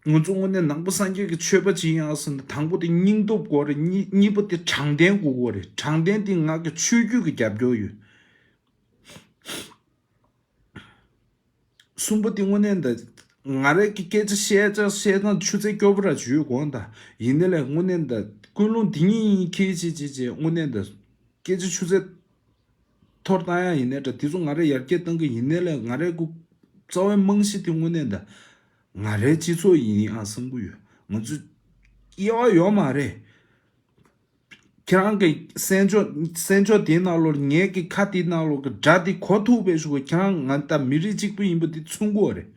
ང་ཚོ་དངོས་གནས་ནང་པ་སངས་རྒྱས་ཀྱི་ཆོས་པ་ཅིག་ཡིན་ཟེར་ན་དང་པོ་དེ་སྙིང་སྟོབས་དགོས་རེད། གཉིས་གཉིས་པ་དེ་དྲང་བདེན་དགོས་དགོས་རེད། དྲང་བདེན་དེ་ང་གི་ཆོས་བརྒྱུད་ཀྱི་རྒྱབ་སྐྱོར་ཡོད། གསུམ་པ་དེ་དངོས་གནས་ད་ང་རང་གི་སྐད་ཆ་བཤད་ཅག་བཤད་སྟངས་ཆུ་ཚད་སྐྱོ་པོ་ར་ཅིག་ཡོད་དགོངས་དག་ཡིན་ནའི་ལས་དངོས་གནས་ད་ཀུན་སློང་འདི་ཉིད་ཡིན་ཁྱེད་ཅེས་ཅེས་ཅེས་དངོས་གནས་ད་སྐད་ཆ་ཆུ་ཚད་མཐོར་བཏང་ཡག་ཡིན་ནའི་འདྲ། དེ་ཚོ་ང་རང་ཡར་རྒྱས་གཏང་གི་ཡིན་ནའི་ལས་ང་རའི་གུ་རྩ་བའི་རྨང་གཞི་དེ་དངོས་གནས་ད་ང་རའི་སྤྱི་ཚོགས་ཡིན་ཨ་བསམ་གི་ཡོད། ང་ཚོ་དབྱེ་བ་ཡོད་མ་རེད། ཁྱེད་རང་གི་གསན་ཕྱོགས་གསན་ཕྱོགས་དེའི་ནང་ལོགས་ངེད་ཀྱི་ཁ་དེའི་ནང་ལོགས་ཀྱི་སྒྲ་དེ་གོ་ཐུབ་པའི་ཞུ་གོ་ཁྱེད་རང་ང་ད་མི་རིགས་གཅིག་པུ་ཡིན་པ་དེ་མཚོན་གོ་རེད།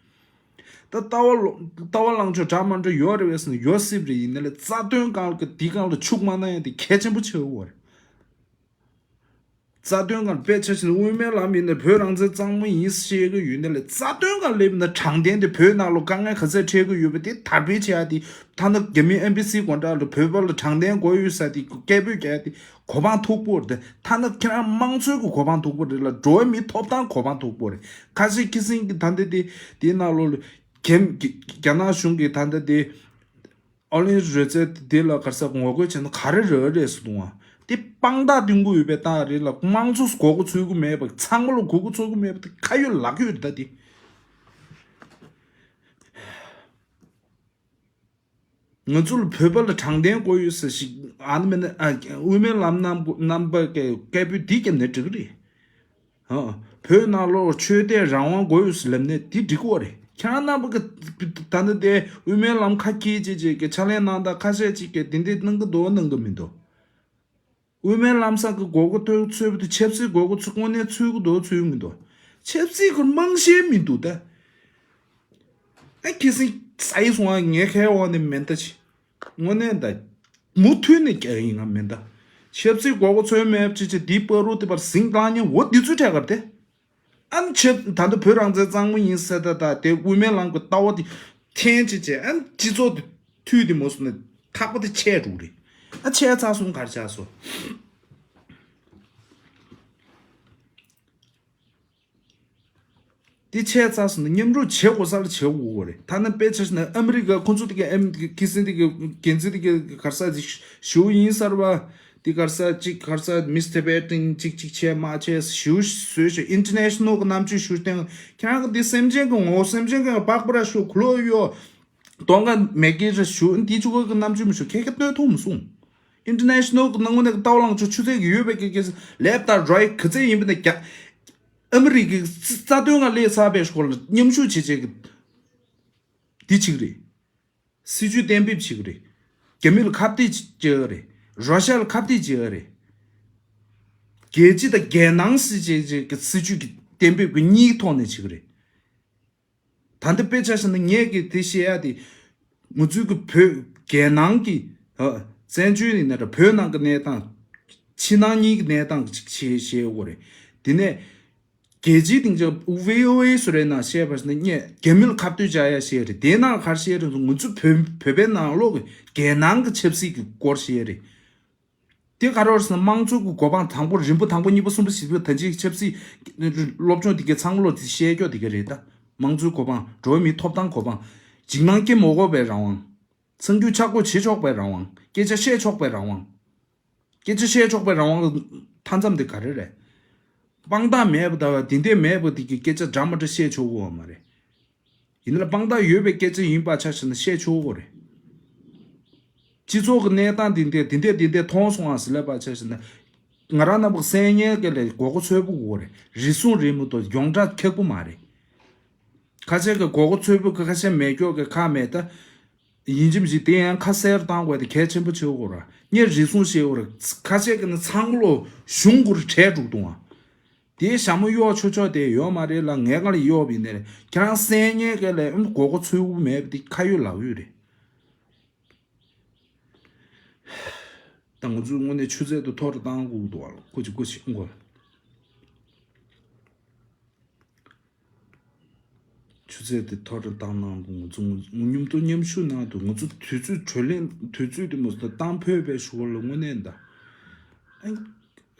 ད་ལྟ་བ་ལོ་ལྟ་བ་ལངས་ཕྱོགས་འདྲ་མ་འདྲ་ཡོད་རེད་པས་ཟེར་ན་ཡོད་སྲིད་པ་རེད། ཡིན་ནའི་ལས་རྩ་དོན་སྒང་ལ་གི་དེའི་སྒང་ལ་ཤུགས་མ་གནང་ཡ་དེ་གལ་ཆེན་པོ་ཆགས་ཡོད་རེད། རྩ་དོན་སྒང་ལ་དཔེ་ཆ་བཞག་ན་དབུ་མའི་ལམ་ཡིན་ནའི་བོད་རང་བཙན་གཙང་མ་ཡིན་ཞེས་གི་ཡོད་ནའི་ལས་རྩ་དོན་སྒང་ལ་སླེབས་ན་དྲང་བདེན་དེ་བོད་ནང་ལ་དཀའ་ངལ་ག་ཚད་འཕྲད་གི་ཡོད་པ་དེ་དར་སྤེལ་བྱེད་ཡ་དེ། ཐ་ན་རྒྱ་མི་ཨེམ་བྷ་སི་སྒང་དྲག་ལ་བོད་པ་ལ་དྲང་བདེན་དགོས་ཡོད་ཟེར་དེ་སྐད་འབོད་རྒྱག་ཡ་དེ་གོ་འཕང་མཐོ་པོ་རེད། ཐ་ན་ཁྱེད་རང་དམངས་གཙོའི་གི་གོ་འཕང་མཐོ་པོ་རེད་ལ། འགྲོ་བ་མིའི་ཐོབ་ཐང་གོ་འཕང་མཐོ་པོ་རེད། ཁ་ཤས་ཁྱི་སེང་གི་ད་ལྟ་དེ་དེའི་ནང་ལོགས་ལ་རྒྱ་རྒྱ་ནག་གཞུང་གི་ད་ལྟ་དེ་ཨོ་གླིང་རོལ་རྩེད་དེ་ལ་ག་རེ་ཟེར་ངོ་རྒོལ་བྱས་ན་ག་རེ་རེད་རེད་ཟེར་འདུག་ཨ། དེ་དཔང་རྟགས་སྟོན་གི་ཡོད་པའི་རྟགས་རེད་ལ། དམངས་གཙོ་དགོས་མཁོ་ཚོར་གི་མེད་པ། ཚང་མ་ལ་དགོས་མཁོ་ཚོར་གི་མེད་པ་དེ་ཁ་ཡོད་ལག་ཡོད་རེད་ད་དེ། ང་ཚོ་ལ་བོད་པ་ལ་དྲང་བདེན་དགོས་ཡོད་ཟེར་ཞིག་ཨ་ནི་མེད་ན་ཨ་དབུ་མའི་ལམ་རྣམ་པ་རྣམ་པ་གི་སྐད་འབོད་འདི་བརྒྱབ་ནས་འགྲིག་གི་རེད། ཧ། བོད་ནང་ལོགས་ཆོས་དད་རང་དབང་དགོས་ཡོད་ཟེར་ལབ་ནས་འདི་འགྲིག་གི་རེད། ཁྱེད་རང་རྣམ་པ་གི་ད་ནི་དེ་དབུ་མའི་ལམ་ཁ་འཁྱེར་བྱས་བྱས་ཀྱི་ཕྱག་ལས་གནང་སྟངས་ཁ་ཤས་ཅིག་གིས་དེ་འདྲས་གནང་གི་འདུག་གནང་གི་མི་འདུག་དབུ་མའི་ལམ་སང་གི་དགོས་མཁོ་ཐོན་ཚོད་པ་དེ་ཆབ་སྲིད་དགོས་མཁོ་ཚོད་དངོས་གནས་ཚོད་ཀྱི་འདུག་ཚོད་མི་འདུག་ཆབ་སྲིད་ཁོ་རྨང་གཞི་མི་འདུག་ད། ཨ་ཁྱི་སེང་ས་ཡི་སོང་ཨ་ངས་ཁའི་འོག་ནས་མེ་མདའ་ཆེ། དངོས་གནས་ད། མུ་མཐུད་ནས་རྒྱག་ཡིན་ང་མེ་མདའ། ཆབ་སྲིད་དགོས་མཁོ་ཚོད་མེད་ཅེས་བྱས་འདིའི་བར་དུ་དེ་བར་ཟིང་བཏང་ཉེན་འོ་འདི་ཚོའི་གྲས་ཀར་ཏེ། ཨ་ནི་ཆེ་ད་ལྟ་བོད་རང་བཙན་གཙང་མ་ཡིན་ཟེར་ད་ད་དེ་དབུ་མའི་ལམ་གྱི་ལྟ་བ་དེ་འཐེན་བྱས་བྱས་ཨ་ནི་སྤྱི་ཚོགས་དེ་མཐུད་དེ་མ་སོང་ན་ཐག་པ་དེ་ཆད་འགྲོ་གི་རེད། ཨ་ཆད་ཚར་སོང་ག་རེ་ཆགས་སོང་། དེ་ཆད་ཚར་སོང་ན་མཉམ་རུབ་བྱེད་དགོས་ས་ལ་བྱེད་དགོས་རེད། ཐ་ན་དཔེ་ཆ་བཞག་ན་ཨ་མི་རི་ཀ་ཁོ་ཚོ་དེ་གའི་ཨ་མི་ཁི་སིན་དེ་གའི་འགན་འཛིན་དེ་གའི་ག་རེ་ཟེར་དེ་ཞུ་ཡིན་གསར་པ། དེ་ག་རེ་ཟེར་ཅིག་ག་རེ་ཟེར་མིས་ཊི་བེ་ཊིན་ཅིག་ཅིག་བྱས་མ་བྱས་ཞུ་བཟོས་ཤིག་ཨིན་ཊར་ནེ་ཤ་ནལ་གི་རྣམ་དཔྱོད་ཞུ་སྟེང་ཁྱེད་རང་གི་འདི་སེམས་ཅན་གི་ངོ་བོ་སེམས་ཅན་གི་པགས་པ་ར་ཞུ་གུ་ལོ་ཡོ། གདོང་ཁ་མེ་ཀི་ར་ཞུ་འདི་ཆུ་གོ་གི་རྣམ་དཔྱོད་མི་ཞུ་ཁྱེད་ཀྱི་སྟོན་ཐུབ་མི་སོང་། ཨིན་ཊར་ནེ་ཤ་ནལ་གི་ནང་ངོ་ནས་ཀྱི་ལྟ་བ་ལངས་ཆོག་ཆུ་ཚད་ཀྱི་ཡོད་པའི་ཀྱི་ཀྱི་ལེབ་དང་རའི་གི་ཚད་ཡིན་པ་ནས་རྒྱ་ཨ་མི་རི་ཀའི་རྩ་དོན་ང་ལས་ཚ་བའི་སྐོར་ལ་མཉམ་ཞུགས་བྱེད་བྱེད་ཀྱི་འདི་ཆིག་རེད། སྲིད་ཇུས་གཏན་འབེབས་བྱེད་ཀྱི་རེད། རྒྱ་མི་ལ་ཁ་གཏད་བྱེད་ཀྱི་རེད། རོ་ཤ་ལ་ཁ་གཏད་བྱེད་ཀྱི་རེད། རྒྱལ་སྤྱི་དང་རྒྱལ་ནང་སྲིད་ཅེས་ཀྱི་སྲིད་ཇུས་ཀྱི་གཏན་འབེབས་ཀྱི་གཉིས་ཐོག་ནས་བྱེད་ཀྱི་རེད། ད་ལྟ་དཔེ་ཆ་བཞག་ན་ངས་ཀྱི་དེ་བཤད་ཡ་དེ། ང་ཚོའི་གི་བོད་རྒྱལ་ནང་གི་ཨ་བཙན་བྱོལ་ཡིན་ན་ར་བོད་ནང་གི་གནས་སྟངས། ཕྱི་ནང་གཉིས་ཀྱི་གནས་སྟངས་ཅིག་བཤད་བཤད་ཡོད་རེད། དེ་ནས་རྒྱལ་སྤྱིའི་སྡིངས་ཆ་ཝི་ཨོ་ཨེ་སུ་རེད་ན་བཤད་པ་ཞིག་ན་ངས་རྒྱ་མི་ལ་ཁ་གཏད་བྱ་ཡ་བཤད་རེད། དེ་ནང་ག་རེ་བཤད་རེད་ང་ཚོ་བོད་བོད་པའི་ནང་ལོགས་ཀྱི་རྒྱལ་ནང་གི་ཆབ་སྲིད་ཀྱི་སྐོར་བཤད་རེད། དེ་ག་རེ་རེད་ཟེར་ན་དམངས་གཙོ་གི་གོ་འཕང་དང་པོ་རིམ་པ་དང་པོ་གཉིས་པ་གསུམ་པ་བཞི་པ་ད་ཅིག་ཆབ་སྲིད་སློབ་སྦྱོང་དེ་གའི་ཚང་མ་ལོ་དེ་བཤད་རྒྱུ་དེ་ག་རེད་ད། དམངས་གཙོའི་གོ་འཕང་འགྲོ་བ་མིའི་ཐོབ་ཐང་གོ་འཕང་། འཇིགས་སྣང་སྐྱེ་མ་དགོས་པའི་རང་དབང་། གསར་འགྱུར་ཆག་སྒོ་བྱེད་ཆོག་པའི་རང་དབང་། སྐད་ཆ་བཤད་ཆོག་པའི་རང་དབང་། སྐད་ཆ་བཤད་ཆོག་པའི་རང་དབང་གི་མཐའ་མཚམས་དེ་ག་རེ་རེད། དཔང་རྟགས་མེད་པ་དང་དེ་འདྲས་མེད་པ་དེ་གི་སྐད་ཆ་འདྲ་མ་འདྲ་བཤད་ཆོག་གི་ཡོད་མ་རེད། ཡིན་ན་ལ་དཔང་རྟགས་ཡོད་པའི་སྐད་ཆ་ཡིན་པ་ཆ་བཞག་ན་བཤད་ཆོག་གི་རེད། སྤྱི་ཚོགས་ཀྱི་གནས་སྟངས་འདི་འདྲས་འདི་འདྲས་འདི་འདྲས་མཐོང་སོང་ཨ་ཟེར་ལབ་པ་ཆ་བཞག་ན། ང་རང་རྣམ་པ་གསན་མཁན་གྱི་ལས་མགོ་སྐོར་ཚོད་པོ་དགོས་རེད། རེ་ཟུང་རེད་མི་འདུག་ཡོངས་གྲགས་ཁག་པོ་མ་རེད། ཁ་ཤས་ཀྱི་མགོ་སྐོར་ཚོད་པོ་ཁ་ཤས་མེད་སྐྱོག་གི་ཁ་མེད་ད། ཡིན་གཅིག་མིན་གཅིག་དེ་ཡང་ཁ་གསལ་བཏང་དགོས་དེ་གལ་ཆེན་པོ་ཆེ་བོ་ར། ངས་རེ་ཟུང་བཤད་འོ་ར། ཁ་ཤས་ཀྱི་ནི་ཚང་ལོ་གཞུང་གུར་བྲལ་འགྲོ་གཏོང་བ། དེའི་ཞྭ་མོ་གཡོག་ཆོག་ཆོག་དེ་ཡོད་མ་རེད་ལ་ངས་ག་ལ་གཡོག་པ་ཡིན་ནས་རེད། ཁྱེད་རང་གསན་མཁན་ག་ལས་ཨུམ་མགོ་སྐོར་ཚོད་དགུ་མེད་པ་དེ་ཁ་ཡོད་ལག་ཡོད་རེད། ད་ང་ཚོའི་དངོས་གནས་ཆུ་ཚད་དུ་མཐོ་རུ་བཏང་དགོས་འདུག་བ་ལ་ཁོ་ཅིག་ཁོ་ཅིག་ཨུང་གོ། ཆུ་ཚད་དེ་མཐོ་རུ་བཏང་གནང་དགོས། ང་ཚོ་ང་མཉམ་དུ་མཉམ་ཞུགས་གནང་དུས་ང་ཚོ་དུས་ཚོད་གྲོས་གླེང་དུས་ཚོད་དེ་མོ་ཟེར་བཏང་ཕོད་པའི་ཞུ་བ་ལ་དངོས་གནས་ད། ཨ་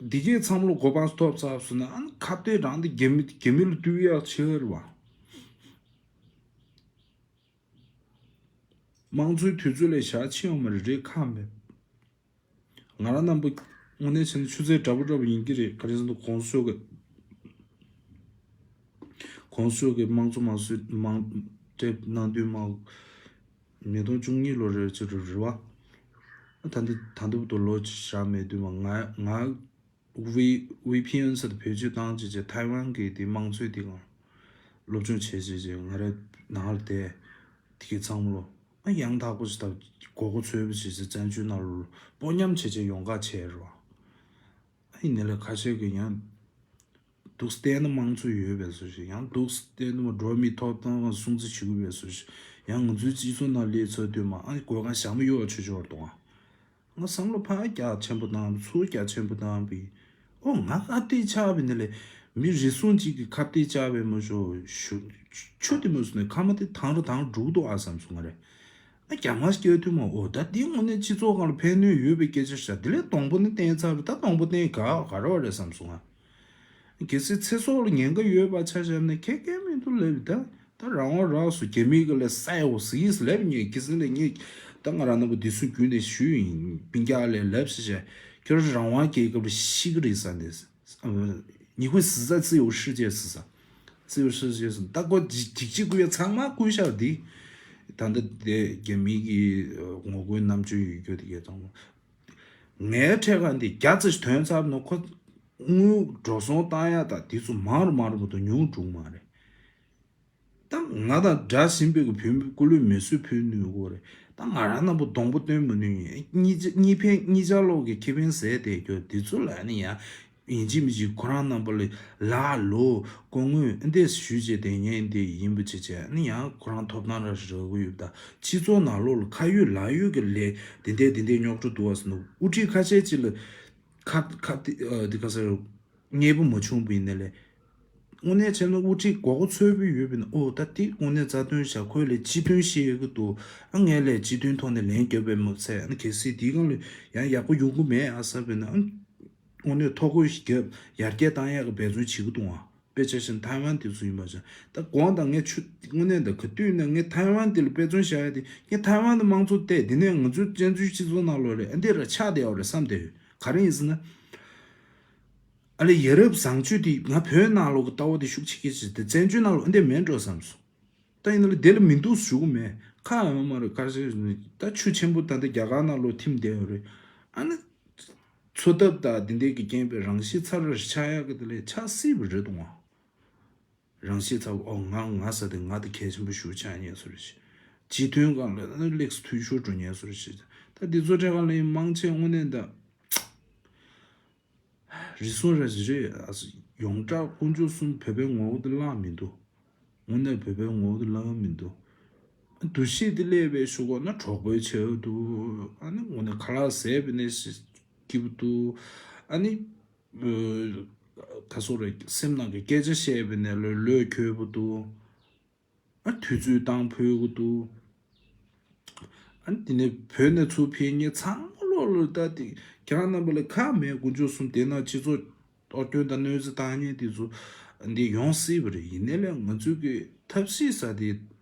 འདི་གས་ཚང་མ་ལ་གོ་འཕང་ཐོབ་ཚར་སོང་ན་ཨ་ཁ་གཏད་རང་དེ་རྒྱ་མི་རྒྱ་མི་ལ་བསྟུད་ཡག་ཆེ་བ་རེད་བ། དམངས་གཙོའི་དུས་ཚོད་ལས་ཞག་ཕྱིན་ཡོང་མ་རེད་རེད་ཁག་མེད། ང་རང་རྣམ་པ་དངོས་གནས་བྱས་ན་ཆུ་ཚད་འདྲ་པོ་འདྲ་པོ་ཡིན་གྱི་རེད། ག་རེ་ཟེར་ན་གོང་ས་མཆོག་གི་གོང་ས་མཆོག་གི་དམངས་གཙོ་དམངས་སྲོལ་དམངས་ཁྲིམས་གནང་དུས་མ་ཉིས་སྟོང་བཅུ་གཉིས་ལོ་རེད་ཅེས་རེད་བ། ད་འདི་ད་འདི་བར་དུ་ལོ་བཞག་མེད་དུས་མ་ང་ང་ཝི་ཝི་ཕི་ཨེན་ཟེར་བེད་སྤྱོད་བཏང་བྱས་བྱས་ཐའེ་ཝན་གྱི་དེ་དམངས་གཙོའི་དེ་གང་སློབ་སྦྱོང་བྱས་བྱས་བྱས་ང་རའི་ནང་ལ་བསྡད། དེ་གའི་ཚང་མ་ལོ། ཨ་ཡང་དག་པོ་ཞིག་དང་མགོ་སྐོར་ཚོད་པོ་བྱེད་ཚེ་བཙན་བྱོལ་ནང་ལོ་སྤོ་ཉམས་བྱེད་ཆེད་ཡོང་ཁ་ཆེ་རོ། ཨ་ཡིན་ནའི་ལས་ཁ་ཤས་ཀྱི་ཡང་འདུག་བལྟས་ན་དམངས་གཙོ་ཡོད་པའི་བཟོ་ཞིག་ཡང་འདུག་བལྟས་ན་འགྲོ་བ་མིའི་ཐོབ་ཐང་སྲུང་བརྩི་བྱེད་དགོས་པའི་བཟོ་ཞིག་ཡང་ང་ཚོའི་སྤྱི་ཚོགས་ནང་སླེབས་ཚར་དུས་མ་ཨ་ནི་གོ་ག་ཞྭ་མོ་གཡོག་ཆོག་ཆོག་གཏོང་ཨ། ང་བསམ་བློ་ཕར་རྒྱ་ཆེན་པོ་བཏང་ཚུར་རྒྱ་ཆེན་པོ་བཏང་བས། ཨོ་ང་ཁ་གཏད་བཅག་པའི་ནི་ལས་མི་རེ་ཟུང་གཅིག་གིས་ཁ་གཏད་བཅག་པའི་མ་ཞོ་ཞུ་ཆུ་དེ་མ་སུ་ནས་ཁ་མ་དེ་དང་རུ་དང་འགྲུག་འདུག་ཨ་བསམ་སོང་ང་རེ། ཨ་རྒྱ་མ་སྐྱོ་དུས་མ་ཨོ་ད་འདི་དངོས་གནས་སྤྱི་ཚོགས་སྒང་ལ་ཕན་ནུས་ཡོད་པའི་སྐད་ཆ་ཤ་དེ་ལས་སྡོང་པོ་ནི་བསྟན་ཚར་རུ་ད་སྡོང་པོ་བསྟན་ག་ག་རེ་བ་རེད་བསམ་སོང་ང་། གལ་སྲིད་ཚེ་སྲོག་ལ་ཉེན་ཁ་ཡོད་པ་ཆ་བཞག་ན་ཁྱད་ཁྱད་མི་འདུག་ལབ་ད། ད་རང་དབང་རག་སོ་རྒྱ་མི་གི་ལས་ས་ཡ་འོ་ཟིག་ལབ་ཉེ་གི་སྲིད་ལས་ཉེ་ད་ང་རང་རྣམ་པ་འདི་ཚོ་རྒྱུན་ནས་ཞུས་ཡིན་སྤུན་ཀྱག་ལས་ལབ་ཤེས་བྱས་ཁྱོད་རང་དབང་རྒྱལ་ཁབ་ལ་ཤི་གི་རེད་ས་འདི། 你会死在自由世界是啥？ 自由世界是ད་ཁོ་ཇི་ཇི་བསྐུལ་ཡ་ཚང་མ་བསྐུལ་ཤག་འདི། ད་ལྟ་དེ་རྒྱ་མི་གི་ངོ་རྒོལ་རྣམ་དཔྱོད་ཡོད་རྒྱུ་དེ་གས་ཚང་མ། ངའི་འཕྲད་ཁ་འདི་རྒྱ་ཙི་ཐོན་ཚར་ནོ་ཁོ་དངུལ་འགྲོ་སོང་བཏང་ཡ་ད་དེ་ཚོ་མང་རུ་མང་རུ་མ་གཏོགས་ཉུང་འགྲོ་མ་རེད། ད་ང་དང་འདྲ་ཞིམ་པའི་གི་བུད་མེད་སྐུ་ལུས་མེ་གསོད་ཕུལ་ནུས་གོ་རེད། ད་ང་རང་རྣམ་པ་སྡོང་པོ་སྟོན་མི་ནུས་ཡིན་གཉིས་གཉིས་ཕན་གཉིས་ཆ་ལོག་གི་ཁེ་ཕན་ཟད་དེ་རྒྱུ་དེ་ཚོ་ལ་ནི་ཡང་ཡིན་གཅིག་མིན་གཅིག་ཁོ་རང་རྣམ་པ་ལ་ལག་ལོ་སྐུ་ངོ་འདི་ཞུས་བྱས་དེ་ངས་འདི་ཡིན་པ་བྱེད་བྱས་ནི་ཡང་ཁོ་རང་ཐོབ་ཐང་ར་རག་གི་ཡོད་ད། སྤྱི་ཚོགས་ནང་ལོགས་ལ་ཁ་ཡོད་ལག་ཡོད་ཀྱི་ལས་དེ་འདྲས་དེ་འདྲས་རྙོག་དྲ་འདུག་བ་ཟེར་ནོ་དབུ་ཁྲིད་ཁ་ཤས་ཅིག་ལ་ཁ་ཁ་དེ་དེ་ག་ཟེར་མཉེས་པོ་མ་བྱུང་བ་ཡིན་ན་ལས། དངོས་གནས་བྱས་ན་དབུ་ཁྲིད་མགོ་སྐོར་ཚོད་པོ་ཡོད་པས་ན་ཨོ་ད་དེ་དངོས་གནས་རྩ་དོན་བཞག་ཁོས་ལས་སྤྱི་དོན་ཤེས་ཀྱི་འདུག་ཨ་ངས་ལས་སྤྱི་དོན་ཐོག་ནས་ལན་རྒྱབ་པའི་མ་ཚད་ཨ་གལ་སྲིད་དེའི་སྒང་ལ་ཡང་ཡག་པོ་ཡོང་གི་མེད་ཨ་བསམ་པས་ན་ཨ་དངོས་གནས་ཐོ་འགོད་རྒྱབ་ཡར་རྒྱས་བཏང་ཡག་གི་འབད་བརྩོན་བྱེད་ཀྱི་འདུག་ཨ། དཔེ་ཆ་བཞིན་ཐའེ་ཝན་དེ་ཚོ་ཡིན་པ་བཞིན་ད་དགོངས་དག་ངས་ཆུ་དངོས་གནས་ད་ག་དུས་ན་ངས་ཐའེ་ཝན་དེ་ལ་དཔེ་མཚོན་བཞག་ཡ་དེ་ངས་ཐའེ་ཝན་དེ་དམངས་གཙོ་བལྟས་དེ་ནས་ང་ཚོའི་བཙན་འཛུལ་སྤྱི་ཚོགས་ནང་ལོགས་ལས་ཨ་འདི་ར་ཆགས་བསྡད་ཡོད་རེད་བསམ་བསྡད་ཡོད་ག་རེ་ཡིན་ཟེར་ན། ཨ་ལེ་ཡ་རབས་བཟང་སྤྱོད་དེ་ང་བོད་ནང་ལོགས་ཀྱི་ལྟ་བ་དེ་ཤུགས་ཆེ་གི་ཆེ་དེ་བཙན་བྱོལ་ནང་ལོགས་འདི་མེད་འགྲོ་བསམ་སོང་། ད་ཡིན་ན་ལ་དེ་ལ་མི་འདུག་ཞུ་གི་མེད་ཁ་ཡོང་མ་རེད་ག་རེ་ཟེར་ད་ཆུ་ཆེན་པོ་ད་ལྟ་རྒྱ་གར་ནང་ལོགས་ཐིམ་བསྡད་ཡོད་རེད། ཨ་ནི་འཚོ་ཐབས་དང་དེ་འདྲས་ཀྱི་རྐྱེན་པས་རང་ཤི་ཚར་རེ་ཆགས་ཡག་གི་དེ་ལས་ཆགས་སྲིད་པ་རེད་འདུག་ཨ། རང་ཤི་ཚར་ཨོ་ང་ང་ཟེར་དེ་ང་དེ་གལ་ཆེན་པོ་ཞུ་ཆགས་ཉན་སོ་རེ་ཤི། སྤྱི་དོན་སྒང་ལ་ཨ་ནི་ལེགས་འཐུས་ཤོར་འགྲོ་ཉན་སོ་རེ་ཤི། ད་འདི་ཚོ་འཕྲད་ག་ལ་ཡིན་མང་ཆེ་དངོས་གནས་ད། རེ་ཟུང་ར་ཞིག་རེད། ཨ་ཡོངས་གྲགས་དཀོན་མཆོག་གསུམ་བོད་པའི་ངོ་བོ་དེ་བརླག་མི་འདུག་དངོས་གནས་བོད་པའི་ངོ་བོ་དེ་བརླག་མི་འདུག་འདུ་ཤེས་དེ་སླེབས་པའི་ཤུགས་ན་གྲོགས་པོའི་ཆེ་བ་འདུག་ཨ་ནི་དངོས་གནས་ཁ་ལག་ཟས་པའི་ནས་སྐྱིད་པོ་འདུག་ཨ་ནི་ད་སོ་རེ་སེམས་ནང་གི་སྐད་ཆ་བཤད་པའི་ནས་ལོས་ལོས་འཁྱོལ་པོ་འདུག་ཨ་དུས་ཚོད་བཏང་ཕོད་གི་འདུག་ཨ་དེ་ནས་བོད་ནས་ཚུར་ཕེབས་མཁན་ཚང་མ་ལོག་ལ་ལྟ་དེ་ཁྱེད་རང་རྣམ་པ་ལ་ཁག་མེད། དཀོན་མཆོག་གསུམ་དེ་ན་སྤྱི་ཚོགས་གཏོར་སྐྱོན་དང་གནོད་འཚེ་བཏང་མཁན་དེ་ཚོ་འདི་ཡོང་སྲིད་པ་རེད། ཡིན་ནའི་ལས་ང་ཚོས་ཀྱི་ཐབས་ཤེས་ས་དེ་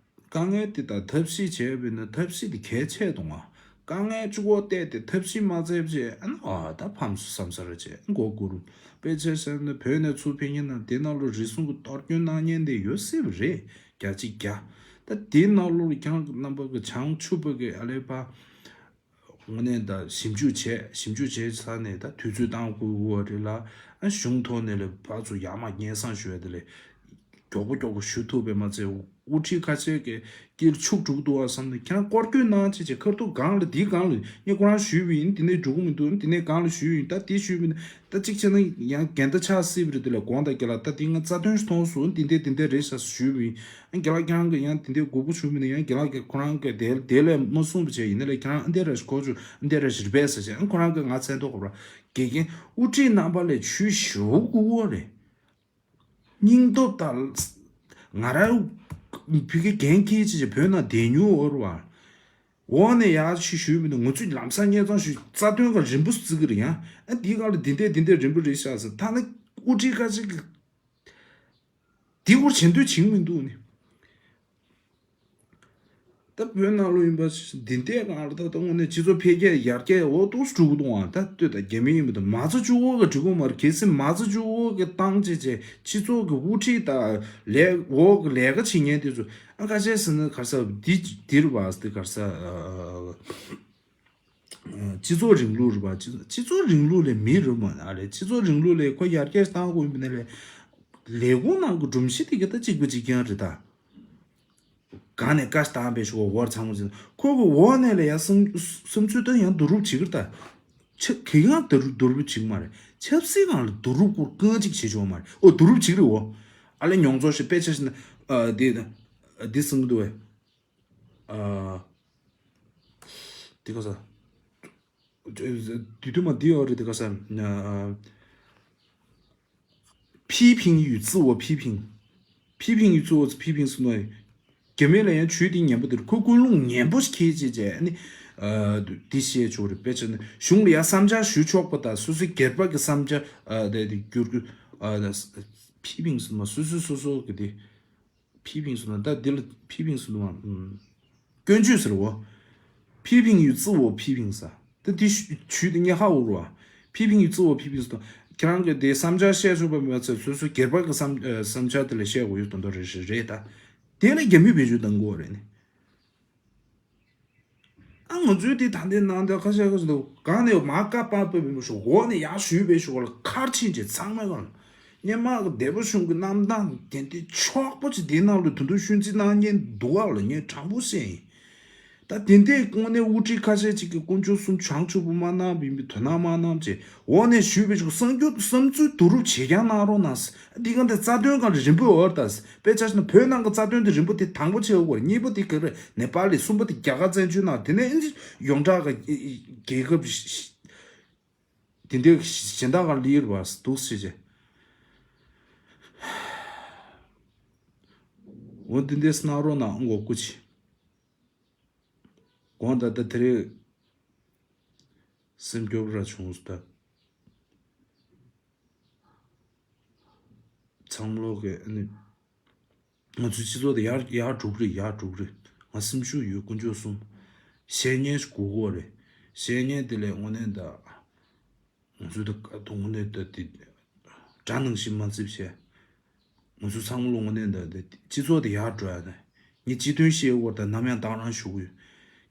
དཀའ་ངལ་དེ་དང་ཐབས་ཤེས་བྱས་པས་ན་ཐབས་ཤེས་དེ་གལ་ཆེ་གཏོང་བ། དཀའ་ངལ་གཅིག་པོ་བལྟས་ཏེ་ཐབས་ཤེས་མ་བྱས་བྱས་ཨ་ན་ཨ་ད་ཕམ་སོང་བསམ་ས་རེད་བྱས་མགོ་སྒུར། དཔེ་ཆ་བཞག་ན་བོད་ནས་ཚུར་ཕེབས་མཁན་ན་དེ་ནང་ལོ་རེ་ཟུང་གི་གཏོར་སྐྱོན་གནང་མཁན་དེ་ཡོད་སྲིད་པ་རེད། བརྒྱ་ཆ་བརྒྱ། ད་དེའི་ནང་ལོགས་ལ་ཁྱེད་རང་གི་རྣམ་པ་གི་བྱང་ཆུབ་པ་གི་ཨ་ལས་པ། དངོས་གནས་ད་ཞིབ་འཇུག་བྱས་ཞིབ་འཇུག་བྱས་ཚར་ནས་ད་དུས་ཚོད་བཏང་དགོས་དགོས་རེད་ལ། ཨ་གཞུང་ཐོག་ནས་ལས་ཕར་ཚུར་ཡར་མར་སྙན་སེང་ཞུ་ཡ་དེ་ལས་མགྱོགས་པོ་མགྱོགས་པོ་ཞུ་ཐུབ་པས་མ་ཚད་དབུ་ཁྲིད་ཁ་ཤས་ཀྱི་དཀྱིལ་ཆུག་འགྲོ་གི་འདུག་བ་བསམ་ནས་ཁྱེད་རང་སྐོར་སྐྱོད་གནང་བྱས་བྱས་ཁ་ཐུག་སྒང་ལ་འདིའི་སྒང་ལ་ངས་ཁོ་རང་ཞུས་པ་ཡིན། འདི་ནས་འགྲོ་གི་མི་འདུག་འདི་ནས་སྒང་ལ་ཞུས་ཡིན། ད་འདི་ཞུས་པ་ཡིན། ད་གཅིག་བྱས་ན་ཡང་འགལ་ཟླ་ཆགས་སྲིད་པ་རེད། དེ་ལ་དགོངས་དག་རྒྱལ་ལགས། ད་འདི་ང་རྩ་དོན་ཞིག་མཐོང་སོང་། འདི་འདྲས་འདི་འདྲས་རེད་ཤག་ཞུས་པ་ཡིན། ཨ་རྒན་ལགས་ཁྱེད་རང་གིས་ཡང་དེ་འདྲའི་དགོས་མཁོ་བྱུང་མིན་ན་ཡང་རྒན་ལགས་ཀྱིས་ཁོ་རང་གིས་དེ་དེ་ལས་མ་གསུངས་པ་བྱས་ཡིན་ན་ལས་ཁྱེད་རང་ཨ་འདྲ་རེ་ཞིག་གོ་བྱུང་ཨ་འདྲ་རེ་ཞིག་རེད་པས་ཟེར་བྱས། ཨ་ཁོ་རང་གིས་ང་མཚན་ཐོག་གོ་ར་དགེ་རྒན་དབུ་ཁྲིད་རྣམ་པ་ལས་ཇུས་ཞུ་དགོས་རེད། སྙིང་སྟོབས་དང་ང་རང་བོད་ཀྱི་འགན་འཁྱེར་བྱས་བྱས་བོད་ནང་བསྡད་མྱོང་ཡོད་རེད་བ། འོག་ནས་ཡར་ཞུ་ཞུས་མིན་ན་ང་ཚོས་ལམ་སང་སྙན་སེང་ཞུས་རྩ་དོན་ག་རིམ་པ་བརྩི་གི་རེད། ཡང་ཨ་འདིའི་སྒང་ལ་འདི་འདྲས་འདི་འདྲས་རིམ་པ་རེད་ཤག་ཟེར། ཐ་ན་དབུ་ཁྲིད་ཁ་ཅིག་གིས། དེ་སྐོར་བྱེད་འདོད་བྱེད་མི་འདུག་ནི། ད་བོད་ནང་ལོགས་ཡིན་པ་འདི་འདྲའི་སྒང་ལ་ད་ད་དངོས་གནས་སྤྱི་ཚོགས་འཕེལ་རྒྱས་ཡར་རྒྱས་འོ་ཏོག་ཙམ་འགྲོ་གི་འདུག་ཨང་། ད་ལྟོས་ད་རྒྱ་མི་ཡིན་པ་དང་མ་རྩ་བཅུ་དགུ་ག་འགྲིག་གི་མ་རེད། གལ་སྲིད་མ་རྩ་བཅུ་དགུ་གི་བཏང་བྱས་བྱས་སྤྱི་ཚོགས་ཀྱི་དབུ་ཁྲིད་དང་ལས་འོག་གི་ལས་ཀ་བྱེད་མཁན་དེ་ཚོ་ཨ་ཁ་ཤས་ཟེར་ན་ག་རེ་ཟེར་འདི་འདིར་བ་འདི་ག་རེ་ཟེར། སྤྱི་ཚོགས་རིང་ལུགས་རེད་པ། སྤྱི་སྤྱི་ཚོགས་རིང་ལུགས་ལས་མི་རེད་མ་ཨ་རེད། སྤྱི་ཚོགས་རིང་ལུགས་ལས་ཁོ་ཡར་རྒྱས་བཏང་དགོས་ཡིན་པ་ན་ལས་ལས་ཁུངས་ནང་གི་སྒྲོམ་གཞི་དེ་ག་ད་གཅིག་པ་གཅིག་རྐྱང་རེད་ད། གང་ནས་བཀའ་བཏང་པའི་ཞུ་བ་བོར་ཚང་མ་ཟིན་ཁོ་གི་འོག་ནས་ལས་ཡ་བསམ་བསམ་ཚུལ་ད་ཡང་བསྡུ་རུབ་བྱེད་ཀྱི་རེད་ད། ཆ་གི་ཡང་བསྡུ་རུབ་བསྡུ་རུབ་བྱེད་ཀྱི་མ་རེད། ཆབ་སྲིད་སྒང་ལ་བསྡུ་རུབ་སྐོར་རྐང་གཅིག་བྱེད་ཆོག་མ་རེད། ཨོ་བསྡུ་རུབ་བྱེད་ཀྱི་རེད་འོ། ཨ་ལས་མྱོང་ཚོར་ཞིག་དཔེ་ཆ་ཞིག་ན་ཨ་དེ་དེ་གསུང་གི་འདུག་བས། ཨ། དེ་ག་ས། དེ་དུས་མ་དེ་ཡོད་རེད་དེ་ག་ས། ཨ། 批评与自我批评། 批评与自我批评 ཟེར་ནོ། རྒྱ་མི་ལ་ཡང་ཇུས་དེ་ངན་པ་དེ་རེད། ཁོ་ཀུན་སློང་ངན་པོ་ཞིག་འཁྱེར་བྱས་བྱས་ནི། ཨ། དེ་བཤད་ཆོག་རེད། དཔེ་ཆ་ནི་གཞུང་ལ་ཡང་བསམ་འཆར་ཞུ་ཆོག་པ་དང་སོ་སོའི་སྒེར་པ་གི་བསམ་འཆར་ཨ་དེ་དེ་བསྒྱུར་རྒྱུ་ཨ་ད་ཕི་ཕིང་ཟེར་ནོ། སོ་སོ་སོ་སོ་གི་དེ། 批评 ཟེར་ན་ད་འདི་ལ་批评 ཟེར་འདུག་བ། ཨུམ། སྐྱོན་བརྗོད་ཟེར་བ། 批评与自我批评 ཟེར། ད་འདི་ཞུ་ཞུས་ཏེ་ངས་ཧ་འུར་བ། 批评与自我批评 ཟེར་དུས་ཁྱེད་རང་གིས་དེ་བསམ་འཆར་བཤད་ཆོག་པ་མ་ཚད་སོ་སོ་སྒེར་པ་གི་བསམ་ཨ་བསམ་འཆར་དེ་ལ་བཤད་དགོས་ཡོད་དོན་དག་རེད་རེད་རེད་ད། དེ་ལ་རྒྱ་མི་བེད་སྤྱོད་གཏང་དགོས་རེད་ནི། ཨ་ང་ཚོའི་དེ་ད་ལྟའི་ནང་དེ་ཁ་ཤས་ཁ་ཤས་འདུག་གང་ནས་མ་བཀའ་དཔར་པོ་མི་ཤོག་འོག་ནས་ཡར་ཞུས་པའི་ཤོག་ལ་མཁར་ཕྱིན་ཅིག་ཚང་མས་གང་། སྔོན་མ་གི་སྡེ་པ་གཞུང་གི་རྣམ་ཐར་དེ་འདྲའི་ཆོག་པོ་ཅིག་དེའི་ནང་ལ་དུ་འདུག་ཤུན་རྩི་གནང་མཁན་འདུག་བ་ལ་ངས་དྲང་པོ་བཤད་ཡིན། ད་དེ་འདྲའི་དངོས་གནས་དབུ་ཁྲིད་ཁ་ཤས་ཅིག་གིས་དཀོན་མཆོག་གསུམ་བྱང་ཆུབ་པོ་མ་གནང་བ་ཡིན་པའི་དོ་སྣང་མ་གནང་བྱས་འོག་ནས་ཞུས་པའི་ཤོག་གསར་འགྱུར་བསམ་ཚུལ་བསྡུ་རུབ་བྱེད་རྐྱང་གནང་རོགས་གནང་། འདི་ག་འདི་རྩ་དོན་གང་རེད་རིམ་པས་འོར་ད། དཔེ་ཆ་བཞག་ན་བོད་ནང་གི་རྩ་དོན་དེ་རིམ་པ་དེ་དང་པོ་ཆེ་བ་གཉིས་པ་དེ་ག་རེ་ནེ་པ་ལི། གསུམ་པ་དེ་རྒྱ་གར་བཙན་བྱོལ་ནང་། དེ་ནས་ཨིན་ཇི་ཡོངས་གྲགས་ཀྱི་རྒྱལ་ཁབ་དེ་འདྲའི་གཞན་དག་ག་ལིར་བ་འདུག་ཟེར་བྱས། འོ་འདི་འདྲས་གནང་རོགས་གནང་། འགོག་རྒྱུ་ཆེ། དགོངས་དག་ད་དེ་རེས་སེམས་སྐྱོ་པོ་ར་བྱུང་སོང་ད། ཚང་མ་ལོག་གི་ཨ་ནི། ང་ཚོའི་སྤྱི་ཚོགས་དེ་ཡར་ཡར་འགྲོ་གི་རེད། ཡར་འགྲོ་གི་རེད། ང་སེམས་ཤུགས་ཡོད། དཀོན་མཆོག་གསུམ། བཤད་མཁན་ཞིག་དགོས་ཀྱི་རེད། བཤད་མཁན་དེ་ལས་དངོས་གནས་ད། ང་ཚོའི་ད་དངོས་གནས་ད་དེ་དགྲ་ནང་བཞིན་མ་བརྩིས་བྱས། ང་ཚོ་ཚང་མ་ལོ་དངོས་གནས་ད་དེ་སྤྱི་ཚོགས་དེ་ཡར་འགྲོ་ཡ་ད། ངས་སྤྱི་དོན་བཤད་དགོས་ད་ནམ་ཡང་དག་རང་ཞུ་གི་ཡོད།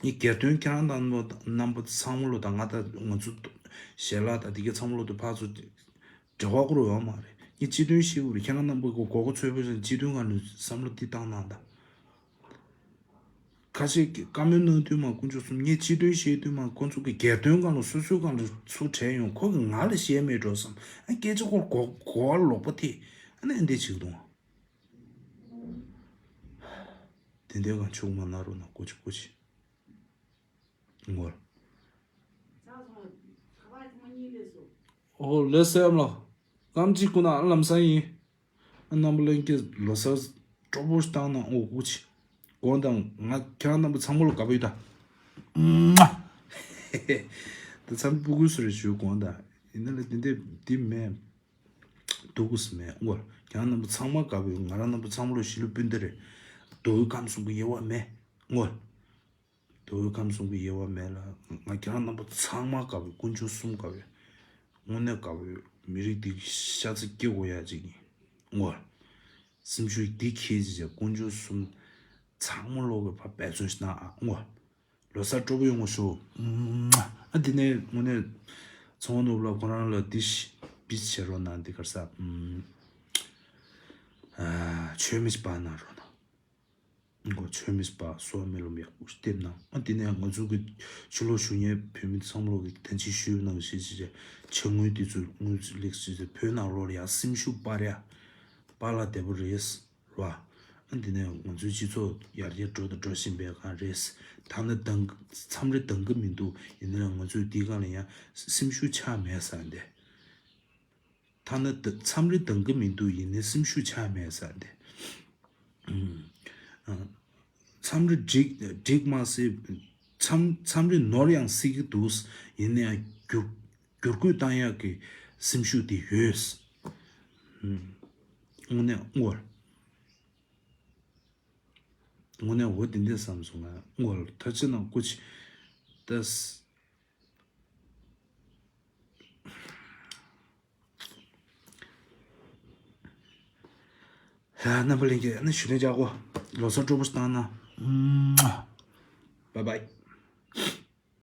ངས་སྒེར་དོན་ཁྱེད་རང་དང་རྣམ་པ་ཚང་མ་ལོ་ད་ང་ད་ང་ཚོ་ཞལ་ལག་ད་དེ་གའི་ཚང་མ་ལོ་ད་ཕར་ཚུར། འབྲེལ་བ་བསྐུར་ཡོད་མ་རེད། ངས་སྤྱི་དོན་ཤེས་དགོས་རེད། ཁྱེད་རང་རྣམ་པ་གི་མགོ་སྐོར་ཚོས་པོ་བཞིན་སྤྱི་དོན་སྒང་ལ་བསམ་བློ་འདི་བཏང་གནང་དང་། ཁ་ཤས་ཀྱིས་བཀའ་མོལ་གནང་དུས་མ་དཀོན་མཆོག་གསུམ། ངས་སྤྱི་དོན་བཤད་དུས་མ་ཁོ་ཚོ་གི་སྒེར་དོན་སྒང་ལ་སོ་སོའི་སྒང་ལ་ཚུར་དྲན་ཡོང་། ཁོ་གིས་ང་ལ་བཤད་མེད་འགྲོ་བསམ། ཨ་སྐད་ཆ་ཁོ་གོ་གོ་བ་ལོག་པ་དེ་ཨ་ནི་འདི་ཅིག་དང་། དེ་འདྲའི་གང་ཆུག་མ་ན་རུ་ན་ཀུ་ཅི་ཀུ་ཅི། ངོ་། ཨོ་ལེ་སེམས་ལ། གམ་ཅི་ཀུ་ན་ལམ་སང་ཡིན། རྣམ་པ་ལྷན་རྒྱས་ལོ་གསར་སྤྲོ་པོ་བཏང་ན་ཨོ་ཀུ་ཅི། དགོངས་དག་ང་ཁྱེད་རང་རྣམ་པ་ཚང་མ་ལ་དགའ་པོ་ཡོད་ད། ད་ཚང་མ་སྤུ་གུ་སུ་རེད་ཞུ་དགོངས་དག་ཡིན་ན་ལ་དེ་འདྲ་དེ་མེད། སྡུག་གུ་སུ་མེད་ཨོ། ཁྱེད་རང་རྣམ་པ་ཚང་མ་དགའ་པོ་ཡོད། ང་རང་རྣམ་པ་ཚང་མ་ལ་ཞི་ལུ་སྤུན་ཟླ་རེད། དོ་ཁམས་གསུམ་གྱི་དབྱེ་བ་མེད་ཨོ། དོ་ཁམས་གསུམ་གྱི་དབྱེ་བ་མེད་ལ། ང་ཁྱེད་རང་རྣམ་པ་ཚང་མ་དགའ་པོ་དཀོན་མཆོག་གསུམ་དགའ་པོ་ཡོད། དངོས་གནས་དགའ་པོ་ཡོད། མི་རིགས་འདི་ཤ་ཚ་སྐྱེ་དགོས་ཡ་ཅིག་ཡིན་ངོ་། སེམས་ཤུགས་འདི་ཁྱེད་ཅིག་བྱས་དཀོན་མཆོག་གསུམ་ཚང་མ་ལོག་གི་ཕ་འབད་བརྩོན་ཞིག་གནང་ཨ་ངོ་། ལོ་གསར་སྤྲོ་པོ་ཡོང་ངོ་ཤོག་ཨ་དེ་ནས་དངོས་གནས་ཚོང་ནོར་ལ་ཁོ་རང་ལ་འདི་ཤི་བི་བྱེད་རོགས་གནང་འདི་གར་ས་ཆོས་མི་ཞིག་པ་གནང་རོགས་གནང་། མགོ་ཆོས་མི་སྤ་སོ་མེ་ལོམ་ཡག་པོ་ལྟེབ་གནང་། ཨ་དེ་ནས་ང་ཚོ་གི་ཕྱི་ལོགས་བཞུགས་མཁན་བོད་མི་ཚང་མ་ལོག་གི་ཐན་ཅི་ཞུས་གནང་ཞེས་བྱས་ཕྱི་དངུལ་དེ་ཚོ་དངུལ་ལེགས་ཞེས་བྱས་བོད་ནང་ལོག་ལ་ཡ་སེམས་ཤུགས་སྤར་ཡ་པཱ་ལགས་བདེ་པོ་རེད་བ། ཨ་དེ་ནས་ང་ཚོའི་སྤྱི་ཚོགས་ཡར་རྒྱས་འགྲོ་དང་འགྲོ་བཞིན་པའི་སྒང་རེད། ཐ་ན་འདང་མཚམས་རེ་འདང་གི་མི་འདུག་ཡིན་ན་ང་ཚོས་འདི་སྒང་ལ་ཡ་སེམས་ཤུགས་ཆག་མེད་ས་འདི། ཐ་ན་ད་མཚམས་རེ་འདང་གི་མི་འདུག་ཡིན་ནའི་སེམས་ཤུགས་ཆག་མེད་ས་འདི། མཚམས་རེ་འགྲིག་འགྲིག་མ་སྲིད། མཚམས་མཚམས་རེ་ནོར་ཡང་སྲིད་ཀྱི་འདུག་ཡིན་ནའི་བསྒྱུར་བསྒྱུར་བཀོད་བཏང་ཡག་གི་སེམས་ཤུགས་དེ་ཡོད། དངོས་གནས་དངོས། དངོས་གནས་འོ་དེ་འདྲ་བསམ་སོང་ང་དངོས་ཐ་ཆད་ན་ཀུ་ཅི་ཏས། རྣམ་པ་ལྷན་རྒྱས་ནི་ཞུ་ལན་རྒྱག་གོ། ལོ་གསར་སྤྲོ་པོ་ཞིག་བཏང་ན། Bye bye།